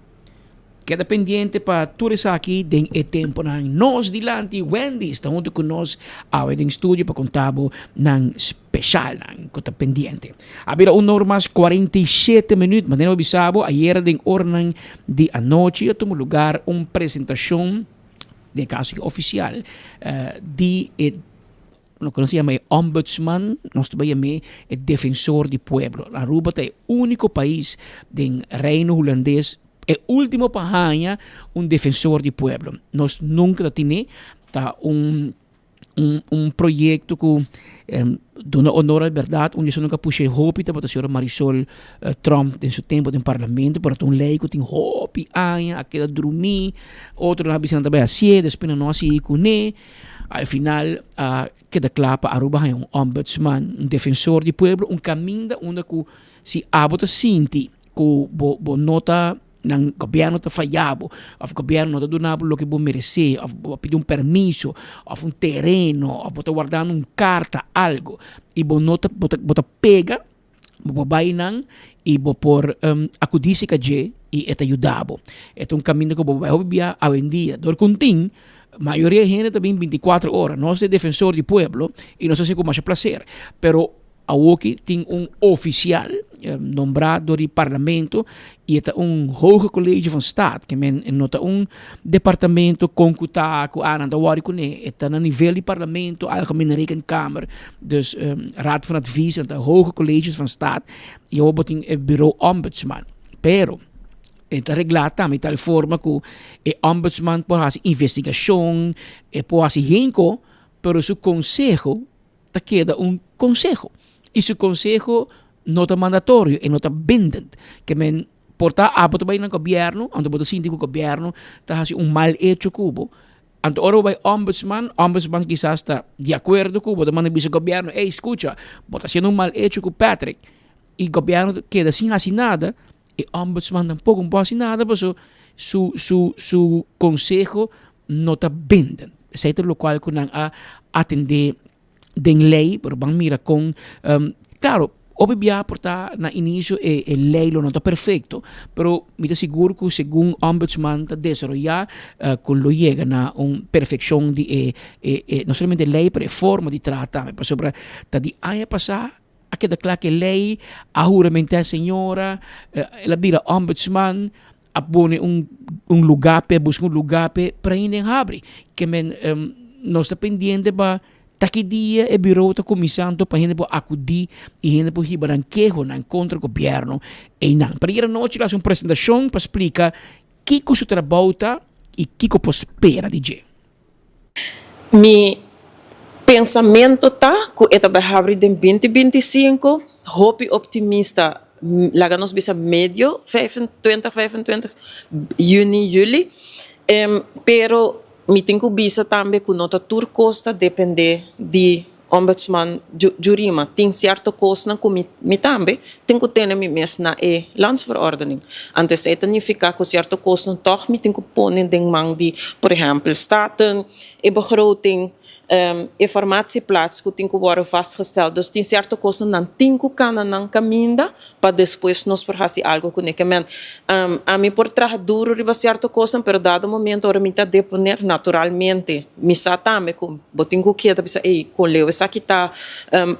Keda pendiente pa tur esaki den e temponan. Nos dilanti Wendy's ta hunto ku nos awe den studio pa konta bo nan specialnan ku ta pendiente. A bira un or mas 47 minuut, manera bo bisa bo ayera den oranan di anochi a tuma lugar un presentacion, den e caso aki oficial, di e Loke nos ta yama e ombudsman, nos ta yam'é e defensor di pueblo. Aruba ta e úniko pais den Reino Hulandes, e último pa haña un defensor di pueblo. Nos nunka ta tine, ta un un un proyekto ku duna honor al bèrdat, un di esun ku a pusha e hopi tabata señora Marisol Tromp den su tempo den parlamento, pero ta un lei ku tin hopi aña a keda drumí, otronan a bisa nan ta bai hasié, despues nan no a sigui kuné. Al final a keda kla pa Aruba haña un ombudsman, un defensor di pueblo, un kaminda unda ku si abo ta sinti ku bo bo no ta nan gobièrnu ta faya bo òf gobièrnu no ta duna bo loke bo meresé òf bo a pidi un permiso òf un tereno òf bo ta wardando un karta algo i bo no ta bo ta bo ta pega Bo por bai nan i bo por akudí serka dje i e ta yuda bo. E ta un kaminda ku bo por bai hopi bia awendia. Dor ku tin, mayoria hende ta bin bintikuater ora. Nos ta e defensor di pueblo i nos ta hasi ku masha plaser. Pero awoki tin un ofisial nombrá dor di parlamento i e ta un hoge college van staat. Ke men no ta un departamento kon ku ta ku a nan ta wòri kuné. E ta na nivel di parlamento, Algemene Rekenkamer, dus Raad van Advies, nan ta hoge colleges van staat i awor bo tin e bureau ombudsman. Pero e ta reglá tambe di tal forma ku e ombudsman por hasi investigashon, e por hasi henko, pero su konseho ta keda un konseho i su konseho no ta mandatorio, e no ta bindend. Ke men por ta abo ta bai na gobièrnu, anto bo ta sinti ku gobièrnu ta hasi un mal echo ku bo. Anto ora bo bai ombudsman, ombudsman kisas ta di akuerdo ku bo, ta manda bisa gobièrnu, ey skucha, bo ta hasiendo un mal echo ku Patrick. I gobièrnu ta keda sin hasi nada, e ombudsman tampoko no por hasi nada pasobra su su su konseho no ta bindend. Esei ta lokual ku nan a atendé den lei, pero ban mira kon, klaro, hopi bia por ta na inisio e e lei lo no ta perfekto, pero mi ta sigur ku segun ombudsman ta desaroyá ku lo yega na un perfekshon di e e e no solamente lei pero e forma di traha tambe, pasobra ta di aña pasá a keda kla ku e lei a huramentá e señora, el a bira ombudsman, a pone un un lugá p'e, buska un lugá p'e, pero ainda en habri. Ke men nos ta pendiente pa ta ki dia e biro ta kuminsá anto pa hende por akudí i hende por hiba nan kehonan kontra gobièrnu einan. Pero ayer anochi lo hasi un presentashon pa splika kiko su trabou ta i kiko por spera di dje. Mi pensamento ta cu e ta bay habri den 2025, hopi optimista, laga nos bisa medio 2025, juni, juli, pero mi tin cu bisa tambe cu no ta tur cos ta depende di. Ombudsman Jurima, tin sierto kosnan ku mi mi tambe tin ku tene mi mes na e landsverordening. Anto esei ta nifiká ku sierto kosnan tòg mi tin ku pone den man di, por ehèmpel, Staten, e begroting, e formatieplaats ku tin ku wòrdu vastgesteld. Dus tin sierto kosnan nan tin ku kana nan kaminda pa despues nos por hasi algo kuné. Ke men, ami por traha duru riba sierto kosnan, pero dado momento ora mi ta deponer, naturalmente mi sa tambe ku bo tin ku keda bisa, ey, kon leu esaki ta.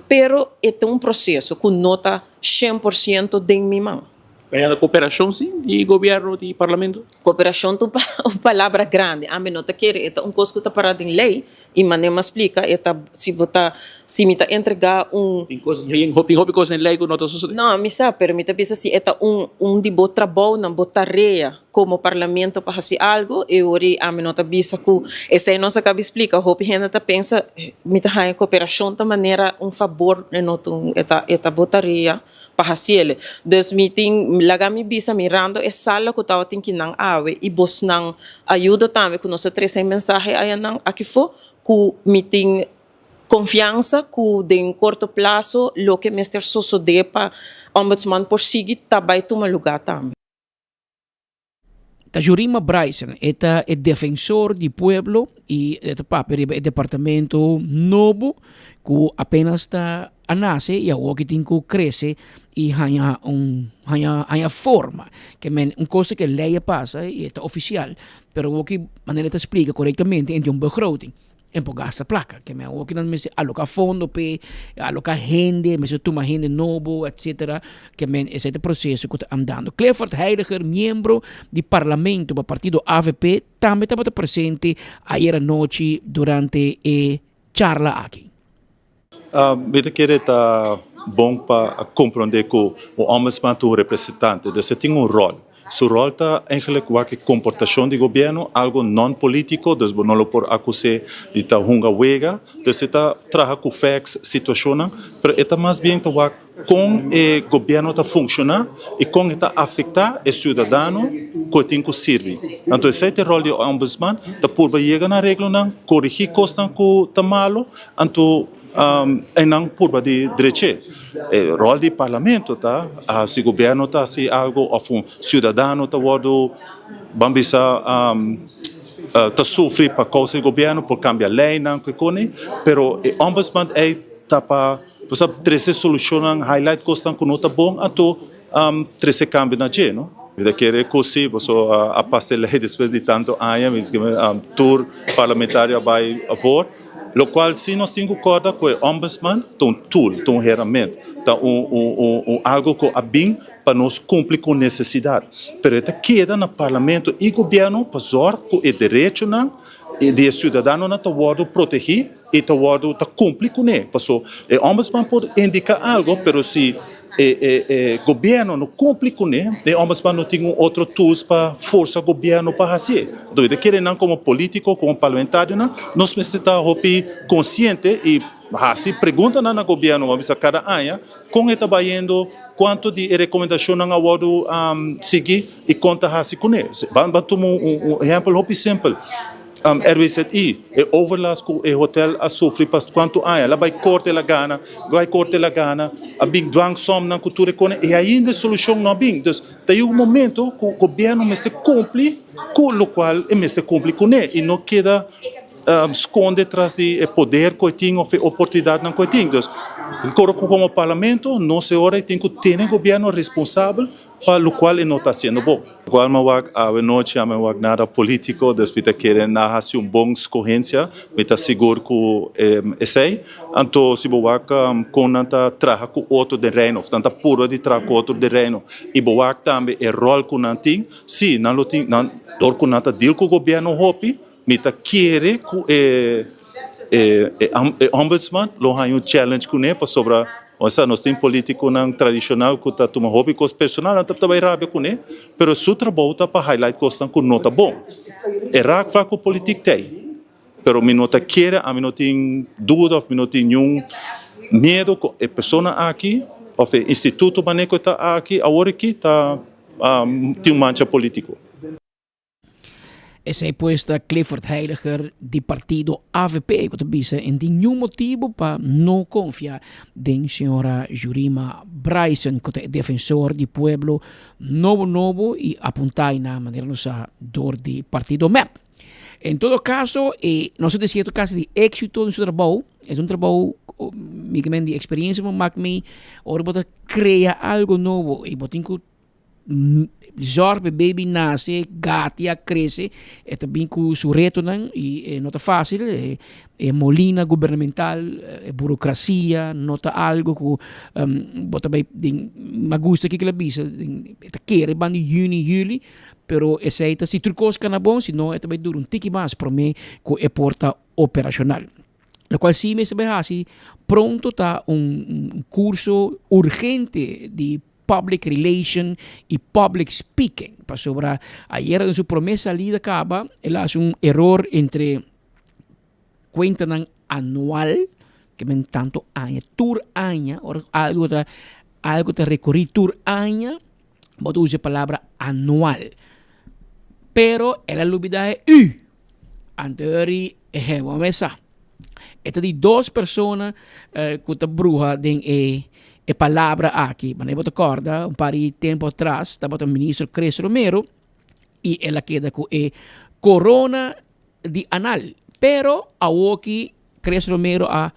Pero e ta un proseso ku no ta 100% den mi man. Bayendo koperashon si di gobierno di parlamento? Koperashon ta un palabra grandi. Ami no ta kere e ta un kos ku ta pará den lei i manera mi a splika e ta si bo ta si mi ta entregá un. Tin kos tin hopi kos den lei ku no ta sosodé. No, mi sa, pero mi ta bisa si e ta un un di bo trabounan, bo tarea komo parlamento pa hasi algu e ora ei ami no ta bisa ku esei nos a kaba splika. Hopi hende ta pensa mi ta haña koperashon ta manera un fabor e no ta un e ta e ta bo tarea. pa hasiele. Dus mi tin laga mi bisa mirando e sala ku tabatin kinan awe i bosnan ayuda tambe ku nos a trese e mensahe ayanan akifó ku mi tin konfiansa ku den korto plaso loke mester sosodé pa Ombudsman por sigui ta bai tuma lugá tambe. Ta Jurima Bryson, e ta e defensor di pueblo y e ta papia riba e departamento nobo cu apenas ta a nace y awor ki tin cu crece y haña un haña haña forma. Ke men un cosa ke ley a pasa y e ta oficial, pero awor ki manera e ta splica corectamente enti un begroting. En por gasta plaka. Ke men awor ki nan mester aloka fondo p'e, aloka hende, mester tuma hende nobo, etcetera. Ke men esei ta proseso ku ta andando. Clifford Heiliger, miembro di parlamento pa partido avp, tambe tabata presente ayer anochi durante e charla aki. Mi ta kere ta bon pa komprondé ku un ombudsman ta un representante, dus e tin un ròl. Su ròl ta eigenlijk wak e komportashon di gobièrnu, algu non-polítiko, dus bo no lo por akus'é di ta hunga wega. Dus e ta traha ku facts, situashonnan, pero e ta mas bien ta wak kon e gobièrnu ta funshoná i kon e ta afektá e siudadano ku e tin ku sirbi. Anto esei ta e ròl di e ombudsman, ta purba yega na areglonan, korigí kosnan ku ta malu, anto einan purba di drech'é. E ròl di parlamento ta si gobièrnu ta hasi algu òf un siudadano ta wòrdu ban bisa ta sufri pa kousa di gobièrnu por kambia leinan ku e koni pero e ombudsman ei ta pa bo sa trese solushonnan highlight kosnan ku no ta bon anto trese kambio na dje no. Mi ta kere ku si pasobra a pasa e lei despues di tantu aña tur parlamentario a bai for. Locual si nos tin cu corda cu e Ombudsman ta un tool, ta un herramienta, ta un un un algo cu a bin pa nos cumpli cu un necesidad. Pero e ta keda na Parlamento y Gobierno pa zorg cu e derechonan di e ciudadanonan ta wordo protegi y ta wordo ta cumpli cune. Paso e Ombudsman por indica algo pero si E e e gobierno no cumpli cune, e ombudsman no tin un otro tools pa forsa gobierno pa hacié. Entonces ta kere nan como politico, como parlamentarionan, nos mester ta hopi consciente y haci preguntanan na gobierno, bo a bisa cada aña, con e ta bayendo, cuanto di e recomendacionnan a wordo sigui y con ta haci cune. Ban ban tuma un un ehempel hopi simpel. RWZI, e overlast ku e hotel a sufri pa kuantu aña, el a bai korte el a gana, bai korte el a gana, a bin dwangsomnan ku tur e kone i ainda e solushon no a bin. Dus ta yega un momento ku gobièrnu mester kumpli ku lokual e mester kumpli kuné i no keda skonde tras di e poder ku e tin òf e oportunidatnan ku e tin. Dus koro ku komo parlamento nos e ora ei tin ku tene gobièrnu responsabel Pa locual e no ta haciendo bon. Locual mi a wak awe nochi a mi a wak nada politico, dus mi ta kere na haci un bon scogencia, mi ta sigur cu esey. Anto si bo wak con nan ta traha cu otro den Reino of nan ta purba di traha cu otro den Reino y bo wak tambe e rol cu nan tin, si nan lo tin, nan dor cu nan ta deal cu gobierno hopi, mi ta kere cu e e ombudsman lo haña un challenge cune pasobra Osea, nos tin politiconan tradicional cu ta tuma hopi cos personal, nan ta bay rabia cune, pero su trabou ta pa highlight cosnan cu no ta bon. E raakvlak cu politic t'ey, pero mi no ta kere, ami no tin duda of mi no tin niun miedo cu e persona aki of e instituto manera cu e ta aki awor aki ta tin un mancha politico. Esei pues ta Clifford Heiliger di partido avp ku ta bisa en tin niun motibu pa no konfia den señora Jurima Bryson ku ta e defensor di pueblo nobo nobo i apuntá einan manera nos sa dor di partido mep. En todo kaso e nos ta disi e kasi di éksito den su trabou, es un trabou mi ke men di eksperensia bo mak mi ora bo ta krea algu nobo i bo tin ku Zorg pa e baby nace, gatia, crece, e ta bin cu su retonan y e no ta facil, e molina gubernamental, e burocracia no ta algo cu bo ta bay den, mi a gusta kico el a bisa, e ta kere banda di juni, juli, pero esey ta si tur cos cana bon, si no e ta bay dura un tiki mas prome cu e por ta operacional. Locual si mester bay haci pronto ta un curso urgente di public relation y public speaking pasobra ayera den su prome salida caba el a haci un error entre cuentanan anual ke men tanto aña tur aña ora algo ta algo ta recurri tur aña bo ta usa e palabra anual pero el a lubida e u anto eri bo mesa. E ta di dos persona ku ta bruha den e e palabra aki. Manera bo ta kòrda un par di tempu atras tabata minister Chris Romero i el a keda ku e korona di anal. Pero awoki Chris Romero a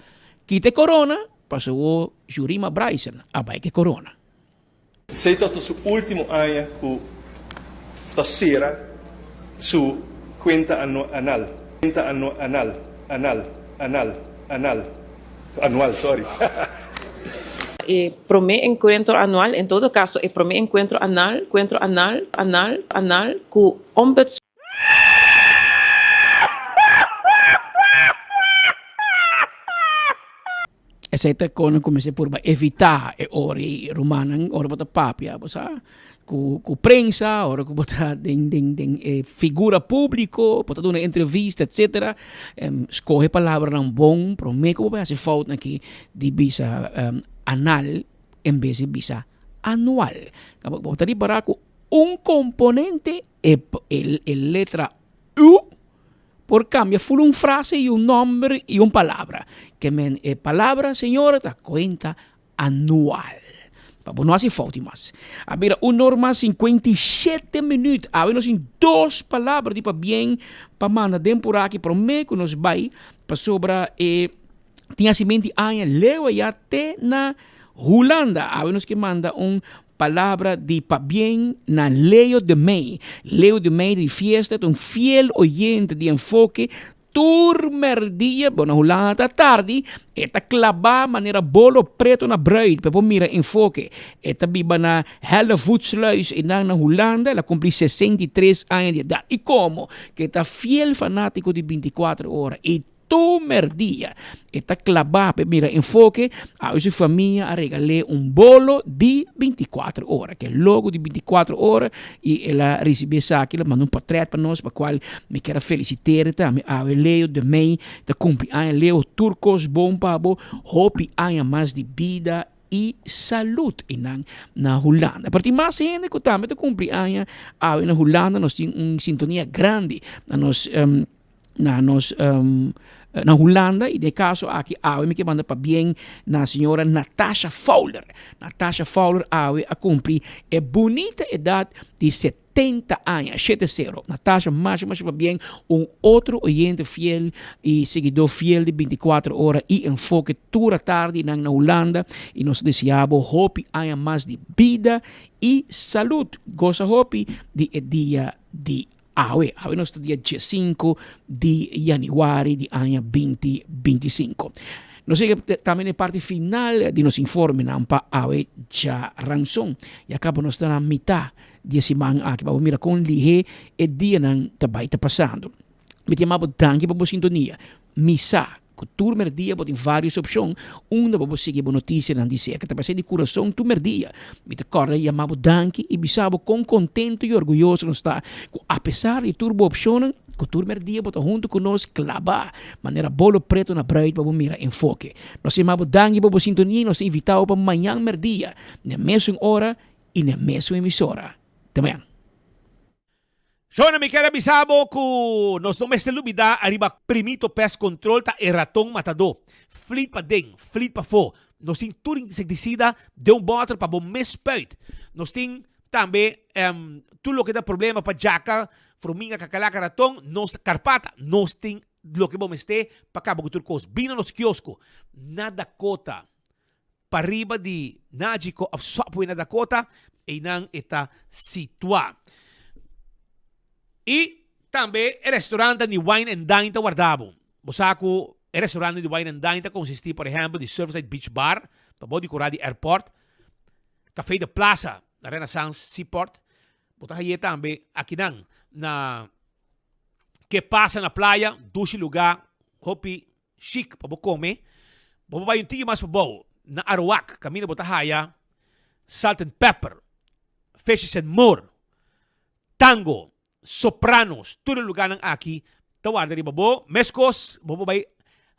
kita e korona pasobra awor Jurima Bryson a bai ku e korona. Esei ta su ultimo aña ku ta sera su kuenta anal, kuenta anal, anal, anal, anal, anual, sorry. E promé enkuentro anual, en todo kaso e promé enkuentro anal, kuentro anal, anal, anal, ku Ombuds. Esei ta kon ku mester purba evitá e ora ei rumannan ora bo ta papia bo sa ku ku prensa ora ku bo ta den den den e figura públiko bo ta duna entrevista etcetera skohe palabranan bon promé ku bo bai hasi foutnan aki di bisa anal en bes di bisa anual bo ta ripará ku un komponente e e letra u. Por cambia full un frase y un nomber y un palabra. Ke men e palabra señora ta cuenta anual. Pa bo no haci fout mas. A bira un or mas 57 minuut. Awe nos tin dos palabra di pabien pa manda den por aki prome cu nos bay pasobra e tin hacimenti aña leu aya te na Hulanda. Awe nos ke manda un Palabra di pabien na Leo de Mey. Leo de Mey di fiesta ta un fiel oyente di Enfoke tur merdia, bo na Hulanda ta tardi, e ta klabá manera bolo preto na bruid pa e por mira Enfoke. E ta biba na Hellevoetsluis einan na Hulanda, el a kumpli 63 aña di edat. I komo ku e ta fiel fanátiko di 24 ora i Tur merdia e ta klabá p'e mira enfoke, awe su famia a regal'é un bolo di bintikuater ora, ke logo di bintikuater ora, i el a risibí esaki, el a manda un portrèt pa nos, pa kual mi kier a felisit'é tambe. Awe Leo de Mey ta kumpli aña. Leo, tur kos bon pa bo, hopi aña mas di bida i salud einan na Hulanda. Pero tin mas hende ku tambe ta kumpli aña awe na Hulanda, nos tin un sintonia grandi na nos. na nos na Hulanda y den caso aki awe mi ke manda pabien na señora Natasha Fowler. Natasha Fowler awe a cumpli e bunita edad di 70 aña, shete sero. Natasha masha masha pabien, un otro oyente fiel y seguidor fiel di 24 ora y Enfoke tur atardi nan na Hulanda y nos ta desea bo hopi aña mas di bida y salud. Gosa hopi di e dia di Awe, awe nos ta dia diesinco di januari di aña binti bintisinco. Nos yega tambe na e parti final di nos informenan pa awe djaranson. Ya caba nos ta na mitad di e siman aki pa bo mira con lihe e dianan ta bay ta pasando. Mi ta yama bo danki pa bo sintonia. Mi sa ku tur merdia bo tin vários opshon unda bo por sigui bo notisianan di serka. Ta pas'é di kurason tur merdia. Mi ta kòrda yama bo danki i bisa bo kon kontentu i orguyoso nos ta ku apesar di tur bo opshonnan, ku tur merdia bo ta huntu ku nos klabá manera bolo pretu na bruid pa bo mira Enfoke. Nos ta yama bo danki pa bo sintonia i nos ta invitá bo pa mañan merdia na e mesun ora i na e mesun emisora. Te mañan. Shona, mi kier a bisa bo ku nos no mester lubidá ariba Primito Pest Control ta e raton matadó. Flit paden, flit pafó. Nos tin tur insektisida den un bòter pa bo mes spuit. Nos tin tambe tur loke ta problema pa djaka, fruminga, kakalaka, raton, nos ta karpata. Nos tin loke bo mester pa kaba ku tur kos. Bin na nos kiosko na Dakota. Pariba di Nagico of Subway na Dakota, einan e ta situá. I tambe e restaurantan di Wine and Dine ta warda bo. Bo sa ku e restaurantan di Wine and Dine ta konsistí por ehèmpel di Surfside Beach Bar, pa bou di kurá di airport, Café de Plaza na Renaissance Seaport. Bo ta haye tambe akinan na Ke Pasa na Playa, dushi lugá, hopi Chic pa bo come. Bo por bay un tiki mas pabou na Aruac caminda bo ta haya Salt and Pepper, Fishes and More, Tango, Sopranos, tur e lugarnan aki ta warda riba bo. Mescos bo por bay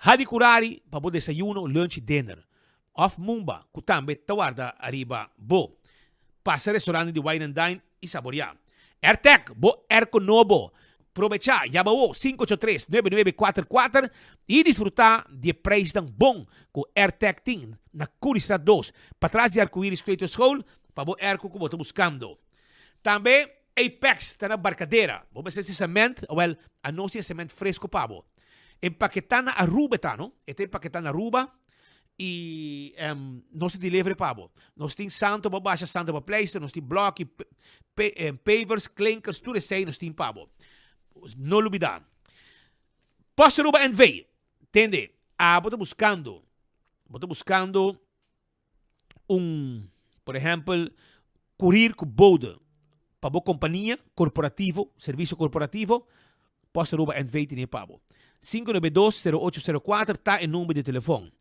Hadi Curari pa bo desayuno, lunch y dinner. Of Mumba cu tambe ta warda ariba bo. Pasa restaurante di Wine and Dine y saborea. Airtec, bo airco nobo. Probecha, yama awo 583 9944 y disfruta di e prijsnan bon cu Airtec tin na Curiestraat 2, patras di Arcoiris Kleuterschool pa bo airco cu bo ta buscando. Tambe Apex ta na Barcadera. Bo mester si cement, awel anos tin e cement fresco pa bo. Empaketa na Aruba e ta no, e ta empaketa na Aruba. Y nos ta delivery pa bo. Nos tin santo pa basha, santo pa pleister, nos tin bloki, pavers, klinkers, tur esey nos tin pa bo. No lubida. Post Aruba NV. Tende, abo ta buscando, bo ta buscando un, por ehempel, Kurir ku bode pa bo kompania korporativo, servisio korporativo, Post Aruba NV tene pa bo. 592 0804 ta e number di telefon.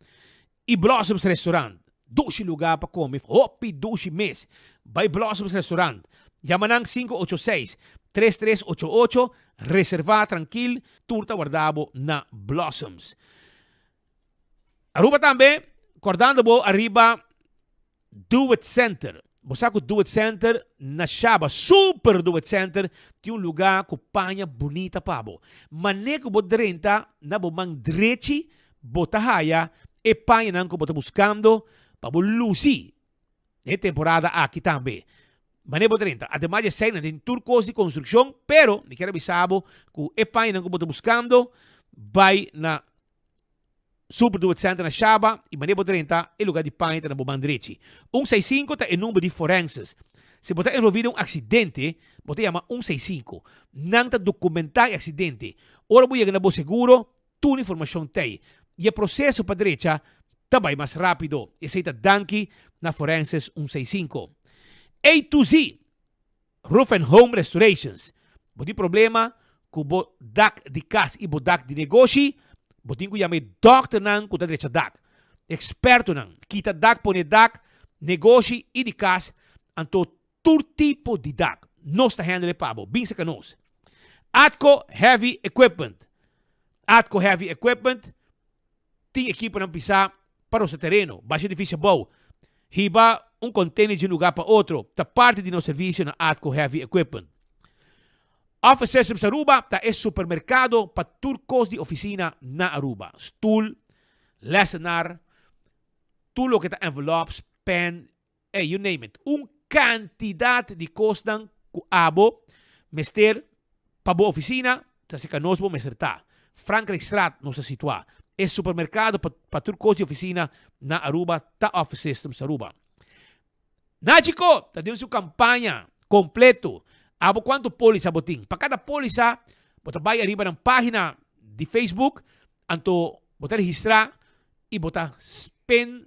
I Blossoms Restaurant, dushi luga pa kome, hopi dushi mes. Bai Blossoms Restaurant, yama nan 586 3388, reserva trankil, tur ta warda bo na Blossoms. Aruba tambe, kordando bo ariba Do It Center. Bo sa ku Do It Center na Shaba, Super Do It Center, tin un lugá ku paña bunita pa bo. Manera ku bo drenta na bo man drechi, bo ta haya e pañanan ku bo ta buskando pa bo lusi den e temporada aki tambe. Manera bo drenta, ademas di esei nan tin tur kos di konstrukshon, pero mi kier a bisa bo ku e pañanan ku bo ta buskando bai na Super Do It Center na Shaba y manera bo drenta e lugar di paña ta na bo man drechi. Un seis sinku ta e number di forenses. Si bo ta envolvi den un accidente, bo ta yama un seis sinku. Nan ta documenta e accidente. Ora bo yega na bo seguro, tur informacion t'ey. Y e proceso pa drecha ta bay mas rapido. Esey ta danki na Forenses un seis sinku. A to Z! Roof and Home Restorations, Bo tin problema ku bo dak di kas i bo dak di negoshi? Bo tin ku yama e dòkternan ku ta drecha dak, ekspertonan, kita dak, pone dak, negoshi i di kas, anto tur tipo di dak. Nos ta handle e pa bo. Bin saka nos. Atco Heavy Equipment Atco Heavy Equipment Tin ekiponan pisá pa rosa tereno, basha edifisio abou, hiba un container di un lugar pa otro, ta parti di nos servisio na Atco Heavy Equipment. Office Systems Aruba ta e supermercado pa tur cos di oficina na Aruba. Stoel, lessenaar, tur loke ta envelops, pen, Ey, you name it. Un kantidat di kosnan ku abo mester pa bo ofisina ta serka nos bo mester ta. Frankrijkstraat nos ta situá. E supermerkado pa pa tur kos di ofisina na Aruba ta Office Systems Aruba. Nagico ta den su kampaña kompleto. Abo kuantu polisa bo tin? Pa kada polisa bo ta bai ariba nan página di Facebook anto bo ta registrá i bo ta spend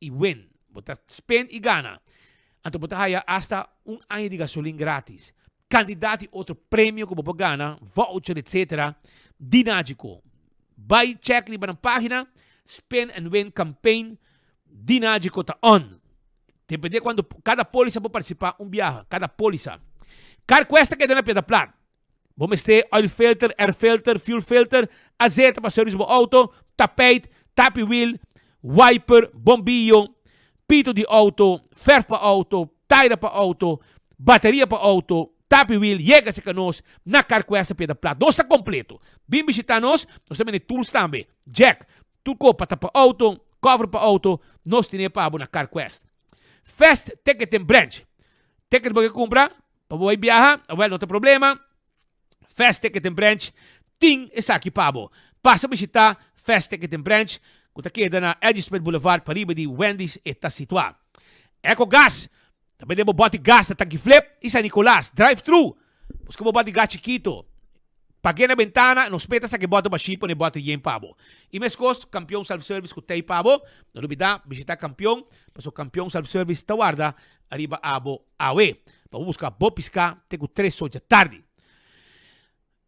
i win. Bo ta spend i gana. Anto bo ta haya hasta un aña di gasolin gratis. Kantidat di otro premio ku bo por gana, voucher etc. Di Nagico. Bai check riba nan pagina, Spend and Win Campaign di Nagico ta on. Depende kuantu kada polisa por partisipa un biaha, kada polisa. Carquest ta keda na Piedra Plat. Bo mester oil filter, air filter, fuel filter, azeta pa service bo auto, tapijt, tapi wiel, wiper, bombillo, pito di auto, verf pa auto, taira pa auto, bateria pa auto. Tapi wiel yega serka nos na Carquest Piedra Plat. Nos ta kompleto. Bin bishita nos, nos ta bende tools tambe. Jack, tur ko pa tapa auto, cover pa auto, nos tene pa bo na Carquest. Fast Ticketing Branch. Ticket bo ke kumpra pa bo bai biaha? Awel no ta problema. Fast Ticketing Branch tin esaki pa bo. Pasa bishita Fast Ticketing Branch ku ta keda na Eddy Smith Boulevard pariba di Wendy's e ta situá. Ecogas Ta bende bo bòti gas na Tanki Flip i San Nicolas. Drive thru. Buska bo bòti gas chikito. Pag'é na bentana, nos meta saka e bòter bashí pone e bòter yen pa bo. I meskos, Kampion Self Service ku t'ei pa bo. No lubidá bishitá Kampion, pasobra Kampion Self Service ta warda ariba abo awe. Pa bo buska bo piská te ku tres ocha tardi.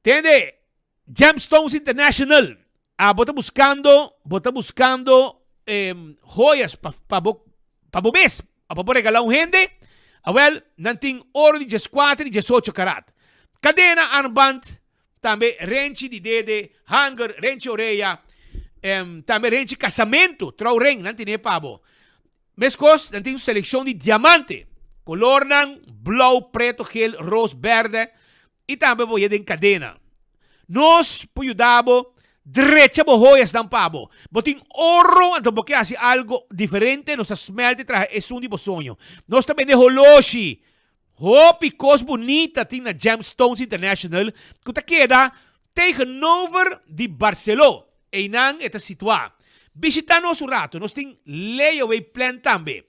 Tende! Gemstones International, Abo ta buskando, bo ta buskando joyas pa pa bo pa bo mes o pa bo regalá un hende? Awel, nan tin oro di dieskuater i diesocho karat. Kadena, armband, tambe renchi di dede, hanger, renchi orea, tambe renchi kasamentu, trouwring, nan tine pa bo. Meskos, nan tin un selekshon di diamante, kolornan blou, preto, gel, ros, bèrdè, I tambe bo ye den kadena. Nos por yuda bo drecha bo hoyasnan pa bo. Bo tin oro anto bo ke hasi algo diferente, nos ta smelt i traha esun di bo soño. Nos ta bende holoshi. Hopi kos bunita tin na Gemstones International ku ta keda tegenover di Barceló. Einan e ta situá. Bishita nos un rato, nos tin layaway plan tambe.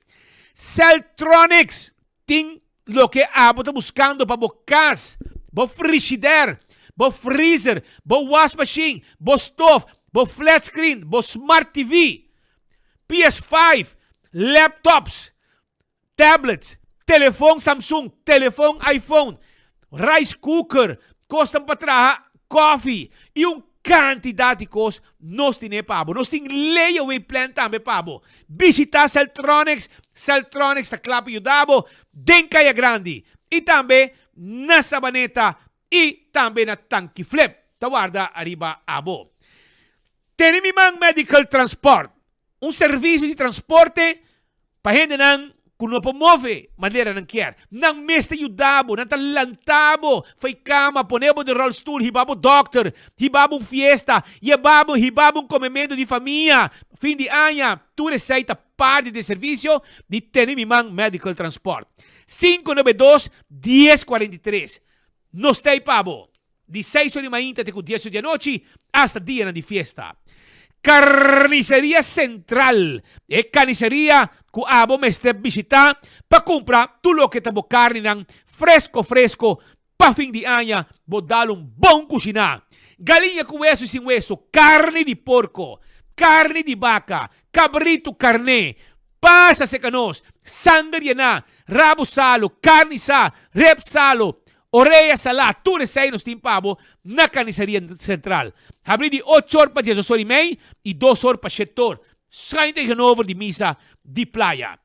Celtronics Tin loke abo ta buskando pa bo kas, bo frishider, bo freezer, bo wasmashin, bo stof, bo flat screen, bo smart TV, PS5, laptops, tablets, telefon Samsung, telefon iPhone, rice cooker, kosnan pa traha kofi i un Kantidat di kos nos tine pa bo. Nos tin layaway plan tambe pa bo. Bishita Celtronics. Celtronics ta kla pa yuda bo den Kaya Grandi i tambe na Sabaneta i tambe na Tanki Flip ta warda ariba abo. Tene mi man Medical Transport. Un servisio di transporte pa hendenan ku no por move manera nan kier. Nan mes ta yuda bo, nan ta lanta bo for e kama, pone bo den rolstoel, hiba bo dòkter, hiba bo un fiesta, yeba bo, hiba bo un komementu di famia, fin di aña. Tur esei ta parti di e servisio di Tene Mi Man Medical Transport. 592 1043. Nos ta ei pa bo. Di seis or di mainta te ku dies or di anochi, asta dianan di fiesta. Carniceria Central, e carniceria ku abo mester bishita pa kumpra tur loke ta bo karninan fresko fresko pa fin di aña bo dal un bon kushiná. Galiña ku weso i sin weso, karni di porko, karni di baka, kabritu, karné, pasa seka nos, sanger yená, rabu salu, karni sa, rep salu, Orea salá, tur esei nos tin pa bo na Carniceria Central. Habrí di ocho or pa diesdos or i mei i dos or pa shete or, schuin tegenover di misa di Playa.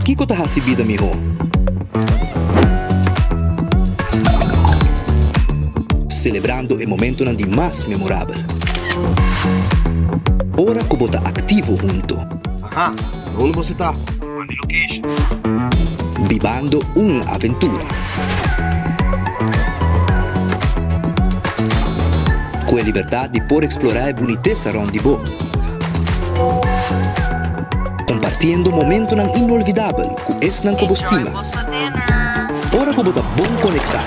Kiko ta hasi bida mihó? Selebrando e momentonan di mas memorabel. Ora ku bo ta aktivo hunto. Aha, unda boso ta? Manda e location. Bibando un aventura. Ku e libertat di por eksplorá e bunitesa rònt di bo. Kompartiendo momentonan inolvidabel ku esnan ku bo stima. Ora ku bo ta bon konektá,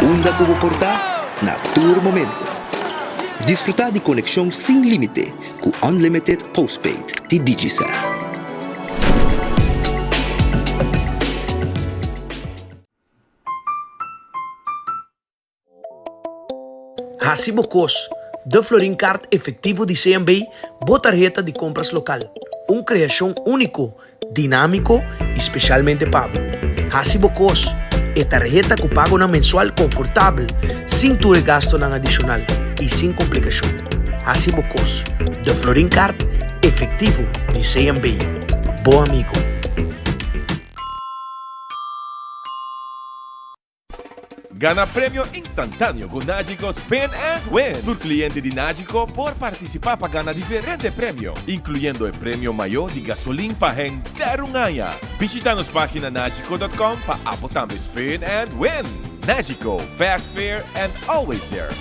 unda ku bo por ta, na tur momento. Disfrutá di konekshon sin límite ku Unlimited Postpaid di Digicel. Hasi bo kos, De Florin Card Efectivo di CMB, bo tarheta di kompras lokal. Un kreashon úniko, dinámiko i spesialmente pa bo. Hasi bo kos, e tarheta ku pagonan mensual konfortabel, sin tur e gastunan adishonal i sin komplikashon. Hasi bo kos, De Florin Card Efectivo di CMB, bo amigo. Gana premio instantáneo ku Nagico Spin and Win! Tur kliente di Nagico por partisipá pa gana diferente premio, inkluyendo e premio mayó di gasolin pa henter un aña. Bishita nos página nagico.com pa abo tambe spin and win! Nagico, fast, fair and always there!